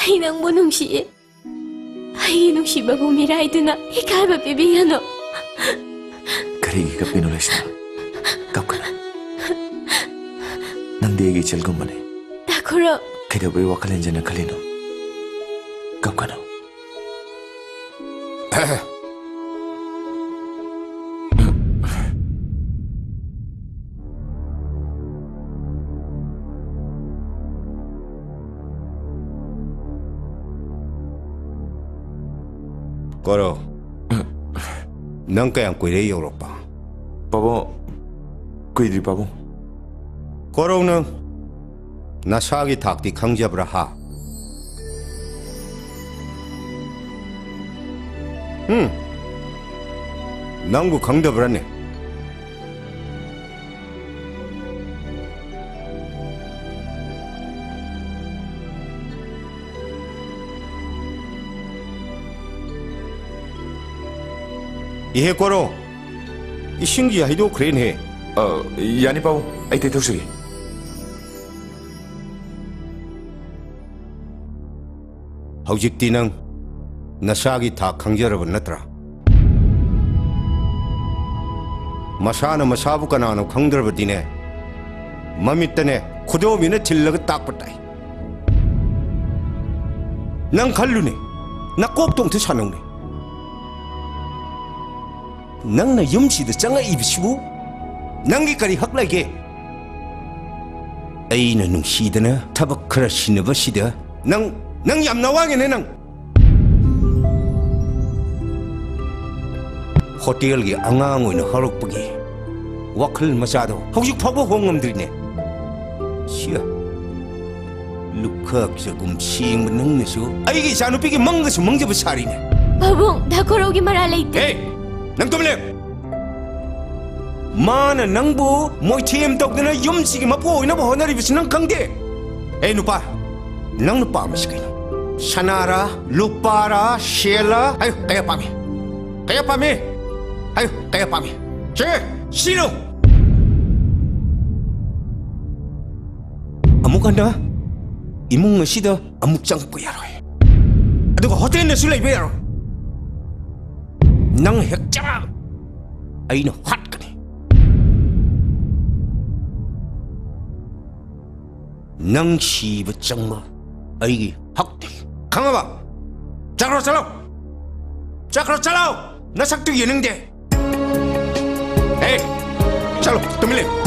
ꯑꯩ ꯅꯪꯕꯨ ꯅꯨꯡꯁꯤꯌꯦ꯫ ꯑꯩꯒꯤ ꯅꯨꯡꯁꯤꯕꯕꯨ ꯃꯤꯔꯥꯏꯗꯨꯅ ꯏꯀꯥꯏꯕ ꯄꯤꯕꯤꯒꯅꯨ꯫ ꯀꯔꯤꯒꯤ ꯀꯞꯄꯤꯅꯣ ꯂꯩꯁꯅꯥ? ꯀꯞꯀꯅꯨ꯫ ꯅꯪꯗꯤ ꯑꯩꯒꯤ ꯏꯆꯜꯒꯨꯝꯕꯅꯤ꯫ ꯇꯥꯈꯨꯔꯣ꯫ ꯀꯩꯗꯧꯕꯩ ꯋꯥꯈꯜ ꯍꯦꯟꯖꯟꯅ ꯈꯜꯂꯤꯅꯣ? ꯀꯞꯀꯅꯨ꯫ ꯀꯣꯔꯧ, ꯅꯪ ꯀꯌꯥꯝ ꯀꯨꯏꯔꯦ ꯌꯧꯔꯛꯄ? ꯄꯥꯕꯨꯡ, ꯀꯨꯏꯗ꯭ꯔꯤ ꯄꯥꯕꯨꯡ꯫ ꯀꯣꯔꯧ, ꯅꯪ ꯅꯁꯥꯒꯤ ꯊꯥꯛꯇꯤ ꯈꯪꯖꯕ꯭ꯔꯥ ꯍꯥ? ꯍꯨꯝ? ꯅꯪꯕꯨ ꯈꯪꯗꯕ꯭ꯔꯥꯅꯦ? ꯏꯍꯦ ꯀꯣꯔꯧ, ꯏꯁꯤꯡꯁꯤ ꯍꯩꯗꯣꯛꯈ꯭ꯔꯦꯅꯦꯍꯦ꯫ ꯑ, ꯌꯥꯅꯤ ꯄꯥꯕꯨꯡ, ꯑꯩ ꯇꯩꯊꯣꯛꯆꯒꯦ꯫ ꯍꯧꯖꯤꯛꯇꯤ ꯅꯪ ꯅꯁꯥꯒꯤ ꯊꯥꯛ ꯈꯪꯖꯔꯕ ꯅꯠꯇ꯭ꯔꯥ? ꯃꯁꯥꯅ ꯃꯁꯥꯕꯨ ꯀꯅꯥꯅꯣ ꯈꯪꯗ꯭ꯔꯕꯗꯤꯅꯦ, ꯃꯃꯤꯠꯇꯅꯦ ꯈꯨꯗꯣꯝꯕꯤꯅ ꯊꯤꯜꯂꯒ ꯇꯥꯛꯄ ꯇꯥꯏ꯫ ꯅꯪ ꯈꯜꯂꯨꯅꯦ, ꯅꯀꯣꯛꯇꯣ ꯑꯝꯇ ꯁꯥꯟꯅꯧꯅꯦ꯫ ꯅꯪꯅ ꯌꯨꯝꯁꯤꯗ ꯆꯪꯉꯛꯏꯕꯁꯤꯕꯨ ꯅꯪꯒꯤ ꯀꯔꯤ ꯍꯛ ꯂꯩꯒꯦ? ꯑꯩꯅ ꯅꯨꯡꯁꯤꯗꯅ ꯊꯕꯛ ꯈꯔ ꯁꯤꯟꯅꯕꯁꯤꯗ ꯅꯪ, ꯅꯪ ꯌꯥꯝ ꯅꯋꯥꯒꯦꯅꯦ ꯅꯪ꯫ ꯍꯣꯇꯦꯜꯒꯤ ꯑꯉꯥꯡ ꯑꯣꯏꯅ ꯍꯧꯔꯛꯄꯒꯤ ꯋꯥꯈꯜ ꯃꯆꯥꯗꯣ ꯍꯧꯖꯤꯛ ꯐꯥꯎꯕ ꯍꯣꯡꯉꯝꯗ꯭ꯔꯤꯅꯦ꯫ ꯁꯤꯌꯥ, ꯂꯨꯈꯥꯛ ꯆꯒꯨꯝ ꯁꯦꯡꯕ ꯅꯪꯅꯁꯨ ꯑꯩꯒꯤ ꯏꯆꯥꯅꯨꯄꯤꯒꯤ ꯃꯪꯒꯁꯨ ꯃꯪꯖꯕ ꯁꯥꯔꯤꯅꯦ꯫ ꯄꯥꯕꯨꯡ, ꯗꯥ ꯈꯣꯔꯧꯒꯤ ꯃꯔꯥꯜ ꯂꯩꯇꯦ꯫ ꯑꯦ, ꯅꯪ ꯇꯨꯃꯤꯟ ꯂꯩꯌꯨ꯫ ꯃꯥꯅ ꯅꯪꯕꯨ ꯃꯣꯏꯊꯦꯝ ꯇꯧꯗꯅ ꯌꯨꯝꯁꯤꯒꯤ ꯃꯄꯨ ꯑꯣꯏꯅꯕ ꯍꯣꯠꯅꯔꯤꯕꯁꯤ ꯅꯪ ꯈꯪꯗꯦ? ꯑꯦ ꯅꯨꯄꯥ, ꯅꯪꯅ ꯄꯥꯝꯃꯤꯁꯤ ꯀꯩꯅꯣ? ꯁꯅꯥꯔꯥ, ꯂꯨꯄꯥꯔꯥ, ꯁꯦꯜꯂꯥ? ꯍꯥꯏꯌꯨ, ꯀꯌꯥ ꯄꯥꯝꯃꯤ? ꯀꯌꯥ ꯄꯥꯝꯃꯤ? ꯍꯥꯏꯌꯨ, ꯀꯌꯥ ꯄꯥꯝꯃꯤ? ꯁꯦ, ꯁꯤꯅꯣ! ꯑꯃꯨꯛ ꯍꯟꯅ ꯏꯃꯨꯡ ꯑꯁꯤꯗ ꯑꯃꯨꯛ ꯆꯪꯉꯛꯄ ꯌꯥꯔꯣꯏ꯫ ꯑꯗꯨꯒ ꯍꯣꯇꯦꯜꯗꯁꯨ ꯂꯩꯕ ꯌꯥꯔꯣꯏ꯫ ꯅꯪ ꯍꯦꯛ ꯆꯪꯉꯛ, ꯑꯩꯅ ꯍꯥꯠꯀꯅꯤ꯫ ꯅꯪ ꯁꯤꯕ ꯆꯪꯕ ꯑꯩꯒꯤ ꯍꯛꯅꯤ꯫ ꯈꯪꯉꯕ? ꯆꯠꯈ꯭ꯔꯣ, ꯆꯠꯂꯣ꯫ ꯆꯠꯈ꯭ꯔꯣ, ꯆꯠꯂꯣ꯫ ꯅꯁꯛꯇꯨ ꯌꯦꯡꯅꯤꯡꯗꯦ꯫ ꯑꯦ, ꯆꯠꯂꯣ, ꯇꯨꯃꯤꯟ ꯂꯩꯌꯨ꯫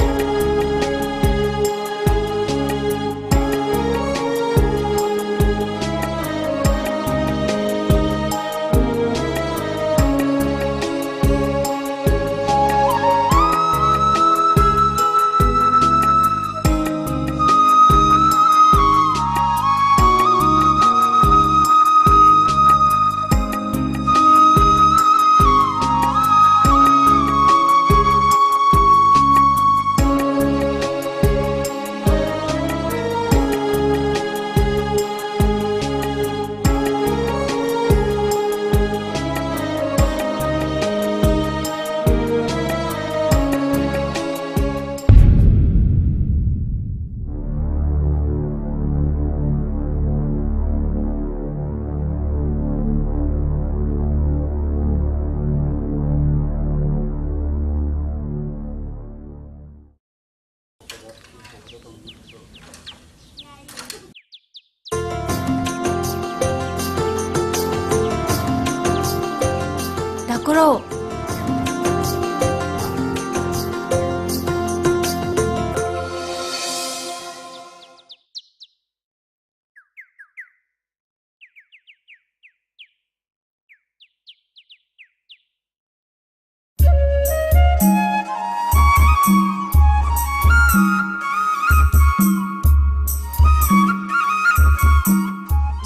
ꯗꯥ ꯀꯣꯔꯧ꯫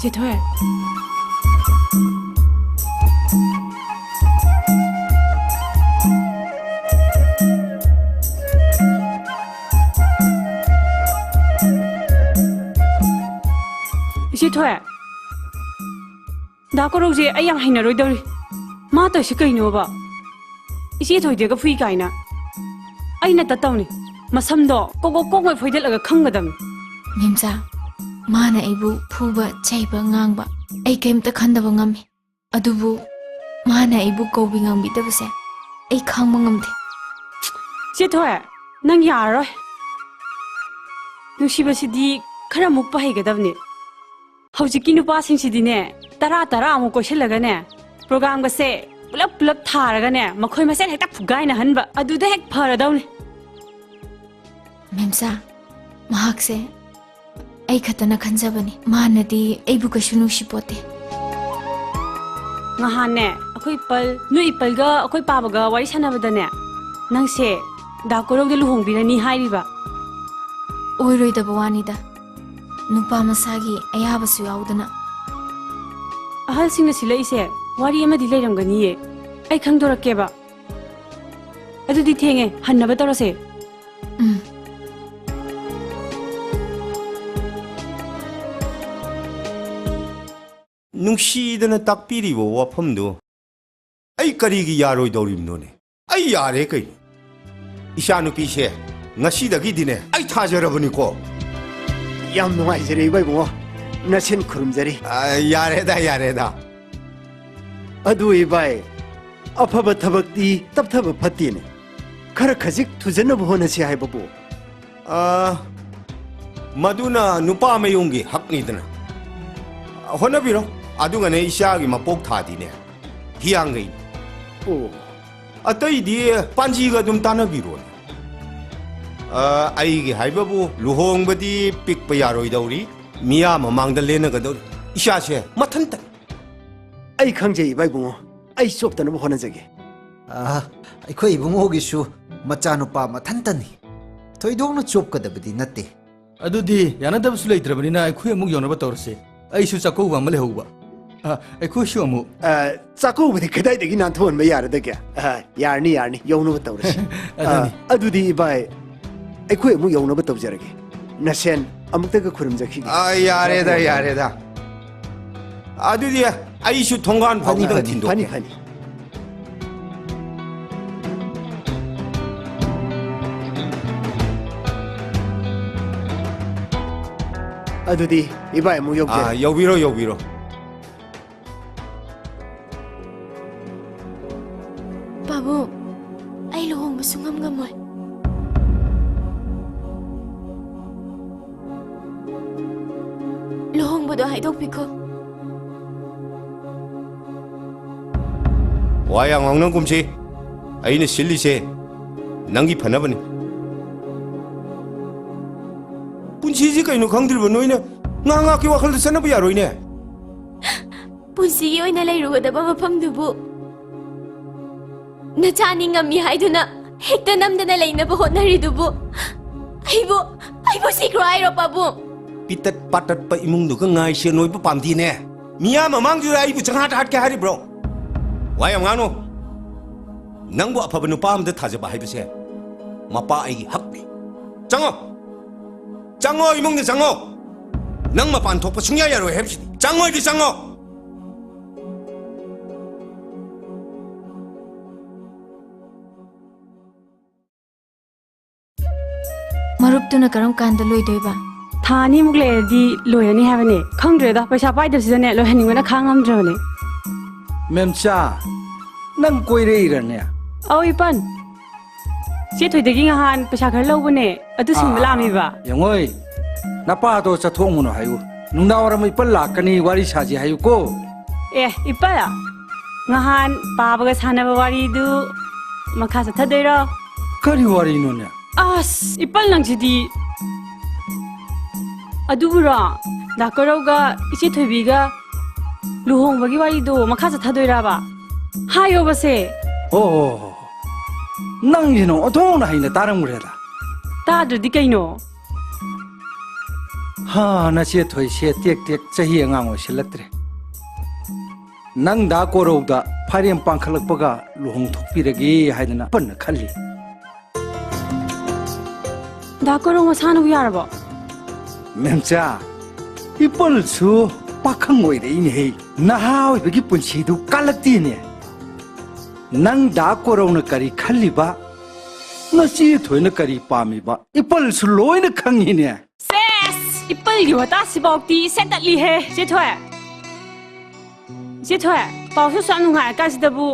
ꯏꯆꯦ ꯊꯣꯏ꯫ ꯏꯆꯦ ꯊꯣꯏ꯫ ꯗꯥ ꯀꯣꯔꯧꯁꯦ ꯑꯩ ꯌꯥꯝ ꯍꯩꯅꯔꯣꯏꯗꯧꯔꯤ꯫ ꯃꯥ ꯇꯧꯔꯤꯁꯤ ꯀꯩꯅꯣꯕ? ꯏꯆꯦ ꯊꯣꯏꯗꯒ ꯐꯨꯏ ꯀꯥꯏꯅ꯫ ꯑꯩꯅ ꯇꯠꯇꯧꯅꯤ꯫ ꯃꯁꯝꯗꯣ ꯀꯣꯛ ꯀꯣꯛ ꯀꯣꯛꯉꯩ ꯐꯣꯏꯗꯠꯂꯒ ꯈꯪꯒꯗꯕꯅꯤ꯫ ꯃꯦꯝꯆꯥ, ꯃꯥꯅ ꯑꯩꯕꯨ ꯐꯨꯕ, ꯆꯩꯕ, ꯉꯥꯡꯕ ꯑꯩ ꯀꯩꯝꯇ ꯈꯟꯗꯕ ꯉꯝꯃꯤ꯫ ꯑꯗꯨꯕꯨ ꯃꯥꯅ ꯑꯩꯕꯨ ꯀꯧꯕꯤ ꯉꯥꯡꯕꯤꯗꯕꯁꯦ ꯑꯩ ꯈꯥꯡꯕ ꯉꯝꯗꯦ꯫ ꯆꯦꯊꯣꯏ, ꯅꯪ ꯌꯥꯔꯔꯣꯏ꯫ ꯅꯨꯡꯁꯤꯕꯁꯤꯗꯤ ꯈꯔ ꯃꯨꯛꯄ ꯍꯩꯒꯗꯕꯅꯤ꯫ ꯍꯧꯖꯤꯛꯀꯤ ꯅꯨꯄꯥꯁꯤꯡꯁꯤꯗꯤꯅꯦ, ꯇꯔꯥ ꯇꯔꯥ ꯑꯃꯨꯛ ꯀꯣꯏꯁꯤꯜꯂꯒꯅꯦ, ꯄ꯭ꯔꯣꯒꯥꯝꯒꯁꯦ ꯄꯨꯂꯞ ꯄꯨꯂꯞ ꯊꯥꯔꯒꯅꯦ, ꯃꯈꯣꯏ ꯃꯁꯦꯟ ꯍꯦꯛꯇ ꯐꯨꯒꯥꯏꯅꯍꯟꯕ꯫ ꯑꯗꯨꯗ ꯍꯦꯛ ꯐꯔꯗꯧꯅꯤ꯫ ꯃꯦꯝꯆꯥ, ꯃꯍꯥꯛꯁꯦ ꯑꯩ ꯈꯛꯇꯅ ꯈꯟꯖꯕꯅꯤ꯫ ꯃꯥꯅꯗꯤ ꯑꯩꯕꯨ ꯀꯩꯁꯨ ꯅꯨꯡꯁꯤꯄꯣꯠꯇꯦ꯫ ꯉꯍꯥꯟꯅꯦ, ꯑꯩꯈꯣꯏ ꯄꯜ, ꯅꯣꯏ ꯄꯜꯒ ꯑꯩꯈꯣꯏ ꯄꯥꯕꯒ ꯋꯥꯔꯤ ꯁꯥꯟꯅꯕꯗꯅꯦ, ꯅꯪꯁꯦ ꯗꯥ ꯀꯣꯔꯧꯗ ꯂꯨꯍꯣꯡꯕꯤꯔꯅꯤ ꯍꯥꯏꯔꯤꯕ꯫ ꯑꯣꯏꯔꯣꯏꯗꯕ ꯋꯥꯅꯤꯗ, ꯅꯨꯄꯥ ꯃꯁꯥꯒꯤ ꯑꯌꯥꯕꯁꯨ ꯌꯥꯎꯗꯅ꯫ ꯑꯍꯜꯁꯤꯡꯅ ꯁꯤꯜꯂꯛꯏꯁꯦ ꯋꯥꯔꯤ ꯑꯃꯗꯤ ꯂꯩꯔꯝꯒꯅꯤꯌꯦ, ꯑꯩ ꯈꯪꯗꯣꯔꯛꯀꯦꯕ꯫ ꯑꯗꯨꯗꯤ ꯊꯦꯡꯉꯦ, ꯍꯟꯅꯕ ꯇꯧꯔꯁꯦ꯫ ꯎꯝ꯫ ꯅꯨꯡꯁꯤꯗꯅ ꯇꯥꯛꯄꯤꯔꯤꯕ ꯋꯥꯐꯝꯗꯨ ꯑꯩ ꯀꯔꯤꯒꯤ ꯌꯥꯔꯣꯏꯗꯧꯔꯤꯕꯅꯣꯅꯦ? ꯑꯩ ꯌꯥꯔꯦ ꯀꯩꯅꯣ꯫ ꯏꯆꯥꯅꯨꯄꯤꯁꯦ ꯉꯁꯤꯗꯒꯤꯗꯤꯅꯦ ꯑꯩ ꯊꯥꯖꯔꯕꯅꯤꯀꯣ꯫ ꯌꯥꯝ ꯅꯨꯡꯉꯥꯏꯖꯔꯦ ꯏꯕꯥꯏ ꯏꯕꯨꯡꯉꯣ, ꯅꯁꯦꯟ ꯈꯨꯔꯨꯝꯖꯔꯤ꯫ ꯑ, ꯌꯥꯔꯦꯗ, ꯌꯥꯔꯦꯗ꯫ ꯑꯗꯨ ꯏꯕꯥꯏ, ꯑꯐꯕ ꯊꯕꯛꯇꯤ ꯇꯞꯊꯕ ꯐꯠꯇꯦꯅꯦ꯫ ꯈꯔ ꯈꯖꯤꯛ ꯊꯨꯖꯟꯅꯕ ꯍꯣꯠꯅꯁꯤ ꯍꯥꯏꯕꯕꯨ꯫ ꯑ, ꯃꯗꯨꯅ ꯅꯨꯄꯥ ꯃꯌꯨꯝꯒꯤ ꯍꯛꯅꯤꯗꯅ꯫ ꯍꯣꯠꯅꯕꯤꯔꯣ, ꯑꯗꯨꯒꯅꯦ ꯏꯆꯥꯒꯤ ꯃꯄꯣꯛ ꯊꯥꯗꯤꯅꯦ ꯍꯤꯌꯥꯡꯒꯩ꯫ ꯑꯣ꯫ ꯑꯇꯩꯗꯤ ꯄꯥꯟꯖꯤꯒ ꯑꯗꯨꯝ ꯇꯥꯟꯅꯕꯤꯔꯣꯅꯦ꯫ ꯑ, ꯑꯩꯒꯤ ꯍꯥꯏꯕꯕꯨ ꯂꯨꯍꯣꯡꯕꯗꯤ ꯄꯤꯛꯄ ꯌꯥꯔꯣꯏꯗꯧꯔꯤ, ꯃꯤꯌꯥꯝ ꯃꯃꯥꯡꯗ ꯂꯦꯟꯅꯒꯗꯧꯔꯤ꯫ ꯏꯆꯥꯁꯦ ꯃꯊꯟꯇ꯫ ꯑꯩ ꯈꯪꯖꯩ ꯏꯕꯥꯏ ꯏꯕꯨꯡꯉꯣ, ꯑꯩ ꯆꯣꯞꯇꯅꯕ ꯍꯣꯠꯅꯖꯒꯦ꯫ ꯑ, ꯑꯩꯈꯣꯏ ꯏꯕꯨꯡꯉꯣꯒꯤꯁꯨ ꯃꯆꯥꯅꯨꯄꯥ ꯃꯊꯟꯇꯅꯤ꯫ ꯊꯣꯏꯗꯣꯛꯅ ꯆꯣꯞꯀꯗꯕꯗꯤ ꯅꯠꯇꯦ꯫ ꯑꯗꯨꯗꯤ ꯌꯥꯅꯗꯕꯁꯨ ꯂꯩꯇ꯭ꯔꯕꯅꯤꯅ ꯑꯩꯈꯣꯏ ꯑꯃꯨꯛ ꯌꯧꯅꯕ ꯇꯧꯔꯁꯦ꯫ ꯑꯩꯁꯨ ꯆꯥꯛꯀꯧꯕ ꯑꯃ ꯂꯩꯍꯧꯕ꯫ ꯑ, ꯑꯩꯈꯣꯏꯁꯨ ꯑꯃꯨꯛ꯫ ꯑ, ꯆꯥꯛꯀꯧꯕꯗꯤ ꯀꯗꯥꯏꯗꯒꯤ ꯅꯥꯟꯊꯣꯛꯍꯟꯕ ꯌꯥꯔꯗꯒꯦ? ꯑ, ꯌꯥꯔꯅꯤ, ꯌꯥꯔꯅꯤ, ꯌꯧꯅꯕ ꯇꯧꯔꯁꯤ꯫ ꯑꯗꯨꯅꯤ꯫ ꯑ, ꯑꯗꯨꯗꯤ ꯏꯕꯥꯏ, ꯑꯩꯈꯣꯏ ꯑꯃꯨꯛ ꯌꯧꯅꯕ ꯇꯧꯖꯔꯒꯦ꯫ ꯅꯁꯦꯟ ꯑꯃꯨꯛꯇꯒ ꯈꯨꯔꯨꯝꯖꯈꯤꯒꯦ꯫ ꯑ, ꯌꯥꯔꯦꯗ, ꯌꯥꯔꯦꯗ꯫ ꯑꯗꯨꯗꯤ ꯑꯩꯁꯨ ꯊꯣꯡꯒꯥꯟ ꯐꯥꯎ ꯐꯅꯤ, ꯈꯤꯇꯪ ꯐꯅꯤ, ꯊꯤꯟꯗꯣꯛꯀꯦ꯫ ꯐꯅꯤ, ꯐꯅꯤ꯫ ꯑꯗꯨꯗꯤ ꯏꯕꯥꯏ ꯑꯃꯨꯛ ꯌꯧꯖꯔꯒꯦ꯫ ꯑꯥ, ꯌꯧꯕꯤꯔꯣ, ꯌꯧꯕꯤꯔꯣ꯫ ꯄꯥꯕꯨꯡ, ꯑꯩ ꯂꯨꯍꯣꯡꯕ ꯁꯨꯡꯉꯝ ꯉꯝꯃꯣꯏ꯫ ꯂꯨꯍꯣꯡꯕꯗꯣ ꯍꯥꯏꯗꯣꯛꯄꯤꯈꯣ꯫ ꯋꯥ ꯌꯥꯝ ꯉꯥꯡꯅꯒꯨꯝꯁꯤ꯫ ꯑꯩꯅ ꯁꯤꯜꯂꯤꯁꯦ ꯅꯪꯒꯤ ꯐꯅꯕꯅꯤ꯫ ꯄꯨꯟꯁꯤꯁꯤ ꯀꯩꯅꯣ ꯈꯪꯗ꯭ꯔꯤꯕ ꯅꯣꯏꯅ? ꯉꯥꯏꯍꯥꯛ ꯉꯥꯏꯍꯥꯛꯀꯤ ꯋꯥꯈꯜꯗ ꯆꯠꯅꯕ ꯌꯥꯔꯣꯏꯅꯦ꯫ ꯄꯨꯟꯁꯤꯒꯤ ꯑꯣꯏꯅ ꯂꯩꯔꯨꯒꯗꯕ ꯃꯐꯝꯗꯨꯕꯨ ꯅꯆꯥꯅꯤ ꯉꯝꯃꯤ ꯍꯥꯏꯗꯨꯅ ꯍꯦꯛꯇ ꯅꯝꯗꯅ ꯂꯩꯅꯕ ꯍꯣꯠꯅꯔꯤꯗꯨꯕꯨ ꯑꯩꯕꯨ, ꯑꯩꯕꯨ ꯁꯤꯈ꯭ꯔꯣ ꯍꯥꯏꯔꯣ, ꯄꯥꯕꯨꯡ? ꯄꯤꯇꯠ ꯄꯥꯇꯠꯄ ꯏꯃꯨꯡꯗꯨꯒ ꯉꯥꯏꯁꯦ ꯅꯣꯏꯕ ꯄꯥꯝꯗꯦꯅꯦ꯫ ꯃꯤꯌꯥꯝ ꯃꯃꯥꯡꯗꯨꯗ ꯑꯩꯕꯨ ꯆꯪꯍꯥꯠ ꯍꯥꯠꯀꯦ ꯍꯥꯏꯔꯤꯕ꯭ꯔꯣ? ꯋꯥ ꯌꯥꯝ ꯉꯥꯡꯅꯨ꯫ ꯅꯪꯕꯨ ꯑꯐꯕ ꯅꯨꯄꯥ ꯑꯃꯗ ꯊꯥꯖꯕ ꯍꯥꯏꯕꯁꯦ ꯃꯄꯥ ꯑꯩꯒꯤ ꯍꯛꯅꯤ꯫ ꯆꯪꯉꯣ꯫ ꯆꯪꯉꯣ, ꯏꯃꯨꯡꯗ ꯆꯪꯉꯣ꯫ ꯅꯪ ꯃꯄꯥꯟ ꯊꯣꯛꯄ ꯁꯨꯡꯌꯥ ꯌꯥꯔꯣꯏ ꯍꯥꯏꯕꯁꯤꯗꯤ꯫ ꯆꯪꯉꯣ, ꯏꯗꯤ ꯆꯪꯉꯣ꯫ ꯃꯔꯨꯞꯇꯨꯅ ꯀꯔꯝ ꯀꯥꯟꯗ ꯂꯣꯏꯗꯣꯏꯕ? ꯊꯥ ꯑꯅꯤꯃꯨꯛ ꯂꯩꯔꯗꯤ ꯂꯣꯏꯔꯅꯤ ꯍꯥꯏꯕꯅꯦ꯫ ꯈꯪꯗ꯭ꯔꯦꯗ, ꯄꯩꯁꯥ ꯄꯥꯏꯗꯕꯁꯤꯗꯅꯦ ꯂꯣꯏꯍꯟꯅꯤꯡꯕꯅ ꯈꯥꯡ ꯉꯝꯗ꯭ꯔꯕꯅꯦ꯫ ꯃꯦꯝꯆꯥ, ꯅꯪ ꯀꯣꯏꯔꯛꯏꯔꯅꯦ? ꯑꯧ, ꯏꯄꯟ꯫ ꯆꯦ ꯊꯣꯏꯗꯒꯤ ꯉꯍꯥꯟ ꯄꯩꯁꯥ ꯈꯔ ꯂꯧꯕꯅꯦ, ꯑꯗꯨ ꯁꯤꯡꯕ ꯑꯥ, ꯂꯥꯛꯑꯝꯃꯤꯕ꯫ ꯌꯦꯡꯉꯣꯏ, ꯅꯄꯥꯗꯣ ꯆꯠꯊꯣꯛꯑꯝꯃꯨꯅꯣ ꯍꯥꯏꯌꯨ꯫ ꯅꯨꯡꯗꯥꯡ ꯋꯥꯏꯔꯝ ꯏꯄꯟ ꯂꯥꯛꯀꯅꯤ, ꯋꯥꯔꯤ ꯁꯥꯁꯤ ꯍꯥꯏꯌꯨꯀꯣ꯫ ꯑꯦ, ꯏꯄꯟ, ꯉꯍꯥꯟ ꯄꯥꯕꯒ ꯁꯥꯟꯅꯕ ꯋꯥꯔꯤꯗꯨ ꯃꯈꯥ ꯆꯠꯊꯗꯣꯏꯔꯣ? ꯀꯔꯤ ꯋꯥꯔꯤꯅꯣꯅꯦ? ꯑꯁ, ꯏꯄꯟ ꯅꯪꯁꯤꯗꯤ꯫ ꯑꯗꯨꯕꯨꯔꯣ, ꯗꯥ ꯀꯣꯔꯧꯒ ꯏꯆꯦ ꯊꯣꯏꯕꯤꯒ ꯂꯨꯍꯣꯡꯕꯒꯤ ꯋꯥꯔꯤꯗꯣ ꯃꯈꯥ ꯆꯠꯊꯗꯣꯏꯔꯕ? ꯍꯥꯏꯌꯣꯕꯁꯦ꯫ ꯑꯣ, ꯅꯪꯁꯤꯅ ꯑꯣꯟꯊꯣꯛꯅ ꯍꯩꯅ ꯇꯥꯔꯝꯈ꯭ꯔꯦꯗ꯫ ꯇꯥꯗ꯭ꯔꯗꯤ ꯀꯩꯅꯣ? ꯍꯥ, ꯅꯆꯦ ꯊꯣꯏꯁꯦ ꯇꯦꯛ ꯇꯦꯛ ꯆꯍꯤ ꯑꯉꯥꯡ ꯑꯣꯏꯁꯤꯜꯂꯛꯇ꯭ꯔꯦ꯫ ꯅꯪ ꯗꯥ ꯀꯣꯔꯧꯗ ꯐꯥꯏꯔꯦꯝ ꯄꯥꯡꯈꯠꯂꯛꯄꯒ ꯂꯨꯍꯣꯡꯊꯣꯛꯄꯤꯔꯒꯦ ꯍꯥꯏꯗꯅ ꯄꯟꯅ ꯈꯜꯂꯤ꯫ ꯗꯥ ꯀꯣꯔꯧ ꯃꯁꯥꯅꯕꯨ ꯌꯥꯔꯕꯣ? ꯃꯦꯝꯆꯥ, ꯏꯄꯜꯁꯨ ꯄꯥꯈꯪ ꯑꯣꯏꯔꯛꯏꯅꯦꯍꯦ꯫ ꯅꯍꯥ ꯑꯣꯏꯕꯒꯤ ꯄꯨꯟꯁꯤꯗꯨ ꯀꯥꯜꯂꯛꯇꯦꯅꯦ꯫ ꯅꯪ ꯗꯥ ꯀꯣꯔꯧꯅ ꯀꯔꯤ ꯈꯜꯂꯤꯕ, ꯅꯆꯦ ꯊꯣꯏꯅ ꯀꯔꯤ ꯄꯥꯝꯃꯤꯕ, ꯏꯄꯜꯁꯨ ꯂꯣꯏꯅ ꯈꯪꯉꯤꯅꯦ꯫ ꯁꯦꯁ! ꯏꯄꯜꯒꯤ ꯋꯥꯇꯥꯁꯤꯐꯥꯎꯗꯤ ꯁꯦꯠꯇꯠꯂꯤꯍꯦ, ꯆꯦ ꯊꯣꯏ꯫ ꯆꯦ ꯊꯣꯏ, ꯄꯥꯎꯁꯨ ꯁꯨꯛ ꯅꯨꯡꯉꯥꯏꯔꯀꯥꯟꯁꯤꯗꯕꯨ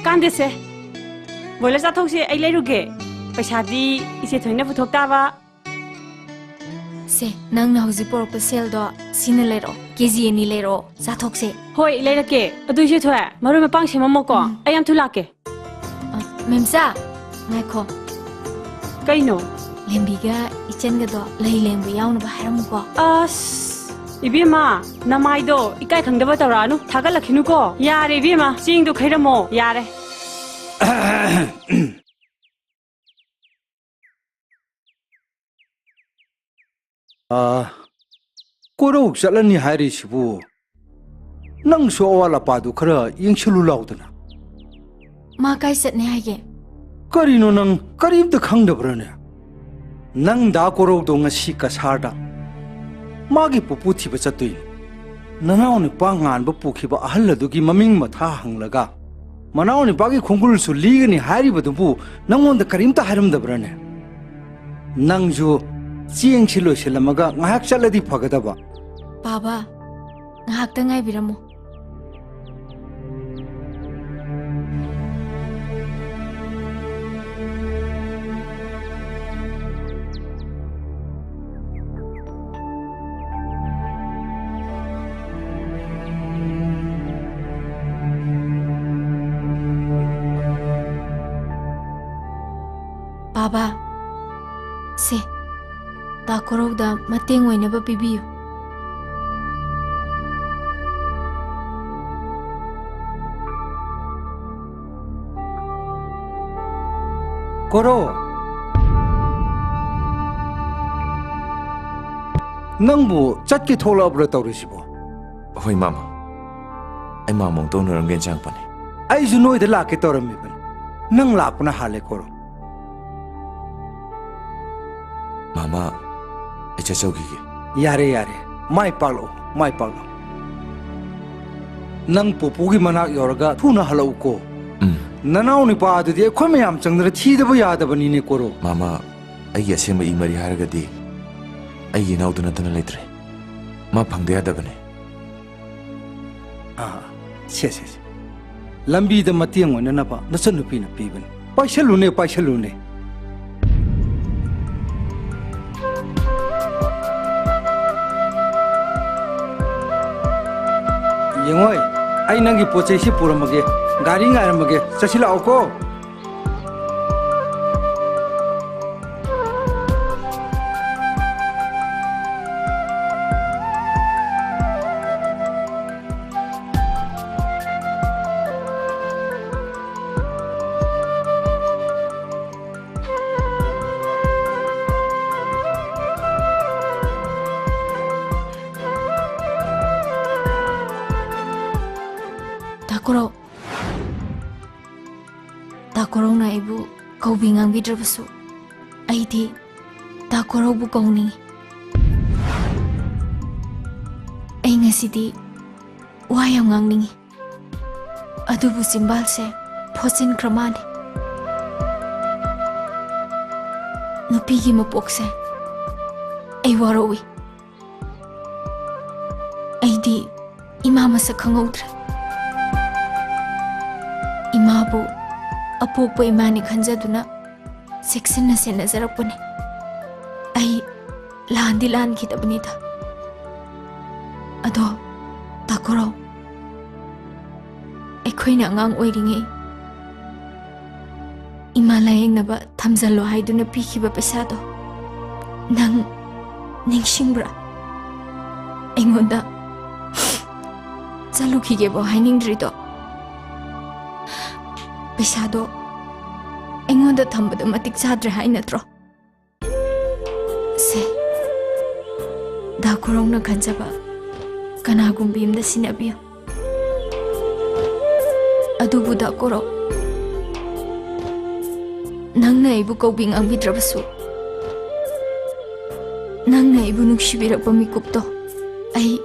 ꯀꯥꯟꯗꯦꯁꯦ꯫ ꯕꯣꯏꯂꯔ ꯆꯥꯊꯣꯛꯁꯦ, ꯑꯩ ꯂꯩꯔꯨꯒꯦ꯫ ꯄꯩꯁꯥꯗꯤ ꯏꯆꯦ ꯊꯣꯏꯅ ꯄꯨꯊꯣꯛ ꯇꯥꯕ꯫ ꯁꯦ, ꯅꯪꯅ ꯍꯧꯖꯤꯛ ꯄꯨꯔꯛꯄ ꯁꯦꯜꯗꯣ ꯁꯤꯅ ꯂꯩꯔꯛꯑꯣ, ꯀꯦ ꯖꯤ ꯑꯅꯤ ꯂꯩꯔꯛꯑꯣ, ꯆꯥꯊꯣꯛꯁꯦ꯫ ꯍꯣꯏ, ꯂꯩꯔꯛꯀꯦ꯫ ꯑꯗꯨ ꯏꯆꯦ ꯊꯣꯏ, ꯃꯔꯣꯏ ꯃꯄꯥꯡ ꯁꯦꯝꯃꯝꯃꯣꯀꯣ꯫ ꯎꯝ꯫ ꯑꯩ ꯌꯥꯝ ꯊꯨ ꯂꯥꯛꯀꯦ꯫ ꯑ, ꯃꯦꯝꯆꯥ, ꯉꯥꯏꯈꯣ꯫ ꯀꯩꯅꯣ? ꯂꯦꯝꯕꯤꯒ ꯏꯆꯟꯒꯗꯣ ꯂꯩ ꯂꯦꯡꯕ ꯌꯥꯎꯅꯕ ꯍꯥꯏꯔꯝꯃꯨꯀꯣ꯫ ꯑꯁ, ꯏꯕꯦꯝꯃ, ꯅꯃꯥꯏꯗꯣ ꯏꯀꯥꯏ ꯈꯪꯗꯕ ꯇꯧꯔꯛꯑꯅꯨ, ꯊꯥꯒꯠꯂꯛꯈꯤꯅꯨꯀꯣ꯫ ꯌꯥꯔꯦ ꯏꯕꯦꯝꯃ, ꯆꯦꯡꯗꯣ ꯈꯩꯔꯝꯃꯣ, ꯌꯥꯔꯦ꯫ ꯑꯥ, ꯀꯣꯔꯧ ꯆꯠꯂꯅꯤ ꯍꯥꯏꯔꯤꯁꯤꯕꯨ? ꯅꯪꯁꯨ ꯑꯋꯥꯠ ꯑꯄꯥꯗꯨ ꯈꯔ ꯌꯦꯡꯁꯤꯜꯂꯨ ꯂꯥꯎꯗꯅ꯫ ꯃꯥ ꯀꯥꯏ ꯆꯠꯅꯤ ꯍꯥꯏꯒꯦ? ꯀꯔꯤꯅꯣ, ꯅꯪ ꯀꯔꯤꯝꯇ ꯈꯪꯗꯕ꯭ꯔꯥꯅꯦ? ꯅꯪ ꯗꯥ ꯀꯣꯔꯧꯗꯣ ꯉꯁꯤ ꯀꯁꯥꯔꯗ ꯃꯥꯒꯤ ꯄꯨꯄꯨ ꯊꯤꯕ ꯆꯠꯇꯣꯏꯅꯤ꯫ ꯅꯅꯥꯎ ꯅꯨꯄꯥ ꯉꯥꯟꯕ ꯄꯨꯈꯤꯕ ꯑꯍꯜ ꯑꯗꯨꯒꯤ ꯃꯃꯤꯡ ꯃꯊꯥ ꯍꯪꯂꯒ, ꯃꯅꯥꯎ ꯅꯨꯄꯥꯒꯤ ꯈꯣꯡꯒꯨꯜꯁꯨ ꯂꯤꯒꯅꯤ ꯍꯥꯏꯔꯤꯕꯗꯨꯕꯨ ꯅꯪꯉꯣꯟꯗ ꯀꯔꯤꯝꯇ ꯍꯥꯏꯔꯝꯗꯕ꯭ꯔꯥꯅꯦ? ꯅꯪꯁꯨ ꯆꯦꯡꯁꯤ ꯂꯣꯏꯁꯤꯜꯂꯝꯃꯒ ꯉꯥꯏꯍꯥꯛ ꯆꯠꯂꯗꯤ ꯐꯒꯗꯕ꯫ ꯕꯥꯕꯥ, ꯉꯥꯏꯍꯥꯛꯇ ꯉꯥꯏꯕꯤꯔꯝꯃꯨ꯫ ꯕꯥꯕꯥ, ꯁꯦ, ꯗꯥ ꯀꯣꯔꯧꯗ ꯃꯇꯦꯡ ꯑꯣꯏꯅꯕ ꯄꯤꯕꯤꯌꯨ꯫ ꯀꯣꯔꯧ! ꯅꯪꯕꯨ ꯆꯠꯀꯦ ꯊꯣꯛꯂꯛꯑꯕ꯭ꯔꯥ ꯇꯧꯔꯤꯁꯤꯕꯣ? ꯍꯣꯏ, ꯃꯥꯃ꯫ ꯑꯩ ꯃꯥꯃꯣꯡꯇ ꯎꯅꯔꯝꯒꯦꯅ ꯆꯪꯉꯛꯄꯅꯦ꯫ ꯑꯩꯁꯨ ꯅꯣꯏꯗ ꯂꯥꯛꯀꯦ ꯇꯧꯔꯝꯃꯤꯕꯅꯤ꯫ ꯅꯪ ꯂꯥꯛꯄꯅ ꯍꯥꯜꯂꯦ, ꯀꯣꯔꯧ꯫ ꯃꯥꯃ, ꯑꯩ ꯆꯠꯆꯧꯈꯤꯒꯦ꯫ ꯌꯥꯔꯦ, ꯌꯥꯔꯦ꯫ ꯃꯥꯏ ꯄꯥꯛꯂꯛꯑꯣ, ꯃꯥꯏ ꯄꯥꯛꯂꯛꯑꯣ꯫ ꯅꯪ ꯄꯨꯄꯨꯒꯤ ꯃꯅꯥꯛ ꯌꯧꯔꯒ ꯊꯨꯅ ꯍꯜꯂꯛꯎꯀꯣ꯫ ꯎꯝ꯫ ꯅꯅꯥꯎ ꯅꯨꯄꯥ ꯑꯗꯨꯗꯤ ꯑꯩꯈꯣꯏ ꯃꯌꯥꯝ ꯆꯪꯗꯅ ꯊꯤꯗꯕ ꯌꯥꯗꯕꯅꯤꯅꯦ, ꯀꯣꯔꯧ꯫ ꯃꯥꯃ, ꯑꯩꯒꯤ ꯑꯁꯦꯡꯕ ꯏ ꯃꯔꯤ ꯍꯥꯏꯔꯒꯗꯤ ꯑꯩꯒꯤ ꯏꯅꯥꯎꯗꯨ ꯅꯠꯇꯅ ꯂꯩꯇ꯭ꯔꯦ꯫ ꯃꯥ ꯐꯪꯗ ꯌꯥꯗꯕꯅꯦ꯫ ꯑꯥ, ꯁꯦ, ꯁꯦ, ꯁꯦ꯫ ꯂꯝꯕꯤꯗ ꯃꯇꯦꯡ ꯑꯣꯏꯅꯅꯕ ꯅꯆꯟꯅꯨꯄꯤꯅ ꯄꯤꯕꯅꯤ꯫ ꯄꯥꯏꯁꯜꯂꯨꯅꯦ, ꯄꯥꯏꯁꯜꯂꯨꯅꯦ꯫ ꯌꯦꯡꯉꯣꯏ, ꯑꯩ ꯅꯪꯒꯤ ꯄꯣꯠ ꯆꯩꯁꯤ ꯄꯨꯔꯝꯃꯒꯦ, ꯒꯥꯔꯤ ꯉꯥꯏꯔꯝꯃꯒꯦ, ꯆꯠꯁꯤꯜꯂꯛꯑꯣꯀꯣ꯫ ꯇꯥꯀꯨꯔꯧ, ꯇꯥꯀꯨꯔꯧꯅ ꯑꯩꯕꯨ ꯀꯧꯕꯤ ꯉꯥꯡꯕꯤꯗ꯭ꯔꯕꯁꯨ, ꯑꯩꯗꯤ ꯇꯥꯀꯨꯔꯧꯕꯨ ꯀꯧꯅꯤꯡꯉꯤ꯫ ꯑꯩ ꯉꯁꯤꯗꯤ ꯋꯥ ꯌꯥꯝ ꯉꯥꯡꯅꯤꯡꯉꯤ꯫ ꯑꯗꯨꯕꯨ ꯆꯤꯝꯕꯥꯜꯁꯦ ꯐꯣꯠꯆꯤꯟꯈ꯭ꯔ ꯃꯥꯜꯂꯦ꯫ ꯅꯨꯄꯤꯒꯤ ꯃꯄꯣꯛꯁꯦ ꯑꯩ ꯋꯥꯔꯧꯏ꯫ ꯑꯩꯗꯤ ꯏꯃꯥ ꯃꯁꯛ ꯈꯪꯍꯧꯗ꯭ꯔꯦ꯫ ꯏꯃꯥꯕꯨ ꯑꯄꯣꯛꯄ ꯏꯃꯥꯅꯤ ꯈꯟꯖꯗꯨꯅ ꯆꯦꯛꯁꯤꯟꯅ ꯁꯦꯟꯅꯖꯔꯛꯄꯅꯤ꯫ ꯑꯩ ꯂꯥꯟꯗꯤ ꯂꯥꯟꯈꯤꯗꯕꯅꯤꯗ꯫ ꯑꯗꯣ, ꯇꯥꯀꯨꯔꯧ, ꯑꯩꯈꯣꯏꯅ ꯑꯉꯥꯡ ꯑꯣꯏꯔꯤꯉꯩ ꯏꯃꯥ ꯂꯥꯌꯦꯡꯅꯕ ꯊꯝꯖꯜꯂꯣ ꯍꯥꯏꯗꯨꯅ ꯄꯤꯈꯤꯕ ꯄꯩꯁꯥꯗꯣ ꯅꯪ ꯅꯤꯡꯁꯤꯡꯕ꯭ꯔꯥ? ꯑꯩꯉꯣꯟꯗ ꯆꯠꯂꯨꯈꯤꯒꯦꯕꯣ ꯍꯥꯏꯅꯤꯡꯗ꯭ꯔꯤꯗꯣ? ꯄꯩꯁꯥꯗꯣ ꯑꯩꯉꯣꯟꯗ ꯊꯝꯕꯗꯣ ꯃꯇꯤꯛ ꯆꯥꯗ꯭ꯔꯦ ꯍꯥꯏ ꯅꯠꯇ꯭ꯔꯣ? ꯁꯦ, ꯗꯥ ꯈꯨꯔꯧꯅ ꯈꯟꯖꯕ ꯀꯅꯥꯒꯨꯝꯕꯤ ꯑꯃꯗ ꯁꯤꯟꯅꯕꯤꯌꯨ꯫ ꯑꯗꯨꯕꯨ ꯗꯥ ꯈꯨꯔꯧ, ꯅꯪꯅ ꯑꯩꯕꯨ ꯀꯧꯕꯤ ꯉꯥꯡꯕꯤꯗ꯭ꯔꯕꯁꯨ, ꯅꯪꯅ ꯑꯩꯕꯨ ꯅꯨꯡꯁꯤꯕꯤꯔꯛꯄ ꯃꯤꯀꯨꯞꯇꯣ ꯑꯩ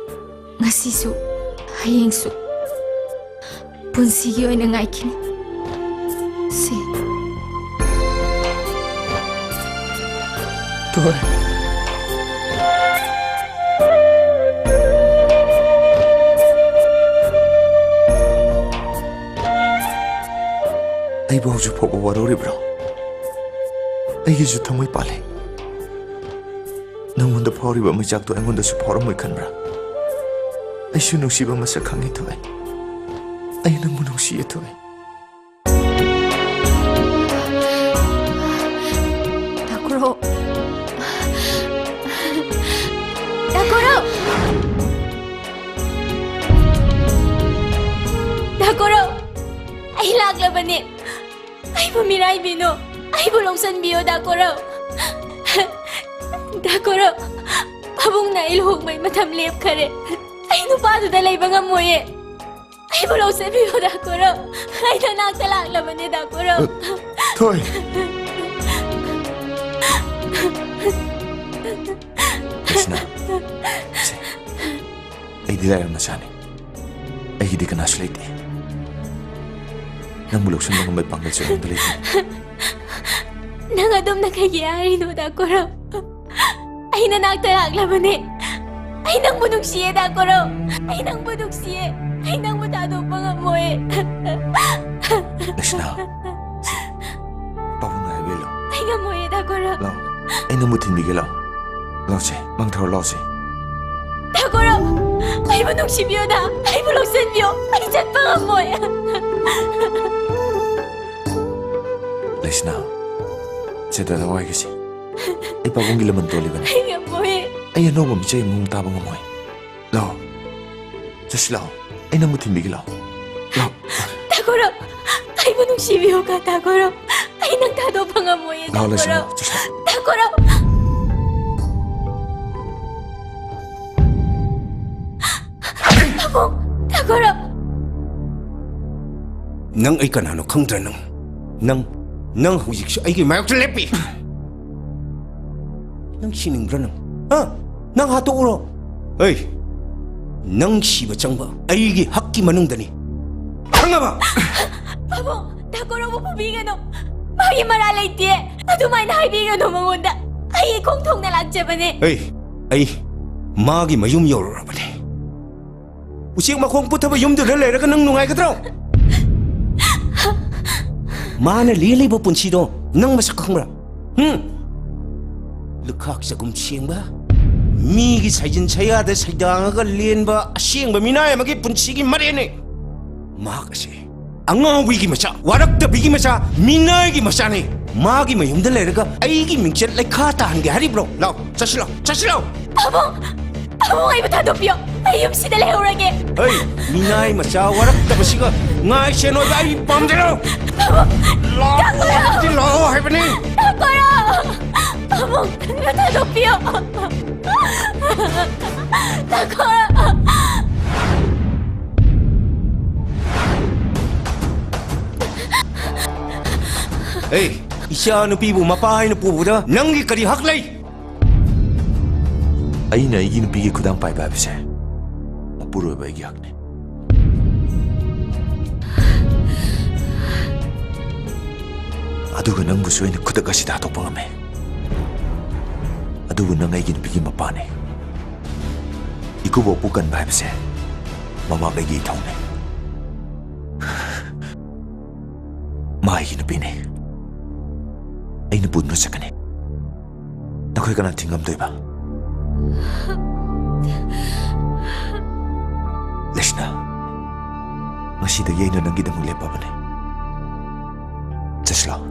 ꯉꯁꯤꯁꯨ, ꯍꯌꯦꯡꯁꯨ, ꯄꯨꯟꯁꯤꯒꯤ ꯑꯣꯏꯅ ꯉꯥꯏꯈꯤꯅꯤ꯫ ꯁꯤ꯫ ꯇꯣꯏ꯫ ꯑꯩꯕꯨ ꯍꯧꯖꯤꯛ ꯐꯥꯎꯕ ꯋꯥꯔꯧꯔꯤꯕ꯭ꯔꯣ? ꯑꯩꯒꯤꯁꯨ ꯊꯃꯣꯏ ꯄꯥꯜꯂꯤ꯫ ꯅꯪꯉꯣꯟꯗ ꯐꯥꯎꯔꯤꯕ ꯃꯩꯆꯥꯛꯇꯣ ꯑꯩꯉꯣꯟꯗꯁꯨ ꯐꯥꯎꯔꯝꯃꯣꯏ ꯈꯟꯕ꯭ꯔꯥ? ꯑꯩꯁꯨ ꯅꯨꯡꯁꯤꯕ ꯃꯁꯛ ꯈꯪꯉꯤ, ꯊꯣꯏ꯫ ꯑꯩ ꯅꯪꯕꯨ ꯅꯨꯡꯁꯤꯌꯦ, ꯊꯣꯏ꯫ ꯗꯥ ꯀꯣꯔꯧ꯫ ꯗꯥ ꯀꯣꯔꯧ꯫ ꯗꯥ ꯀꯣꯔꯧ꯫ ꯑꯩ ꯂꯥꯛꯂꯕꯅꯦ꯫ ꯑꯩꯕꯨ ꯃꯤꯔꯥꯏꯕꯤꯅꯨ꯫ ꯑꯩꯕꯨ ꯂꯧꯁꯤꯟꯕꯤꯌꯣ, ꯗꯥ ꯀꯣꯔꯧ꯫ ꯗꯥ ꯀꯣꯔꯧ꯫ ꯄꯥꯕꯨꯡꯅ ꯑꯩ ꯂꯨꯍꯣꯡꯕꯩ ꯃꯇꯝ ꯂꯦꯞꯈꯔꯦ꯫ ꯑꯩ ꯅꯨꯄꯥꯗꯨꯗ ꯂꯩꯕ ꯉꯝꯃꯣꯏꯌꯦ꯫ ꯑꯩꯕꯨ ꯂꯧꯁꯤꯟꯕꯤꯌꯣ, ꯗꯥ ꯀꯣꯔꯧ꯫ ꯑꯩ ꯅꯅꯥꯛꯇ ꯂꯥꯛꯂꯕꯅꯦ, ꯗꯥ ꯀꯣꯔꯧ꯫ ꯊꯣꯏ꯫ ꯀ꯭ꯔꯤꯁꯅ, ꯁꯦ, ꯑꯩꯗꯤ ꯂꯥꯏꯔꯕ ꯃꯆꯥꯅꯤ꯫ ꯑꯩꯒꯤꯗꯤ ꯀꯅꯥꯁꯨ ꯂꯩꯇꯦ꯫ ꯅꯪꯕꯨ ꯂꯧꯁꯤꯟꯕ ꯉꯝꯕ ꯄꯥꯡꯒꯜꯁꯨ ꯑꯩꯉꯣꯟꯗ ꯂꯩꯇꯦ꯫ ꯅꯪ ꯑꯗꯨꯝꯅ ꯀꯩꯒꯤ ꯍꯥꯏꯔꯤꯅꯣ, ꯗꯥ ꯀꯣꯔꯧ? ꯑꯩ ꯅꯅꯥꯛꯇ ꯂꯥꯛꯂꯕꯅꯦ꯫ ꯑꯩ ꯅꯪꯕꯨ ꯅꯨꯡꯁꯤꯌꯦ, ꯗꯥ ꯀꯣꯔꯧ꯫ ꯑꯩ ꯅꯪꯕꯨ ꯅꯨꯡꯁꯤꯌꯦ꯫ ꯑꯩ ꯅꯪꯕꯨ ꯊꯥꯗꯣꯛꯄ ꯉꯝꯃꯣꯏ꯫ ꯀ꯭ꯔꯤꯁꯅ, ꯁꯦ, ꯄꯥꯕꯨꯡꯅ ꯍꯥꯏꯕ ꯏꯜꯂꯣ꯫ ꯑꯩ ꯉꯝꯃꯣꯏꯌꯦ, ꯗꯥ ꯀꯣꯔꯧ꯫ ꯂꯥꯛꯑꯣ, ꯑꯩ ꯅꯪꯕꯨ ꯊꯤꯟꯕꯤꯒꯦ, ꯂꯥꯛꯑꯣ꯫ ꯂꯥꯛꯑꯣꯁꯦ, ꯃꯪ ꯊꯧꯔꯣ, ꯂꯥꯛꯑꯣꯁꯦ꯫ ꯗꯥ ꯀꯣꯔꯧ, ꯑꯩꯕꯨ ꯅꯨꯡꯁꯤꯕꯤꯌꯣ, ꯗꯥ꯫ ꯑꯩꯕꯨ ꯂꯧꯁꯤꯟꯕꯤꯌꯣ꯫ ꯑꯩ ꯆꯠꯄ ꯉꯝꯃꯣꯏ꯫ ꯂꯩꯁꯅꯥ, ꯁꯦ, ꯗꯥꯗꯥ ꯋꯥꯏꯒꯦꯁꯦ꯫ ꯑꯩ ꯄꯥꯕꯨꯡꯒꯤ ꯂꯃꯟ ꯇꯣꯜꯂꯤꯕꯅꯤ꯫ ꯑꯩ ꯉꯝꯃꯣꯏ꯫ ꯑꯩ ꯑꯅꯧꯕ ꯃꯤꯆꯩ ꯑꯃꯃꯨꯛ ꯇꯥꯕ ꯉꯝꯃꯣꯏ꯫ ꯂꯥꯛꯑꯣ꯫ ꯆꯠꯁꯤ ꯂꯥꯛꯑꯣ꯫ ꯑꯩ ꯅꯪꯕꯨ ꯊꯤꯟꯕꯤꯒꯦ ꯂꯥꯛꯑꯣ꯫ ꯂꯥꯛꯑꯣ꯫ ꯗꯥ ꯀꯣꯔꯧ, ꯑꯩꯕꯨ ꯅꯨꯡꯁꯤꯕꯤꯌꯨ, ꯗꯥ ꯀꯣꯔꯧ꯫ ꯑꯩ ꯅꯪ ꯊꯥꯗꯣꯛꯄ ꯉꯝꯃꯣꯏꯌꯦ, ꯗꯥ ꯂꯥꯛꯑꯣ, ꯂꯩꯁꯅꯥ, ꯀꯣꯔꯧ꯫ ꯂꯥꯛꯑꯣ, ꯆꯠꯁꯤ ꯂꯥꯛꯑꯣ꯫ ꯗꯥ ꯀꯣꯔꯧ꯫ ꯄꯥꯕꯨꯡ, ꯗꯥ ꯀꯣꯔꯧ꯫ ꯅꯪ ꯑꯩ ꯀꯅꯥꯅꯣ ꯈꯪꯗ꯭ꯔꯥ ꯅꯪ? ꯅꯪ, ꯅꯪ ꯍꯧꯖꯤꯛꯁꯨ ꯑꯩꯒꯤ ꯃꯥꯌꯣꯛꯇ ꯂꯦꯞꯄꯤ꯫ ꯅꯪ ꯁꯤꯅꯤꯡꯕ꯭ꯔꯥ ꯅꯪ? ꯍꯥ? ꯅꯪ ꯍꯥꯠꯇꯣꯛꯎꯔꯣ? ꯑꯩ, ꯅꯪ ꯁꯤꯕ ꯆꯪꯕ ꯑꯩꯒꯤ ꯍꯛꯀꯤ ꯃꯅꯨꯡꯗꯅꯤ꯫ ꯈꯪꯉꯕ? ꯄꯥꯕꯨꯡ, ꯗꯥ ꯀꯣꯔꯧꯕꯨ ꯐꯨꯕꯤꯒꯅꯨ꯫ ꯃꯥꯒꯤ ꯃꯔꯥꯜ ꯂꯩꯇꯦ꯫ ꯑꯗꯨꯃꯥꯏꯅ ꯍꯥꯏꯕꯤꯒꯅꯨ ꯃꯉꯣꯟꯗ꯫ ꯑꯩ ꯏꯈꯣꯡ ꯊꯣꯡꯅ ꯂꯥꯛꯆꯕꯅꯦ꯫ ꯑꯩ, ꯑꯩ ꯃꯥꯒꯤ ꯃꯌꯨꯝ ꯌꯧꯔꯨꯔꯕꯅꯦ꯫ ꯎꯆꯦꯛ ꯃꯈꯣꯡ ꯄꯨꯠꯊꯕ ꯌꯨꯝꯗꯨꯗ ꯂꯩꯔꯒ ꯅꯪ ꯅꯨꯡꯉꯥꯏꯒꯗ꯭ꯔꯣ? ꯃꯥꯅ ꯂꯦꯜꯂꯤꯕ ꯄꯨꯟꯁꯤꯗꯣ ꯅꯪ ꯃꯁꯛ ꯈꯪꯕ꯭ꯔꯥ? ꯍꯨꯝ? ꯂꯨꯈꯥꯛ ꯆꯒꯨꯝ ꯁꯦꯡꯕ, ꯃꯤꯒꯤ ꯁꯥꯏꯖꯤꯟ ꯁꯌꯥꯗ ꯁꯩꯗꯥꯡꯉꯒ ꯂꯦꯟꯕ ꯑꯁꯦꯡꯕ ꯃꯤꯅꯥꯏ ꯑꯃꯒꯤ ꯄꯨꯟꯁꯤꯒꯤ ꯃꯔꯦꯟꯅꯦ꯫ ꯃꯍꯥꯛ ꯑꯁꯤ ꯑꯉꯥꯎꯕꯤꯒꯤ ꯃꯆꯥ, ꯋꯥꯔꯛꯇꯕꯤꯒꯤ ꯃꯆꯥ, ꯃꯤꯅꯥꯏꯒꯤ ꯃꯆꯥꯅꯦ꯫ ꯃꯥꯒꯤ ꯃꯌꯨꯝꯗ ꯂꯩꯔꯒ ꯑꯩꯒꯤ ꯃꯤꯡꯆꯠ ꯂꯩꯈꯥ ꯇꯥꯍꯟꯒꯦ ꯍꯥꯏꯔꯤꯕ꯭ꯔꯣ? ꯂꯥꯎ, ꯆꯠꯁꯤ ꯂꯥꯎ, ꯆꯠꯁꯤ ꯂꯥꯎ꯫ ꯄꯥꯕꯨꯡ! ꯄꯥꯕꯨꯡ, ꯑꯩꯕꯨ ꯊꯥꯗꯣꯛꯄꯤꯌꯣ꯫ ꯑꯩ ꯌꯨꯝꯁꯤꯗ ꯂꯩꯍꯧꯔꯒꯦ꯫ ꯍꯩ, ꯃꯤꯅꯥꯏ ꯃꯆꯥ ꯋꯥꯔꯛꯇꯕꯁꯤꯒ ꯉꯥꯏ ꯁꯦꯟ ꯑꯣꯏꯕ ꯑꯩ ꯄꯥꯝꯖꯔꯣ꯫ ꯄꯥꯕꯨꯡ! ꯂꯥꯛꯑꯣ ꯍꯥꯏꯕꯅꯤ꯫ ꯇꯥꯀꯣꯔꯥ! ꯄꯥꯕꯨꯡ, ꯊꯥꯗꯣꯛꯄꯤꯌꯣ꯫ ꯇꯥꯀꯣꯔꯥ! ꯑꯦ, ꯏꯆꯥ ꯅꯨꯄꯤꯕꯨ ꯃꯄꯥ ꯍꯥꯏꯅ ꯄꯨꯕꯗ ꯅꯪꯒꯤ ꯀꯔꯤ ꯍꯛ ꯂꯩ? ꯑꯩꯅ ꯑꯩꯒꯤ ꯅꯨꯄꯤꯒꯤ ꯈꯨꯗꯥꯡ ꯄꯥꯏꯕ ꯍꯥꯏꯕꯁꯦ ꯃꯄꯨꯔꯣꯏꯕ ꯑꯩꯒꯤ ꯍꯛꯅꯤ꯫ ꯑꯗꯨꯒ ꯅꯪꯕꯨꯁꯨ ꯑꯩꯅ ꯈꯨꯗꯛ ꯑꯁꯤꯗ ꯍꯥꯠꯇꯣꯛꯄ ꯉꯝꯃꯦ꯫ ꯑꯗꯨꯕꯨ ꯅꯪ ꯑꯩꯒꯤ ꯅꯨꯄꯤꯒꯤ ꯃꯄꯥꯅꯤ꯫ ꯏꯀꯨꯕꯣꯛꯄꯨ ꯀꯟꯕ ꯍꯥꯏꯕꯁꯦ ꯃꯃꯥ ꯑꯩꯒꯤ ꯏꯊꯧꯅꯤ꯫ ꯃꯥ ꯑꯩꯒꯤ ꯅꯨꯄꯤꯅꯤ꯫ ꯑꯩꯅ ꯄꯨꯗꯨꯅ ꯆꯠꯀꯅꯤ꯫ ꯅꯈꯣꯏ ꯀꯅꯥ ꯊꯤꯡꯉꯝꯗꯣꯏꯕ? ꯂꯩꯁꯅꯥ, ꯉꯁꯤꯗꯒꯤ ꯑꯩꯅ ꯅꯪꯒꯤꯗꯃꯛ ꯂꯦꯞꯄꯕꯅꯦ꯫ ꯆꯠꯁꯤꯂꯥꯎ꯫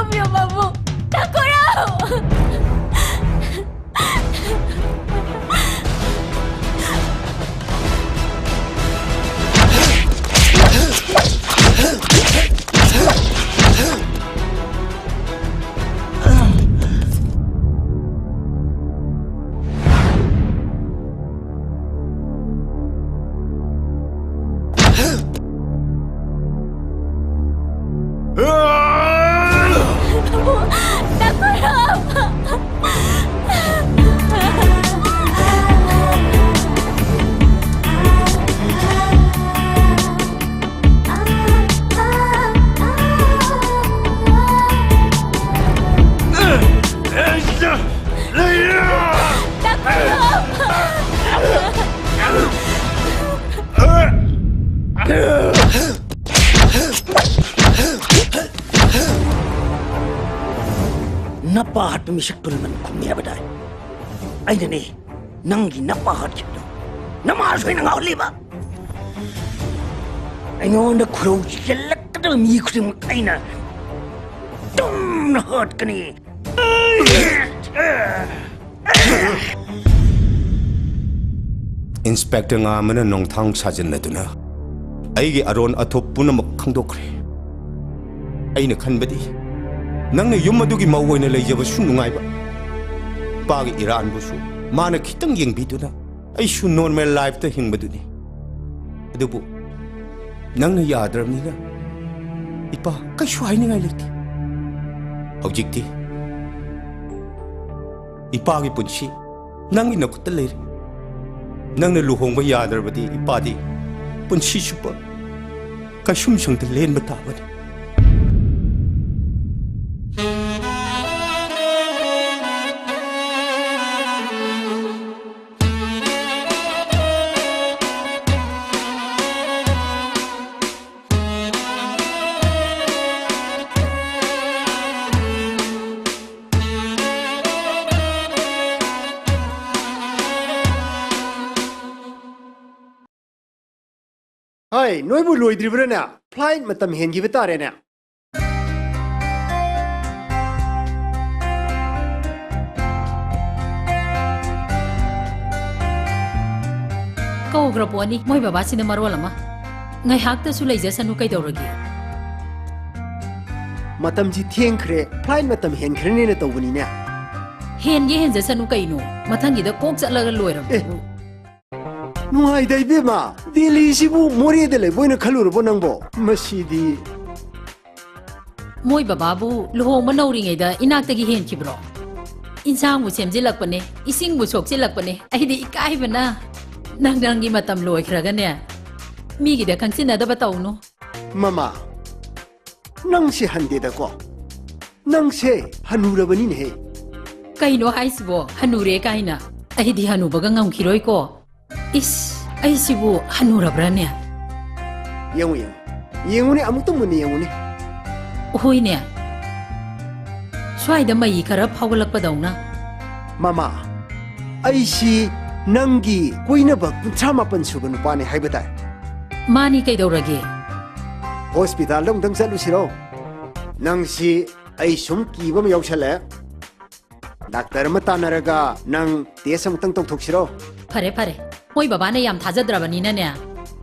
ꯊꯝꯕꯤꯌꯣ, ꯃꯥꯕꯨ ꯊꯥꯡꯀꯣꯔꯥꯎ! ꯅꯄꯥ ꯍꯥꯠꯄ ꯃꯤꯁꯛ ꯇꯨꯔꯦꯜꯃꯟ ꯈꯨꯝꯃꯤ ꯍꯥꯏꯕꯗꯥꯏ? ꯑꯩꯅꯅꯦ ꯅꯪꯒꯤ ꯅꯄꯥ ꯍꯥꯠꯈꯤꯕꯗꯣ꯫ ꯅꯃꯥꯁꯨ ꯑꯩꯅ ꯉꯥꯎꯍꯜꯂꯤꯕ꯫ ꯑꯩꯉꯣꯟꯗ ꯈꯨꯔꯧ ꯆꯦꯜꯂꯛꯀꯗꯕ ꯃꯤ ꯈꯨꯗꯤꯡꯃꯛ ꯑꯩꯅ ꯇꯨꯝꯅ ꯍꯥꯠꯀꯅꯤ꯫ ꯏꯟꯁꯄꯦꯛꯇꯔ ꯉꯥ ꯑꯃꯅ ꯅꯣꯡꯊꯥꯡ ꯁꯥꯖꯤꯟꯅꯗꯨꯅ ꯑꯩꯒꯤ ꯑꯔꯣꯟ ꯑꯊꯨꯞ ꯄꯨꯝꯅꯃꯛ ꯈꯪꯗꯣꯛꯈ꯭ꯔꯦ꯫ ꯑꯩꯅ ꯈꯟꯕꯗꯤ ꯅꯪꯅ ꯌꯨꯝ ꯑꯗꯨꯒꯤ ꯃꯧ ꯑꯣꯏꯅ ꯂꯩꯖꯕꯁꯨ ꯅꯨꯡꯉꯥꯏꯕ, ꯏꯄꯥꯒꯤ ꯏꯔꯥꯟꯕꯨꯁꯨ ꯃꯥꯅ ꯈꯤꯇꯪ ꯌꯦꯡꯕꯤꯗꯨꯅ ꯑꯩꯁꯨ ꯅꯣꯔꯃꯦꯜ ꯂꯥꯏꯐꯇ ꯍꯤꯡꯕꯗꯨꯅꯤ꯫ ꯑꯗꯨꯕꯨ ꯅꯪꯅ ꯌꯥꯗ꯭ꯔꯕꯅꯤꯅ ꯏꯄꯥ ꯀꯩꯁꯨ ꯍꯥꯏꯅꯤꯡꯉꯥꯏ ꯂꯩꯇꯦ꯫ ꯍꯧꯖꯤꯛꯇꯤ ꯏꯄꯥꯒꯤ ꯄꯨꯟꯁꯤ ꯅꯪꯒꯤ ꯅꯈꯨꯠꯇ ꯂꯩꯔꯦ꯫ ꯅꯪꯅ ꯂꯨꯍꯣꯡꯕ ꯌꯥꯗ꯭ꯔꯕꯗꯤ ꯏꯄꯥꯗꯤ ꯄꯨꯟꯁꯤ ꯆꯨꯞꯄ ꯀꯩꯁꯨꯝꯁꯪꯗ ꯂꯦꯟꯕ ꯇꯥꯕꯅꯤ꯫ ꯍꯥꯏ, ꯅꯣꯏꯕꯨ ꯂꯣꯏꯗ꯭ꯔꯤꯕ꯭ꯔꯥꯅꯦ? ꯐ꯭ꯂꯥꯏꯠ ꯃꯇꯝ ꯍꯦꯟꯈꯤꯕ ꯇꯥꯔꯦꯅꯦ꯫ ꯀꯧꯈ꯭ꯔ ꯄꯣꯠꯅꯤ, ꯃꯣꯏ ꯕꯕꯥꯁꯤꯅ ꯃꯔꯣꯜ ꯑꯃ꯫ ꯉꯥꯏꯍꯥꯛꯇꯁꯨ ꯂꯩꯖꯁꯅꯨ, ꯀꯩꯗꯧꯔꯒꯦ? ꯃꯇꯝꯁꯤ ꯊꯦꯡꯈ꯭ꯔꯦ, flight ꯃꯇꯝ ꯍꯦꯟꯈ꯭ꯔꯅꯦꯅ ꯇꯧꯕꯅꯤꯅꯦ꯫ ꯍꯦꯟꯒꯦ ꯍꯦꯟꯖꯁꯅꯨ ꯀꯩꯅꯣ, ꯃꯊꯪꯒꯤꯗ ꯀꯣꯛ ꯆꯠꯂꯒ ꯂꯣꯏꯔꯕꯗꯨꯕꯨ꯫ ꯑꯦ, ꯅꯨꯡꯉꯥꯏꯗ ꯏꯕꯦꯝꯃ, ꯗꯦꯜꯂꯤꯁꯤꯕꯨ ꯃꯣꯔꯦꯗ ꯂꯩꯕ ꯑꯣꯏꯅ ꯈꯜꯂꯨꯔꯕꯣ ꯅꯪꯕꯣ? ꯃꯁꯤꯗꯤ꯫ ꯃꯣꯏ ꯕꯕꯥꯕꯨ ꯂꯨꯍꯣꯡꯕ ꯅꯧꯔꯤꯉꯩꯗ ꯏꯅꯥꯛꯇꯒꯤ ꯍꯦꯟꯈꯤꯕ꯭ꯔꯣ? ꯏꯟꯁꯥꯡꯕꯨ ꯁꯦꯝꯖꯤꯜꯂꯛꯄꯅꯦ, ꯏꯁꯤꯡꯕꯨ ꯁꯣꯛꯆꯤꯜꯂꯛꯄꯅꯦ꯫ ꯑꯩꯗꯤ ꯏꯀꯥꯏꯕꯅ ꯅꯪ ꯅꯪꯒꯤ ꯃꯇꯝ ꯂꯣꯏꯈ꯭ꯔꯒꯅꯦ, ꯃꯤꯒꯤꯗ ꯈꯪꯆꯤꯟꯅꯗꯕ ꯇꯧꯅꯨ꯫ ꯃꯃꯥ, ꯅꯪꯁꯦ ꯍꯟꯗꯦꯗꯀꯣ꯫ ꯅꯪꯁꯦ ꯍꯅꯨꯔꯕꯅꯤꯅꯦꯍꯦ꯫ ꯀꯩꯅꯣ ꯍꯥꯏꯁꯤꯕꯣ, ꯍꯅꯨꯔꯦ ꯀꯥꯏꯅ? ꯑꯩꯗꯤ ꯍꯅꯨꯕꯒ ꯉꯝꯈꯤꯔꯣꯏꯀꯣ꯫ ꯏꯁ, ꯑꯩꯁꯤꯕꯨ ꯍꯅꯨꯔꯕ꯭ꯔꯥꯅꯦ? ꯌꯦꯡꯉꯨ, ꯌꯦꯡꯉꯨ꯫ ꯌꯦꯡꯉꯨꯅꯦ, ꯑꯃꯨꯛꯇ ꯃꯨꯟꯅ ꯌꯦꯡꯉꯨꯅꯦ꯫ ꯍꯣꯏꯅꯦ꯫ ꯁ꯭ꯋꯥꯏꯗ ꯃꯩ ꯈꯔ ꯐꯥꯎꯒꯠꯂꯛꯄꯗꯧꯅ꯫ ꯃꯃꯥ, ꯑꯩꯁꯤ ꯅꯪꯒꯤ ꯀꯣꯏꯅꯕ ꯀꯨꯟꯊ꯭ꯔꯥ ꯃꯥꯄꯟ ꯁꯨꯕ ꯅꯨꯄꯥꯅꯦ ꯍꯥꯏꯕ ꯇꯥꯏ꯫ ꯃꯥꯅꯤ, ꯀꯩꯗꯧꯔꯒꯦ? ꯍꯣꯁꯄꯤꯇꯥꯜꯗ ꯑꯃꯨꯛꯇꯪ ꯆꯠꯂꯨꯁꯤꯔꯣ? ꯅꯪꯁꯤ ꯑꯩ ꯁꯨꯝ ꯀꯤꯕ ꯑꯃ ꯌꯥꯎꯁꯜꯂꯛꯑꯦ꯫ ꯗꯥꯛꯇꯔ ꯑꯃ ꯇꯥꯟꯅꯔꯒ ꯅꯪ ꯇꯦꯁ ꯑꯃꯨꯛꯇꯪ ꯇꯧꯊꯣꯛꯁꯤꯔꯣ? ꯐꯔꯦ, ꯐꯔꯦ꯫ ꯃꯣꯏ ꯕꯕꯥꯅ ꯌꯥꯝ ꯊꯥꯖꯗ꯭ꯔꯕꯅꯤꯅꯅꯦ,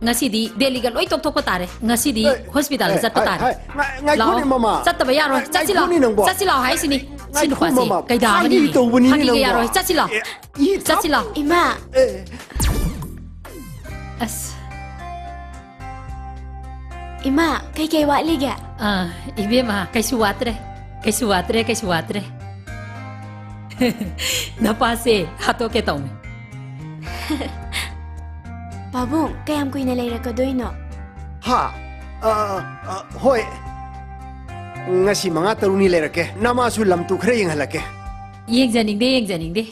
ꯉꯁꯤꯗꯤ ꯗꯦꯜꯂꯤꯒ ꯂꯣꯏ ꯇꯣꯛꯊꯣꯛꯄ ꯇꯥꯔꯦ꯫ ꯉꯁꯤꯗꯤ ꯑꯦ, ꯍꯣꯁꯄꯤꯇꯥꯜꯗ ꯑꯦ, ꯆꯠꯄ ꯍꯥꯏ, ꯇꯥꯔꯦ꯫ ꯍꯥꯏ, ꯉꯥꯏ-, ꯉꯥꯏꯈꯣꯅꯦ, ꯂꯥꯛꯑꯣ꯫ ꯃꯃꯥ꯫ ꯆꯠꯇꯕ ꯌꯥꯔꯣꯏ꯫ ꯉꯥꯏ-, ꯆꯠꯁꯤ ꯂꯥꯛꯑꯣ꯫ ꯉꯥꯏꯈꯣꯅꯦ ꯅꯪꯕꯣ꯫ ꯆꯠꯁꯤ ꯂꯥꯛꯑꯣ ꯍꯥꯏꯁꯤꯅꯤ꯫ ꯁꯤ ꯉꯥꯏꯈꯣ, ꯅꯨꯄꯥꯁꯦ ꯃꯃꯥ꯫ ꯀꯩꯗꯥꯕꯅꯤ? ꯐꯥꯒꯤ ꯇꯧꯕꯅꯤꯅꯦ ꯐꯥꯒꯤꯒ ꯅꯪꯕꯣ꯫ ꯌꯥꯔꯣꯏ꯫ ꯆꯠꯁꯤ ꯂꯥꯛꯑꯣ꯫ ꯑꯦ, ꯏ ꯆꯠꯁꯤ ꯂꯥꯛꯑꯣ꯫ ꯏꯃꯥ꯫ ꯑꯦ꯫ ꯑꯁ꯫ ꯏꯃꯥ, ꯀꯩꯀꯩ ꯋꯥꯠꯂꯤꯒꯦ? ꯑꯥ, ꯏꯕꯦꯝꯃ, ꯀꯩꯁꯨ ꯋꯥꯠꯇ꯭ꯔꯦ꯫ ꯀꯩꯁꯨ ꯋꯥꯠꯇ꯭ꯔꯦ, ꯀꯩꯁꯨ ꯋꯥꯠꯇ꯭ꯔꯦ꯫ ꯅꯄꯥꯁꯦ ꯍꯥꯠꯇꯣꯛꯀꯦ ꯇꯧꯅꯤ꯫ ꯄꯥꯕꯨꯡ, ꯀꯌꯥꯝ ꯀꯨꯏꯅ ꯂꯩꯔꯛꯀꯗꯣꯏꯅꯣ? ꯍꯥ? ꯑ, ꯑ, ꯍꯣꯏ꯫ ꯉꯁꯤ ꯃꯉꯥ ꯇꯔꯨꯛꯅꯤ ꯂꯩꯔꯛꯀꯦ꯫ ꯅꯃꯥꯁꯨ ꯂꯝ ꯇꯨ ꯈꯔ ꯌꯦꯡꯍꯜꯂꯛꯀꯦ꯫ ꯌꯦꯡꯖꯅꯤꯡꯗꯦ, ꯌꯦꯡꯖꯅꯤꯡꯗꯦ꯫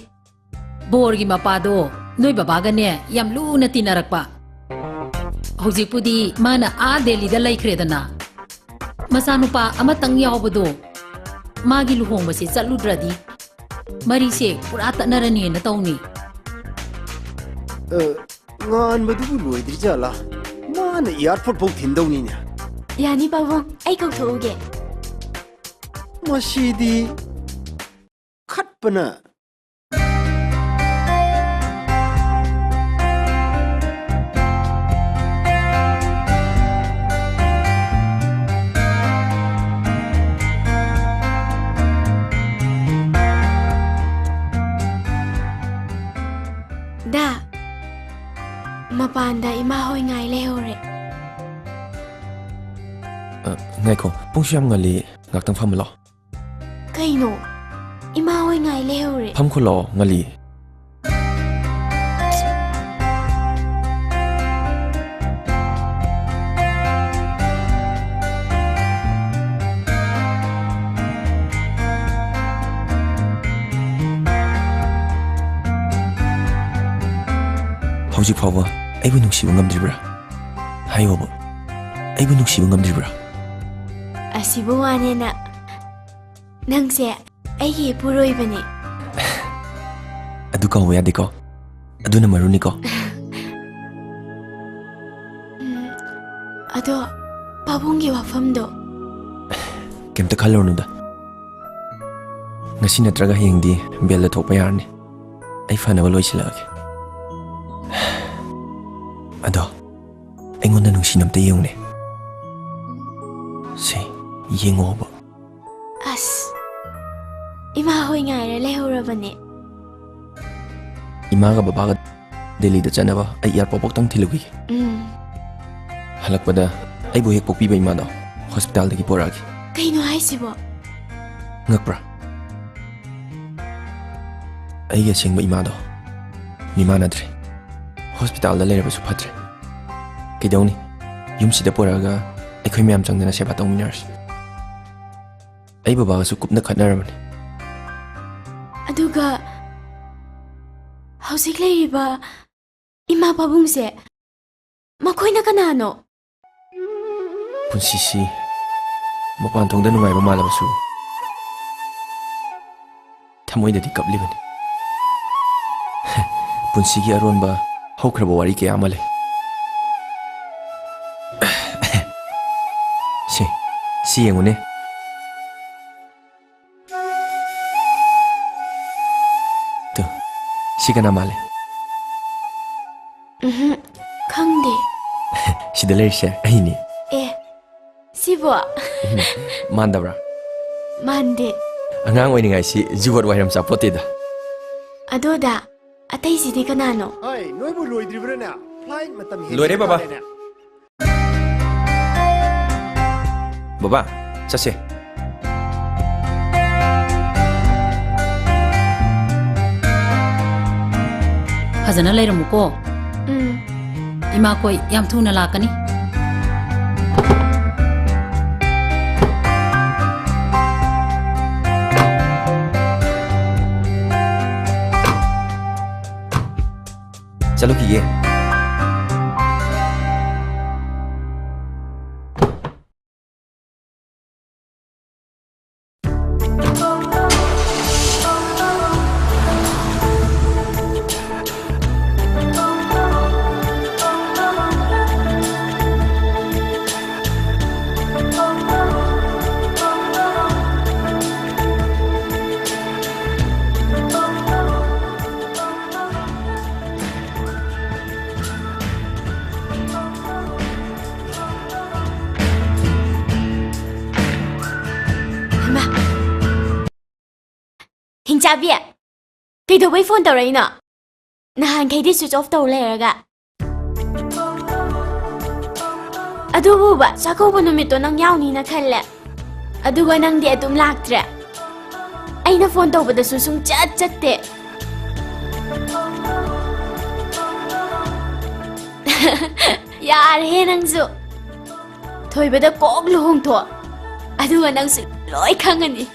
ꯕꯣꯔꯒꯤ ꯃꯄꯥꯗꯣ ꯅꯣꯏ ꯕꯕꯥꯒꯅꯦ ꯌꯥꯝ ꯂꯨꯅ ꯇꯤꯟꯅꯔꯛꯄ꯫ ꯍꯧꯖꯤꯛꯄꯨꯗꯤ ꯃꯥꯅ ꯑꯥ ꯗꯦꯜꯂꯤꯗ ꯂꯩꯈ꯭ꯔꯦꯗꯅ꯫ ꯃꯆꯥꯅꯨꯄꯥ ꯑꯃꯇꯪ ꯌꯥꯎꯕꯗꯣ, ꯃꯥꯒꯤ ꯂꯨꯍꯣꯡꯕꯁꯤ ꯆꯠꯂꯨꯗ꯭ꯔꯗꯤ ꯃꯔꯤꯁꯦ ꯄꯨꯔꯥ ꯇꯠꯅꯔꯅꯤꯅ ꯇꯧꯅꯤ꯫ ꯑ, ꯉꯥꯟꯕꯗꯨꯕꯨ ꯂꯣꯏꯗ꯭ꯔꯤ ꯖꯥꯠꯂꯥ? ꯃꯥꯅ ꯑꯦꯌꯥꯔꯄꯣꯔꯠ ꯐꯥꯎ ꯊꯤꯟꯗꯧꯅꯤꯅꯦ꯫ ꯌꯥꯅꯤ ꯄꯥꯕꯨꯡ, ꯑꯩ ꯀꯧꯊꯣꯛꯎꯒꯦ꯫ ꯃꯁꯤꯗꯤ ꯈꯠꯄꯅ ꯃꯄꯥꯟꯗ ꯏꯃꯥ ꯍꯣꯏ ꯉꯥꯏ ꯂꯩꯍꯧꯔꯦ꯫ ꯑ, ꯉꯥꯏꯈꯣ, ꯄꯨꯡꯁꯨ ꯌꯥꯝ ꯉꯜꯂꯤ, ꯉꯥꯛꯇꯪ ꯐꯝꯃ ꯂꯥꯛꯑꯣ꯫ ꯀꯩꯅꯣ? ꯏꯃꯥ ꯍꯣꯏ ꯉꯥꯏ ꯂꯩꯍꯧꯔꯦ꯫ ꯐꯝꯈꯣ ꯂꯥꯛꯑꯣ, ꯉꯜꯂꯤ꯫ ꯍꯧꯖꯤꯛ ꯐꯥꯎꯕ ꯑꯩꯕꯨ ꯅꯨꯡꯁꯤꯕ ꯉꯝꯗ꯭ꯔꯤꯕ꯭ꯔꯥ? ꯍꯥꯏꯌꯣꯕ, ꯑꯩꯕꯨ ꯅꯨꯡꯁꯤꯕ ꯉꯝꯗ꯭ꯔꯤꯕ꯭ꯔꯥ? ꯑꯁꯤꯕꯨ ꯋꯥꯅꯦꯅ, ꯅꯪꯁꯦ ꯑꯩꯒꯤ ꯏꯄꯨꯔꯣꯏꯕꯅꯤ꯫ ꯑꯗꯨ ꯀꯥꯎꯕ ꯌꯥꯗꯦꯀꯣ, ꯑꯗꯨꯅ ꯃꯔꯨꯅꯤꯀꯣ꯫ ꯎꯝ, ꯑꯗꯣ ꯄꯥꯕꯨꯡꯒꯤ ꯋꯥꯐꯝꯗꯣ? ꯀꯩꯝꯇ ꯈꯜꯂꯨꯔꯅꯨꯗ, ꯉꯁꯤ ꯅꯠꯇ꯭ꯔꯒ ꯍꯌꯦꯡꯗꯤ ꯕꯦꯜꯗ ꯊꯣꯛꯄ ꯌꯥꯔꯅꯤ꯫ ꯑꯩ ꯐꯅꯕ ꯂꯣꯏꯁꯤꯜꯂꯛꯑꯒꯦ꯫ ꯑꯗꯣ ꯑꯩꯉꯣꯟꯗ ꯅꯨꯡꯁꯤꯅ ꯑꯝꯇ ꯌꯦꯡꯉꯨꯅꯦ꯫ ꯁꯦ, ꯌꯦꯡꯉꯣꯕ꯫ ꯑꯁ, ꯏꯃꯥ ꯍꯣꯏ ꯉꯥꯏꯔ ꯂꯩꯍꯧꯔꯕꯅꯦ꯫ ꯏꯃꯥꯒ ꯕꯕꯥꯒ ꯗꯦꯜꯂꯤꯗ ꯆꯠꯅꯕ ꯑꯩ ꯑꯦꯌꯥꯔꯄꯣꯔꯠ ꯐꯥꯎꯇꯪ ꯊꯤꯜꯂꯨꯈꯤꯒꯦ꯫ ꯎꯝ꯫ ꯍꯜꯂꯛꯄꯗ ꯑꯩꯕꯨ ꯍꯦꯛ ꯄꯣꯛꯄꯤꯕ ꯏꯃꯥꯗꯣ ꯍꯣꯁꯄꯤꯇꯥꯜꯗꯒꯤ ꯄꯣꯔꯛꯑꯒꯦ꯫ ꯀꯩꯅꯣ ꯍꯥꯏꯁꯤꯕꯣ? ꯉꯛꯄ꯭ꯔꯥ? ꯑꯩꯒꯤ ꯑꯁꯦꯡꯕ ꯏꯃꯥꯗꯣ ꯃꯤꯃꯥꯟꯅꯗ꯭ꯔꯦ꯫ ꯍꯣꯁꯄꯤꯇꯥꯜꯗ ꯂꯩꯔꯕꯁꯨ ꯐꯠꯇ꯭ꯔꯦ꯫ ꯀꯩꯗꯧꯅꯤ? ꯌꯨꯝꯁꯤꯗ ꯄꯨꯔꯛꯑꯒ ꯑꯩꯈꯣꯏ ꯃꯌꯥꯝ ꯆꯪꯗꯅ ꯁꯦꯕꯥ ꯇꯧꯃꯤꯟꯅꯔꯁꯤ꯫ ꯑꯩ ꯕꯕꯥꯒꯁꯨ ꯀꯨꯞꯅ ꯈꯠꯅꯔꯕꯅꯤ꯫ ꯑꯗꯨꯒ ꯍꯧꯖꯤꯛ ꯂꯩꯔꯤꯕ ꯏꯃꯥ ꯄꯥꯕꯨꯡꯁꯦ ꯃꯈꯣꯏꯅ ꯀꯅꯥꯅꯣ? ꯄꯨꯟꯁꯤꯁꯤ ꯃꯄꯥꯟ ꯊꯣꯡꯗ ꯅꯨꯡꯉꯥꯏꯕ ꯃꯥꯜꯂꯕꯁꯨ, ꯊꯃꯣꯏꯗꯗꯤ ꯀꯞꯂꯤꯕꯅꯤ꯫ ꯄꯨꯟꯁꯤꯒꯤ ꯑꯔꯣꯟꯕ ꯍꯧꯈ꯭ꯔꯕ ꯋꯥꯔꯤ ꯀꯌꯥ ꯑꯃ ꯂꯩ꯫ ꯁꯤ, ꯁꯤ ꯌꯦꯡꯉꯨꯅꯦ꯫ ꯇꯨ, ꯁꯤ ꯀꯅꯥ ꯃꯥꯜꯂꯦ? ꯎꯝꯍꯨꯝ, ꯈꯪꯗꯦ꯫ ꯁꯤꯗ ꯂꯩꯔꯤꯁꯦ ꯑꯩꯅꯤ꯫ ꯑꯦ, ꯁꯤꯕꯣ? ꯎꯝ, ꯃꯥꯟꯗꯕ꯭ꯔꯥ? ꯃꯥꯟꯗꯦ꯫ ꯑꯉꯥꯡ ꯑꯣꯏꯔꯤꯉꯩꯁꯤ ꯖꯨꯒꯣꯠ ꯋꯥꯏꯔꯝ ꯆꯥꯄꯣꯠꯇꯦꯗ꯫ ꯑꯗꯣꯗ, ꯑꯇꯩꯁꯤꯗꯤ ꯀꯅꯥꯅꯣ? ꯍꯥꯏ, ꯅꯣꯏꯕꯨ ꯂꯣꯏꯗ꯭ꯔꯤꯕ꯭ꯔꯥꯅꯦ? ꯂꯣꯏꯔꯦ, ꯕꯕꯥ꯫ ꯕꯕꯥ, ꯆꯠꯁꯦ꯫ ꯐꯖꯅ ꯂꯩꯔꯝꯃꯨꯀꯣ꯫ ꯎꯝ꯫ ꯏꯃꯥꯈꯣꯏ ꯌꯥꯝ ꯊꯨꯅ ꯂꯥꯛꯀꯅꯤ꯫ ꯆꯠꯂꯨꯈꯤꯒꯦ꯫ ꯍꯩꯃꯥ! ꯍꯤꯡꯆꯥꯕꯤ, ꯀꯩꯗꯧꯕꯩ ꯐꯣꯟ ꯇꯧꯔꯛꯏꯅꯣ? ꯅꯍꯥꯟꯈꯩꯗꯤ switch off ꯇꯧ ꯂꯩꯔꯒ꯫ ꯑꯗꯨꯕꯨꯕ, ꯆꯥꯛꯀꯧꯕ ꯅꯨꯃꯤꯠꯇꯣ ꯅꯪ ꯌꯥꯎꯅꯤꯅ ꯈꯜꯂꯦ꯫ ꯑꯗꯨꯒ ꯅꯪꯗꯤ ꯑꯗꯨꯝ ꯂꯥꯛꯇ꯭ꯔꯦ꯫ ꯑꯩꯅ ꯐꯣꯟ ꯇꯧꯕꯗꯁꯨ ꯁꯨꯡꯆꯠ ꯆꯠꯇꯦ꯫ ꯌꯥꯔꯦꯍꯦ ꯅꯪꯁꯨ꯫ ꯊꯣꯏꯕꯗ ꯀꯣꯛ ꯂꯨꯍꯣꯡꯊꯣꯛ꯫ ꯑꯗꯨꯒ ꯅꯪꯁꯨ ꯂꯣꯏ ꯈꯪꯉꯅꯤ꯫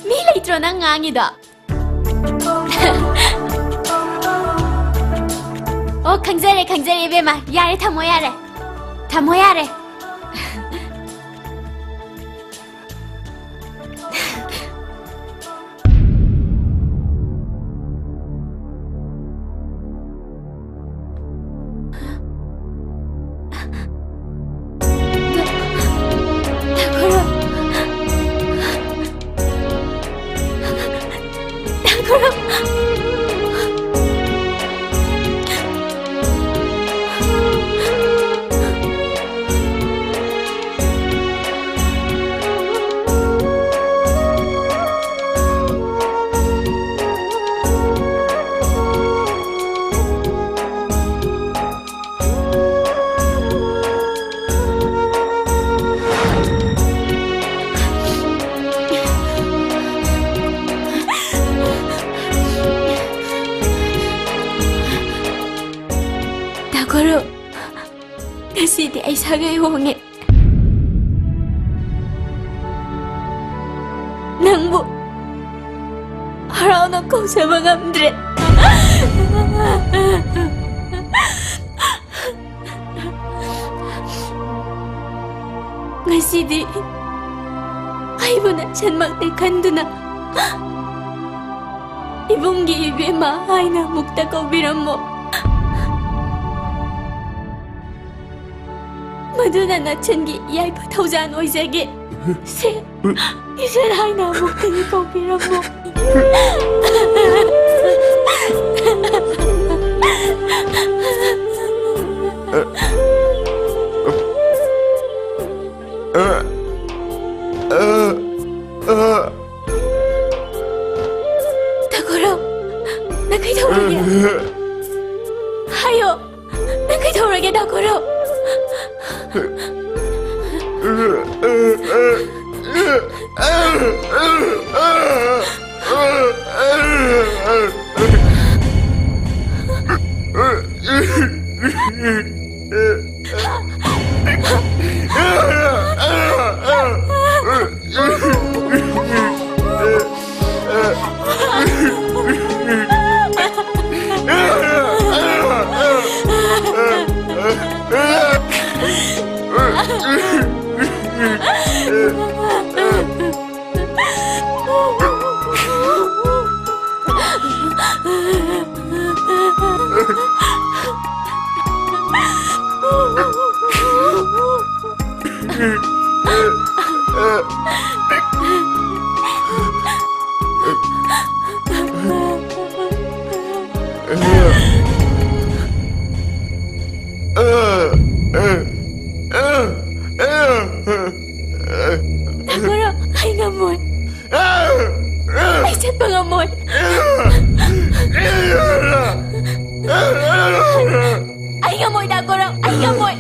ꯃꯤ ꯂꯩꯇ꯭ꯔꯣ ꯅꯪ ꯉꯥꯡꯉꯤꯗꯣ? ꯑꯣ, ꯈꯪꯖꯔꯦ, ꯈꯪꯖꯔꯦ, ꯏꯕꯦꯝꯃ꯫ ꯌꯥꯔꯦ, ꯊꯝꯃꯣ ꯌꯥꯔꯦ꯫ ꯊꯝꯃꯣ ꯌꯥꯔꯦ꯫ ꯁꯤꯗꯤ ꯑꯩ ꯁꯥꯒꯩ ꯍꯣꯡꯉꯦ꯫ ꯅꯪꯕꯨ ꯍꯔꯥꯎꯅ ꯀꯧꯖꯕ ꯉꯝꯗ꯭ꯔꯦ꯫ ꯉꯁꯤꯗꯤ ꯑꯩꯕꯨ ꯅꯆꯟꯃꯛꯅꯦ ꯈꯟꯗꯨꯅ ꯏꯕꯨꯡꯒꯤ ꯏꯕꯦꯝꯃ ꯍꯥꯏꯅ ꯑꯃꯨꯛꯇ ꯀꯧꯕꯤꯔꯝꯃꯣ꯫ ꯃꯗꯨꯅ ꯅꯆꯟꯒꯤ ꯌꯥꯏꯐ ꯊꯧꯖꯥꯟ ꯑꯣꯏꯖꯒꯦ꯫ ꯁꯦ, ꯏꯆꯟ ꯍꯥꯏꯅ ꯑꯃꯨꯛꯇꯗꯤ ꯀꯧꯕꯤꯔꯝꯃꯣ꯫ ꯇꯥꯀꯣꯔꯣ, ꯅꯪ ꯀꯩꯗꯧꯔꯒꯦ? ꯍꯥꯏꯌꯣ꯫ ꯅꯪ ꯀꯩꯗꯧꯔꯒꯦ, ꯗꯥꯀꯣꯔꯣ? ꯗꯥꯀꯣꯔꯣ, ꯑꯩ ꯉꯝꯃꯣꯏ꯫ ꯑꯩ ꯆꯠꯄ ꯉꯝꯃꯣꯏ꯫ ꯑꯩ ꯉꯝꯃꯣꯏ, ꯗꯥꯀꯣꯔꯣ, ꯑꯩ ꯉꯝꯃꯣꯏ꯫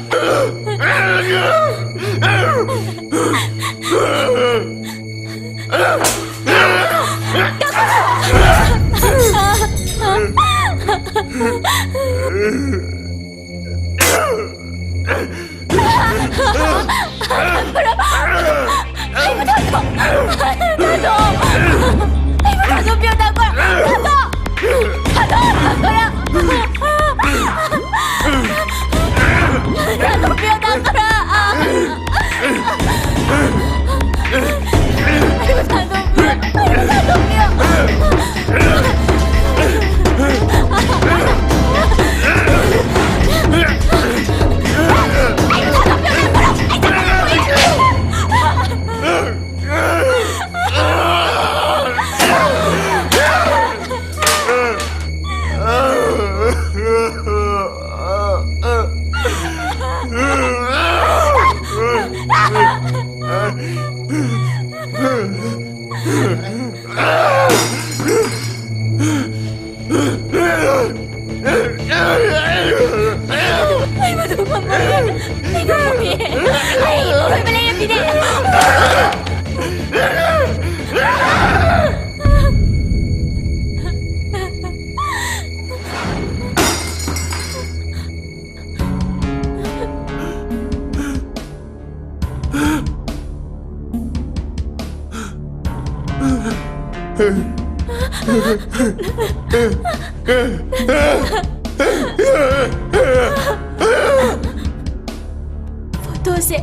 ꯐꯣꯇꯣꯁꯦ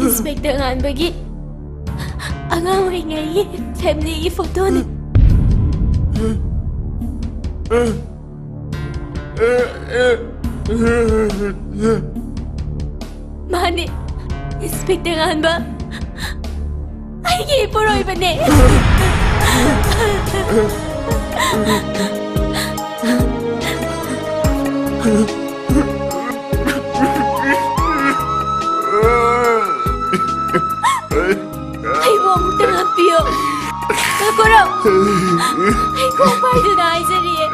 ꯏꯟꯁꯄꯦꯛꯇꯔ ꯉꯥꯟꯕꯒꯤ ꯑꯉꯥꯡ ꯑꯣꯏꯔꯤꯉꯩꯒꯤ ꯐꯦꯃꯤꯂꯤꯒꯤ ꯐꯣꯇꯣꯅꯤ꯫ ꯃꯥꯅꯦ, ꯏꯟꯁꯄꯦꯛꯇꯔ ꯉꯥꯟꯕ ꯑꯩꯒꯤ ꯏꯄꯨꯔꯣꯏꯕꯅꯦ꯫ ꯑꯩꯕꯨ ꯑꯃꯨꯛꯇ ꯉꯥꯛꯄꯤꯌꯨ꯫ ꯉꯥꯏꯈꯣꯔꯣ꯫ ꯑꯩ ꯈꯣꯡ ꯄꯥꯏꯗꯨꯅ ꯍꯥꯏꯖꯔꯤꯌꯦ꯫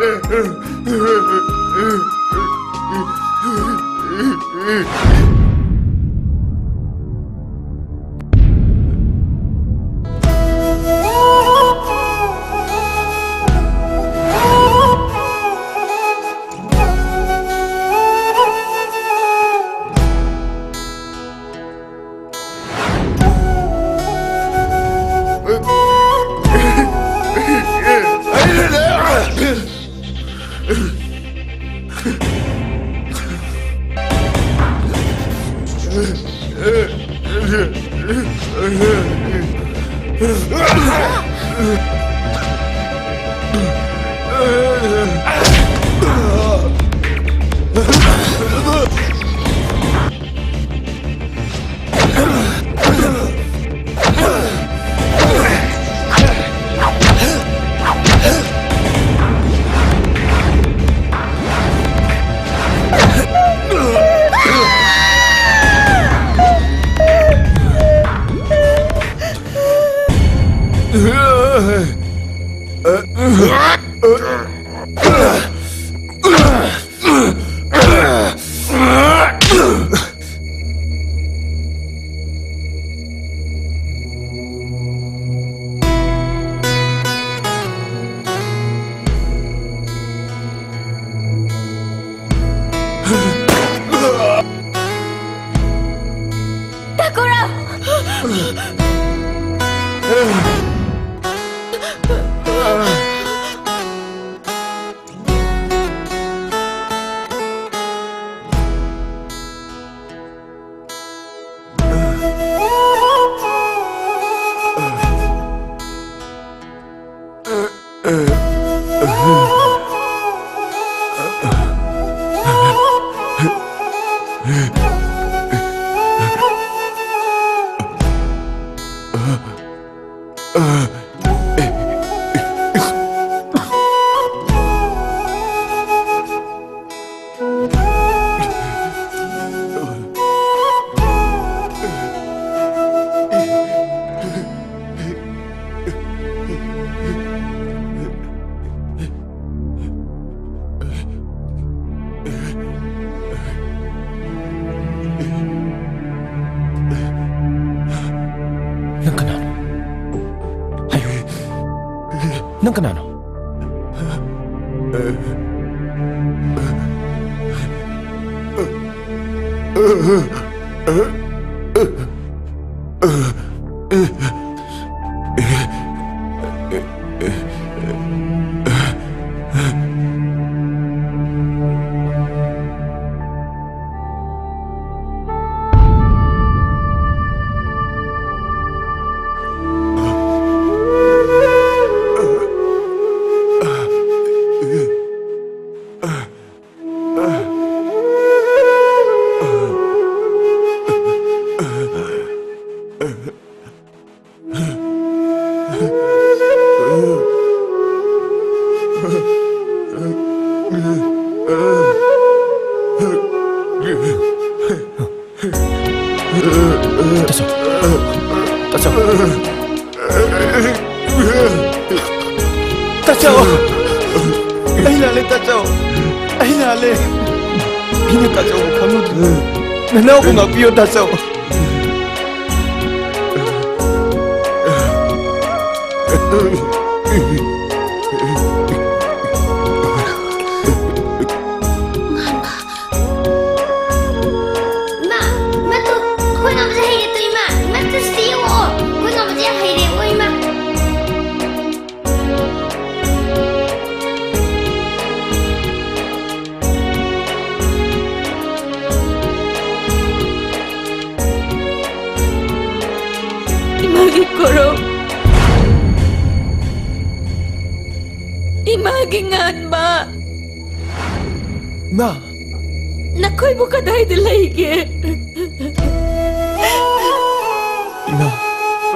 ꯅꯪ ꯀꯅꯥꯅꯣ? ꯇꯥꯆꯧ꯫ ꯇꯥꯆꯧ꯫ ꯇꯥꯆꯧ꯫ ꯑꯩ ꯂꯥꯜꯂꯦ, ꯇꯥꯆꯧ꯫ ꯑꯩ ꯂꯥꯜꯂꯦ꯫ ꯑꯩꯅ ꯇꯥꯆꯧꯕꯨ ꯈꯪꯂꯨꯗ꯭ꯔꯦ꯫ ꯅꯅꯥꯎꯕꯨ ꯉꯥꯛꯄꯤꯌꯨ, ꯇꯥꯆꯧ꯫ ꯏꯃꯥ, ꯏꯃꯥ ꯇꯨ, ꯑꯩꯈꯣꯏ ꯉꯝꯕꯁꯦ ꯍꯩꯔꯦ ꯇꯨ, ꯏꯃꯥ꯫ ꯏꯃꯥ ꯇꯨ ꯁꯤꯗ ꯌꯦꯡꯉꯛꯑꯣ꯫ ꯑꯩꯈꯣꯏ ꯉꯝꯕꯁꯦ ꯌꯥꯝ ꯍꯩꯔꯦ꯫ ꯑꯣ, ꯏꯃꯥ꯫ ꯏꯃꯥꯒꯤ ꯀꯣꯔꯧ꯫ ꯏꯃꯥꯒꯤ ꯉꯥꯟꯕ꯫ ꯏꯃꯥ! ꯅꯈꯣꯏꯕꯨ ꯀꯗꯥꯏꯗ ꯂꯩꯒꯦ? ꯏꯃꯥ!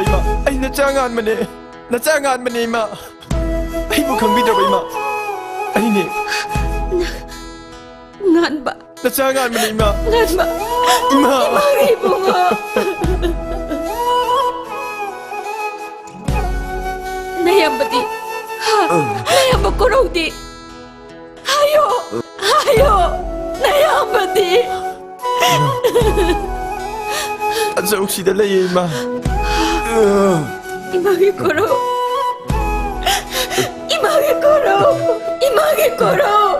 ꯏꯃꯥ, ꯑꯩ ꯅꯆꯥ ꯉꯥꯟꯕꯅꯦ꯫ ꯅꯆꯥ ꯉꯥꯟꯕꯅꯦ, ꯏꯃꯥ꯫ ꯑꯩꯕꯨ ꯈꯪꯕꯤꯗ꯭ꯔꯕ, ꯏꯃꯥ? ꯑꯩꯅꯦ꯫ ꯉꯥꯟꯕ꯫ ꯅꯆꯥ ꯉꯥꯟꯕꯅꯦ, ꯏꯃꯥ꯫ ꯉꯥꯟꯕ꯫ ꯏꯃꯥ꯫ ꯏꯃꯥꯒꯤ ꯏꯕꯨꯡꯉꯣ꯫ ꯅꯌꯥꯝꯕꯗꯤ? ꯍꯥ? ꯅꯌꯥꯝꯕ ꯀꯣꯔꯧꯗꯤ? ꯍꯥꯏꯌꯣ! ꯍꯥꯏꯌꯣ! ꯅꯌꯥꯝꯕꯗꯤ? ꯑꯆꯧꯁꯤꯗ ꯂꯩꯌꯦ, ꯏꯃꯥ꯫ ꯏꯃꯥꯒꯤ ꯀꯣꯔꯧ꯫ ꯏꯃꯥꯒꯤ ꯀꯣꯔꯧ!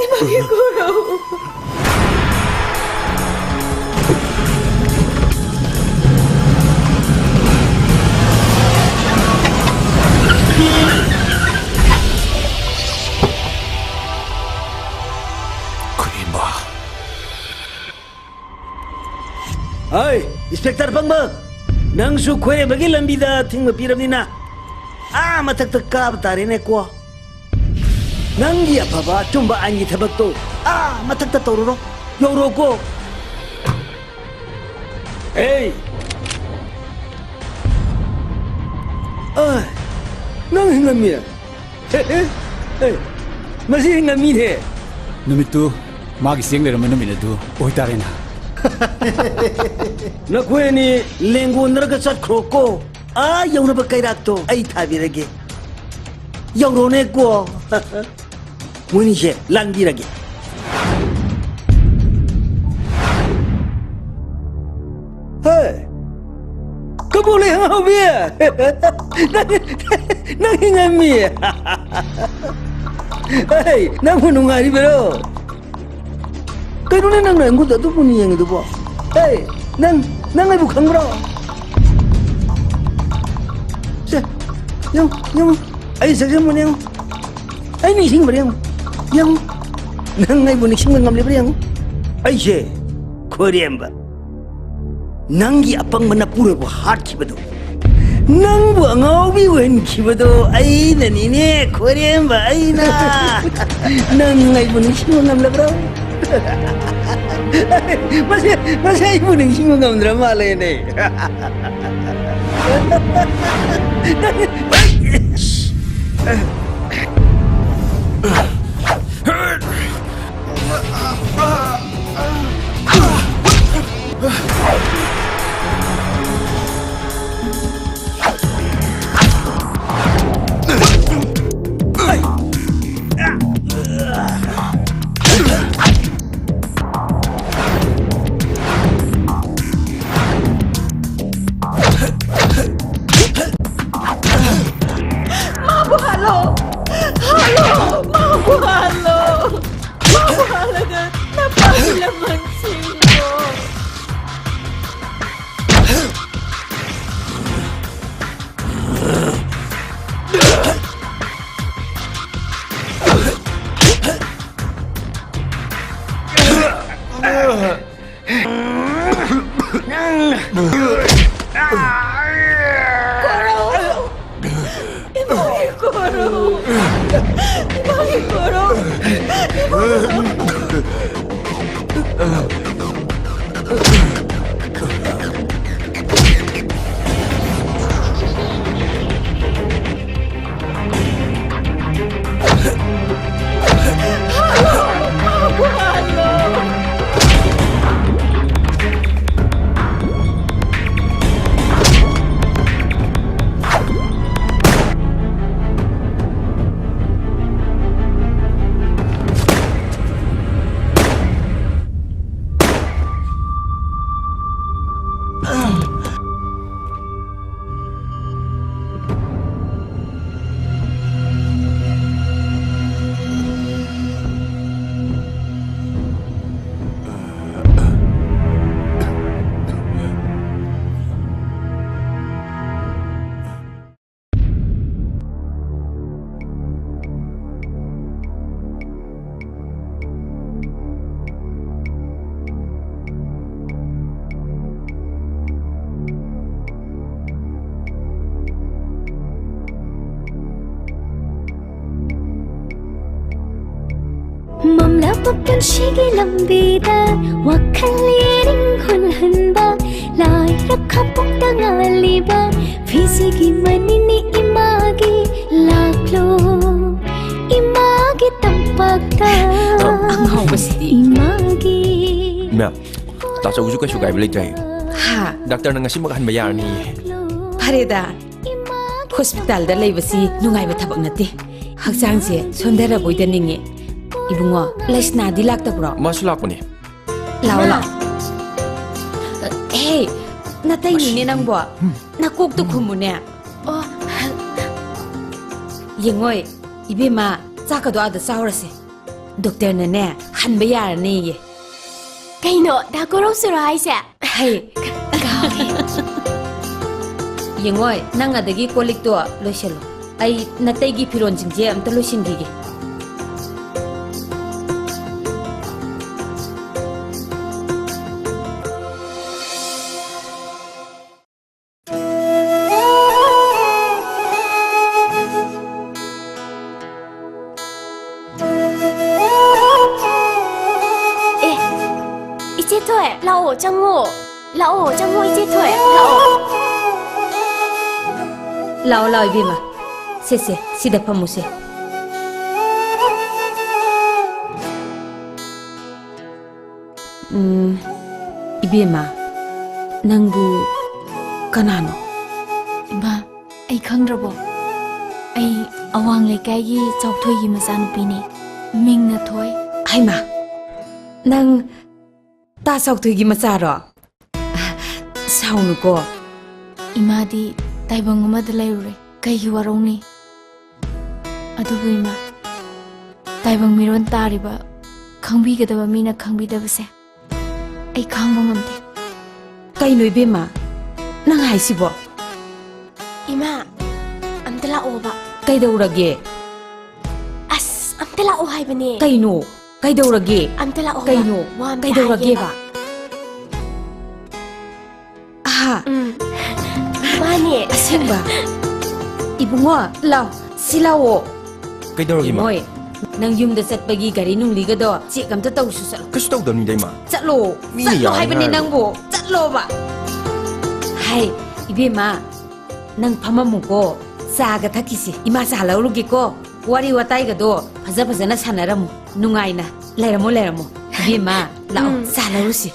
ꯏꯃꯥꯒꯤ ꯀꯣꯔꯧ! ꯈꯨꯔꯦꯝꯕ꯫ ꯍꯩ, ꯏꯟꯁꯄꯦꯛꯇꯔ ꯄꯪꯕ! ꯅꯪꯁꯨ ꯈꯣꯏꯔꯦꯝꯕꯒꯤ ꯂꯝꯕꯤꯗ ꯑꯊꯤꯡꯕ ꯄꯤꯔꯕꯅꯤꯅ ꯑꯥ ꯃꯊꯛꯇ ꯀꯥꯕ ꯇꯥꯔꯦꯅꯦꯀꯣ꯫ ꯅꯪꯒꯤ ꯑꯐꯕ ꯑꯆꯨꯝꯕ ꯑꯥꯏꯟꯒꯤ ꯊꯕꯛꯇꯣ ꯑꯥ ꯃꯊꯛꯇ ꯇꯧꯔꯨꯔꯣ꯫ ꯌꯧꯔꯣꯀꯣ꯫ ꯑꯦ! ꯑ, ꯅꯪ ꯍꯤꯡꯉꯝꯃꯤ? ꯑꯦ, ꯃꯁꯤ ꯍꯤꯡꯉꯝꯃꯤꯅꯦ꯫ ꯅꯨꯃꯤꯠꯇꯨ ꯃꯥꯒꯤ ꯆꯦꯡ ꯂꯩꯔꯝꯕ ꯅꯨꯃꯤꯠ ꯑꯗꯨ ꯑꯣꯏꯇꯥꯔꯦꯅ꯫ ꯅꯈꯣꯏ ꯑꯅꯤ ꯂꯦꯡꯒꯣꯟꯅꯔꯒ ꯆꯠꯈ꯭ꯔꯣꯀꯣ꯫ ꯑꯥ ꯌꯧꯅꯕ ꯀꯩꯔꯥꯛꯇꯣ ꯑꯩ ꯊꯥꯕꯤꯔꯒꯦ꯫ ꯌꯧꯔꯣꯅꯦꯀꯣ꯫ ꯃꯣꯏꯅꯤꯁꯦ ꯂꯥꯟꯕꯤꯔꯒꯦ꯫ ꯍꯦ! ꯀꯕꯣꯛ ꯂꯩ ꯑꯉꯥꯎꯕꯤ! ꯅꯪ, ꯅꯪ ꯍꯤꯡꯉꯝꯃꯤ! ꯍꯦ! ꯅꯪꯕꯨ ꯅꯨꯡꯉꯥꯏꯔꯤꯕꯔꯣ? ꯀꯩꯅꯣꯅꯦ ꯅꯪꯅ ꯑꯩꯉꯣꯟꯗ ꯑꯗꯨꯕꯨ ꯌꯦꯡꯉꯤꯗꯨꯕꯣ? ꯍꯦ! ꯅꯪ, ꯅꯪ ꯑꯩꯕꯨ ꯈꯪꯕ꯭ꯔꯣ? ꯁꯦ, ꯌꯦꯡꯉꯨ, ꯌꯦꯡꯉꯨ꯫ ꯑꯩ ꯁꯛꯁꯦ ꯃꯨꯟꯅ ꯌꯦꯡꯉꯨ꯫ ꯑꯩ ꯅꯤꯡꯁꯤꯡꯕ꯭ꯔꯥ ꯌꯦꯡꯉꯨ꯫ ꯌꯦꯡꯉꯨ꯫ ꯅꯪ ꯑꯩꯕꯨ ꯅꯤꯡꯁꯤꯡꯕ ꯉꯝꯂꯤꯕ꯭ꯔꯥ ꯌꯦꯡꯉꯨ꯫ ꯑꯩꯁꯦ ꯈꯣꯏꯔꯦꯝꯕ꯫ ꯅꯪꯒꯤ ꯑꯄꯪꯕ ꯅꯄꯨꯔꯣꯏꯕ ꯍꯥꯠꯈꯤꯕꯗꯣ, ꯅꯪꯕꯨ ꯑꯉꯥꯎꯕꯤ ꯑꯣꯏꯍꯟꯈꯤꯕꯗꯣ ꯑꯩꯅꯅꯤꯅꯦ, ꯈꯣꯏꯔꯦꯝꯕ ꯑꯩꯅ꯫ ꯅꯪ ꯑꯩꯕꯨ ꯅꯤꯡꯁꯤꯡꯕ ꯉꯝꯂꯕ꯭ꯔꯣ? ꯃꯁꯤ, ꯃꯁꯤ ꯑꯩꯕꯨ ꯅꯤꯡꯁꯤꯡꯕ ꯉꯝꯗ꯭ꯔ ꯃꯥꯜꯂꯦꯅꯦ꯫ ꯃꯥꯕꯨ ꯍꯥꯠꯂꯣ! ꯂꯃꯟꯁꯤꯡꯕꯨ꯫ ꯀꯣꯔꯧ! ꯏꯕꯨꯡꯒꯤ ꯀꯣꯔꯧ! ꯏꯕꯨꯡꯒꯤ ꯀꯣꯔꯧ! ꯏꯕꯨꯡꯒꯤ ꯀꯣꯔꯧ! ꯃꯝꯂꯕ ꯄꯨꯟꯁꯤꯒꯤ ꯂꯝꯕꯤꯗ ꯋꯥꯈꯜ ꯌꯦꯅꯤꯡ ꯍꯨꯜꯍꯟꯕ, ꯂꯥꯏꯔꯕ ꯈꯥꯄꯣꯛꯇ ꯉꯥꯜꯂꯤꯕ ꯐꯤꯖꯤꯒꯤ ꯃꯅꯤꯅꯤ ꯏꯃꯥꯒꯤ꯫ ꯂꯥꯛꯂꯣ ꯏꯃꯥꯒꯤ ꯇꯝꯄꯥꯛꯇ꯫ ꯑꯉꯥꯎꯕꯁꯤꯗꯤ꯫ ꯏꯃꯥꯒꯤ꯫ ꯃꯦꯝ, ꯇꯥꯆꯧꯁꯨ ꯀꯩꯁꯨ ꯀꯥꯏꯕ ꯂꯩꯇ꯭ꯔꯦ꯫ ꯍꯥ? ꯗꯥꯛꯇꯔꯅ ꯉꯁꯤꯃꯛ ꯍꯟꯕ ꯌꯥꯔꯅꯤ꯫ ꯐꯔꯦꯗ, ꯍꯣꯁꯄꯤꯇꯥꯜꯗ ꯂꯩꯕꯁꯤ ꯅꯨꯡꯉꯥꯏꯕ ꯊꯕꯛ ꯅꯠꯇꯦ꯫ ꯍꯛꯆꯥꯡꯁꯦ ꯁꯣꯟꯊꯔꯕꯣꯏꯗ ꯅꯤꯡꯉꯤ꯫ ꯏꯕꯨꯡꯉꯣ, ꯂꯩꯁꯅꯥꯗꯤ ꯂꯥꯛꯇꯕ꯭ꯔꯣ? ꯃꯥꯁꯨ ꯂꯥꯛꯄꯅꯦ꯫ ꯂꯥꯛꯑꯣ, ꯂꯥꯛꯑꯣ꯫ ꯍꯦ, ꯅꯇꯩꯅꯤꯅꯦ ꯅꯪꯕꯣ꯫ ꯅꯀꯣꯛꯇꯣ ꯈꯨꯝꯃꯨꯅꯦ꯫ ꯑꯣ꯫ ꯌꯦꯡꯉꯣꯏ, ꯏꯕꯦꯝꯃ, ꯆꯥꯛꯀꯗꯣ ꯑꯥꯗ ꯆꯥꯎꯔꯁꯦ꯫ ꯗꯣꯛꯇꯔꯅꯅꯦ, ꯍꯟꯕ ꯌꯥꯔꯅꯤꯌꯦ꯫ ꯀꯩꯅꯣ, ꯗꯥ ꯀꯣꯔꯧꯁꯨꯔꯣ ꯍꯥꯏꯁꯦ? ꯍꯩ, ꯀꯥꯎꯔꯦ꯫ ꯌꯦꯡꯉꯣꯏ, ꯅꯪ ꯑꯗꯒꯤ ꯀꯣꯜ ꯂꯤꯛꯇꯣ ꯂꯣꯏꯁꯤꯜꯂꯣ꯫ ꯑꯩ ꯅꯇꯩꯒꯤ ꯐꯤꯔꯣꯜꯁꯤꯡꯁꯦ ꯑꯝꯇ ꯂꯣꯏꯁꯤꯟꯈꯤꯒꯦ꯫ ꯑꯦ, ꯏꯆꯦ ꯊꯣꯏ, ꯂꯥꯛꯑꯣ, ꯆꯪꯉꯣ꯫ ꯂꯥꯛꯑꯣ, ꯆꯪꯉꯣ, ꯏꯆꯦ ꯊꯣꯏ, ꯂꯥꯛꯑꯣ꯫ ꯂꯥꯛꯑꯣ, ꯂꯥꯛꯑꯣ, ꯏꯕꯦꯝꯃ꯫ ꯁꯦ, ꯁꯦ, ꯁꯤꯗ ꯐꯝꯃꯨꯁꯦ꯫ ꯎꯝ, ꯏꯕꯦꯝꯃ, ꯅꯪꯕꯨ ꯀꯅꯥꯅꯣ? ꯏꯃꯥ, ꯑꯩ ꯈꯪꯗ꯭ꯔꯕꯣ? ꯑꯩ ꯑꯋꯥꯡ ꯂꯩꯀꯥꯏꯒꯤ ꯆꯥꯎꯊꯣꯏꯒꯤ ꯃꯆꯥꯅꯨꯄꯤꯅꯦ꯫ ꯃꯤꯡꯅ ꯊꯣꯏ꯫ ꯍꯩꯃꯥ, ꯅꯪ ꯇꯥ ꯆꯥꯎꯊꯣꯏꯒꯤ ꯃꯆꯥꯔꯣ? ꯁꯥꯎꯅꯨꯀꯣ꯫ ꯏꯃꯥꯗꯤ ꯇꯥꯏꯕꯪ ꯑꯃꯗ ꯂꯩꯔꯨꯔꯦ꯫ ꯀꯩꯒꯤ ꯋꯥꯔꯧꯅꯤ? ꯑꯗꯨꯕꯨ ꯏꯃꯥ, ꯇꯥꯏꯕꯪ ꯃꯤꯔꯣꯟ ꯇꯥꯔꯤꯕ, ꯈꯪꯕꯤꯒꯗꯕ ꯃꯤꯅ ꯈꯪꯕꯤꯗꯕꯁꯦ ꯑꯩ ꯈꯥꯡꯕ ꯉꯝꯗꯦ꯫ ꯀꯩꯅꯣ ꯏꯕꯦꯝꯃ, ꯅꯪ ꯍꯥꯏꯁꯤꯕꯣ? ꯏꯃꯥ, ꯑꯝꯇ ꯂꯥꯛꯑꯣꯕ꯫ ꯀꯩꯗꯧꯔꯒꯦ? ꯑꯁ, ꯑꯝꯇ ꯂꯥꯛꯑꯣ ꯍꯥꯏꯕꯅꯦ꯫ ꯀꯩꯅꯣ? ꯀꯩꯗꯧꯔꯒꯦ? ꯑꯝꯇ ꯂꯥꯛꯑꯣꯕ꯫ ꯀꯩꯅꯣ? ꯋꯥ ꯑꯝꯇ ꯀꯩꯗꯧꯔꯒꯦꯕ? ꯍꯥꯏꯒꯦꯕ꯫ ꯑꯍꯥ꯫ ꯎꯝ꯫ ꯃꯥꯅꯦ꯫ ꯑꯁꯦꯡꯕ? ꯏꯕꯨꯡꯉꯣ, ꯂꯥꯎ, ꯁꯤ ꯂꯥꯛꯑꯣ꯫ ꯀꯩꯗꯧꯔꯒꯦ, ꯏꯃꯥ? ꯏꯃꯣꯏ, ꯅꯪ ꯌꯨꯝꯗ ꯆꯠꯄꯒꯤ ꯒꯥꯔꯤ ꯅꯨꯡꯂꯤꯒꯗꯣ ꯆꯦꯛ ꯑꯝꯇ ꯇꯧꯔꯨꯁꯨ ꯆꯠꯂꯣ꯫ ꯀꯩꯁꯨ ꯇꯧꯗꯕꯅꯤꯗ, ꯏꯃꯥ꯫ ꯆꯠꯂꯣ꯫ ꯃꯤꯅ ꯆꯠꯂꯣ ꯌꯥꯔꯣꯏ ꯍꯥꯏꯕꯅꯦ ꯍꯥꯏꯔꯒ꯫ ꯅꯪꯕꯨ꯫ ꯆꯠꯂꯣꯕ꯫ ꯍꯥꯏ, ꯏꯕꯦꯝꯃ, ꯅꯪ ꯐꯝꯃꯝꯃꯨꯀꯣ꯫ ꯆꯥꯒ ꯊꯛꯈꯤꯁꯤ꯫ ꯏꯃꯥ ꯆꯥ ꯂꯧꯔꯨꯒꯦꯀꯣ꯫ ꯋꯥꯔꯤ ꯋꯥꯇꯥꯏꯒꯗꯣ ꯐꯖ ꯐꯖꯅ ꯁꯥꯟꯅꯔꯝꯃꯨ꯫ ꯅꯨꯡꯉꯥꯏꯅ ꯂꯩꯔꯝꯃꯣ, ꯂꯩꯔꯝꯃꯣ꯫ ꯏꯕꯦꯝꯃ, ꯂꯥꯛꯑꯣ, ꯎꯝ꯫ ꯆꯥ ꯂꯧꯔꯨꯁꯤ꯫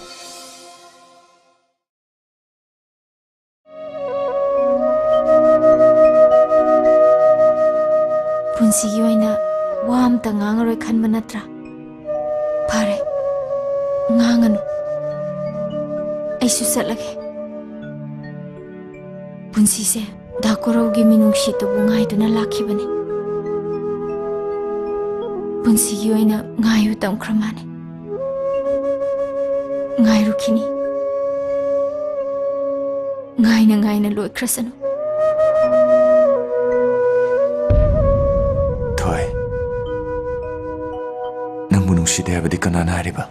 ꯄꯨꯟꯁꯤꯒꯤ ꯑꯣꯏꯅ ꯋꯥ ꯑꯝꯇ ꯉꯥꯡꯉꯔꯣꯏ ꯈꯟꯕ ꯅꯠꯇ꯭ꯔꯥ? ꯐꯔꯦ, ꯉꯥꯡꯉꯅꯨ꯫ ꯑꯩꯁꯨ ꯆꯠꯂꯒꯦ꯫ ꯄꯨꯟꯁꯤꯁꯦ ꯗꯥ ꯀꯣꯔꯧꯒꯤ ꯃꯤꯅꯨꯡꯁꯤꯠꯇꯨꯕꯨ ꯉꯥꯏꯗꯨꯅ ꯂꯥꯛꯈꯤꯕꯅꯤ꯫ ꯄꯨꯟꯁꯤꯒꯤ ꯑꯣꯏꯅ ꯉꯥꯏꯌꯨ ꯇꯝꯈ꯭ꯔ ꯃꯥꯅꯤ꯫ ꯉꯥꯏꯔꯨꯈꯤꯅꯤ꯫ ꯉꯥꯏꯅ ꯉꯥꯏꯅ ꯂꯣꯏꯈ꯭ꯔꯁꯅꯨ꯫ ꯊꯣꯏ, ꯅꯪꯕꯨ ꯅꯨꯡꯁꯤꯗꯦ ꯍꯥꯏꯕꯗꯤ ꯀꯅꯥꯅ ꯍꯥꯏꯔꯤꯕ?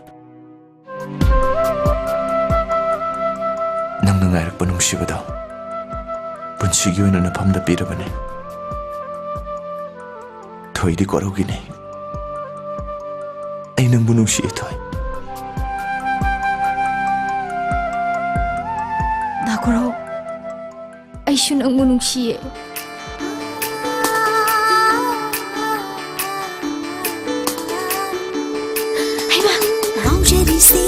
ꯅꯪꯅ ꯉꯥꯏꯔꯛꯄ ꯅꯨꯡꯁꯤꯕꯗꯣ ꯄꯨꯟꯁꯤꯒꯤ ꯑꯣꯏꯅ ꯅꯐꯝꯗ ꯄꯤꯔꯕꯅꯦ꯫ ꯊꯣꯏꯗꯤ ꯀꯣꯔꯧꯒꯤꯅꯦ꯫ ꯑꯩ ꯅꯪꯕꯨ ꯅꯨꯡꯁꯤꯌꯦ, ꯊꯣꯏ꯫ ꯗꯥ ꯀꯣꯔꯧ, ꯑꯩꯁꯨ ꯅꯪꯕꯨ ꯅꯨꯡꯁꯤꯌꯦ꯫ ꯍꯩꯃꯥ! ꯉꯥꯎꯖꯔꯤꯁꯦ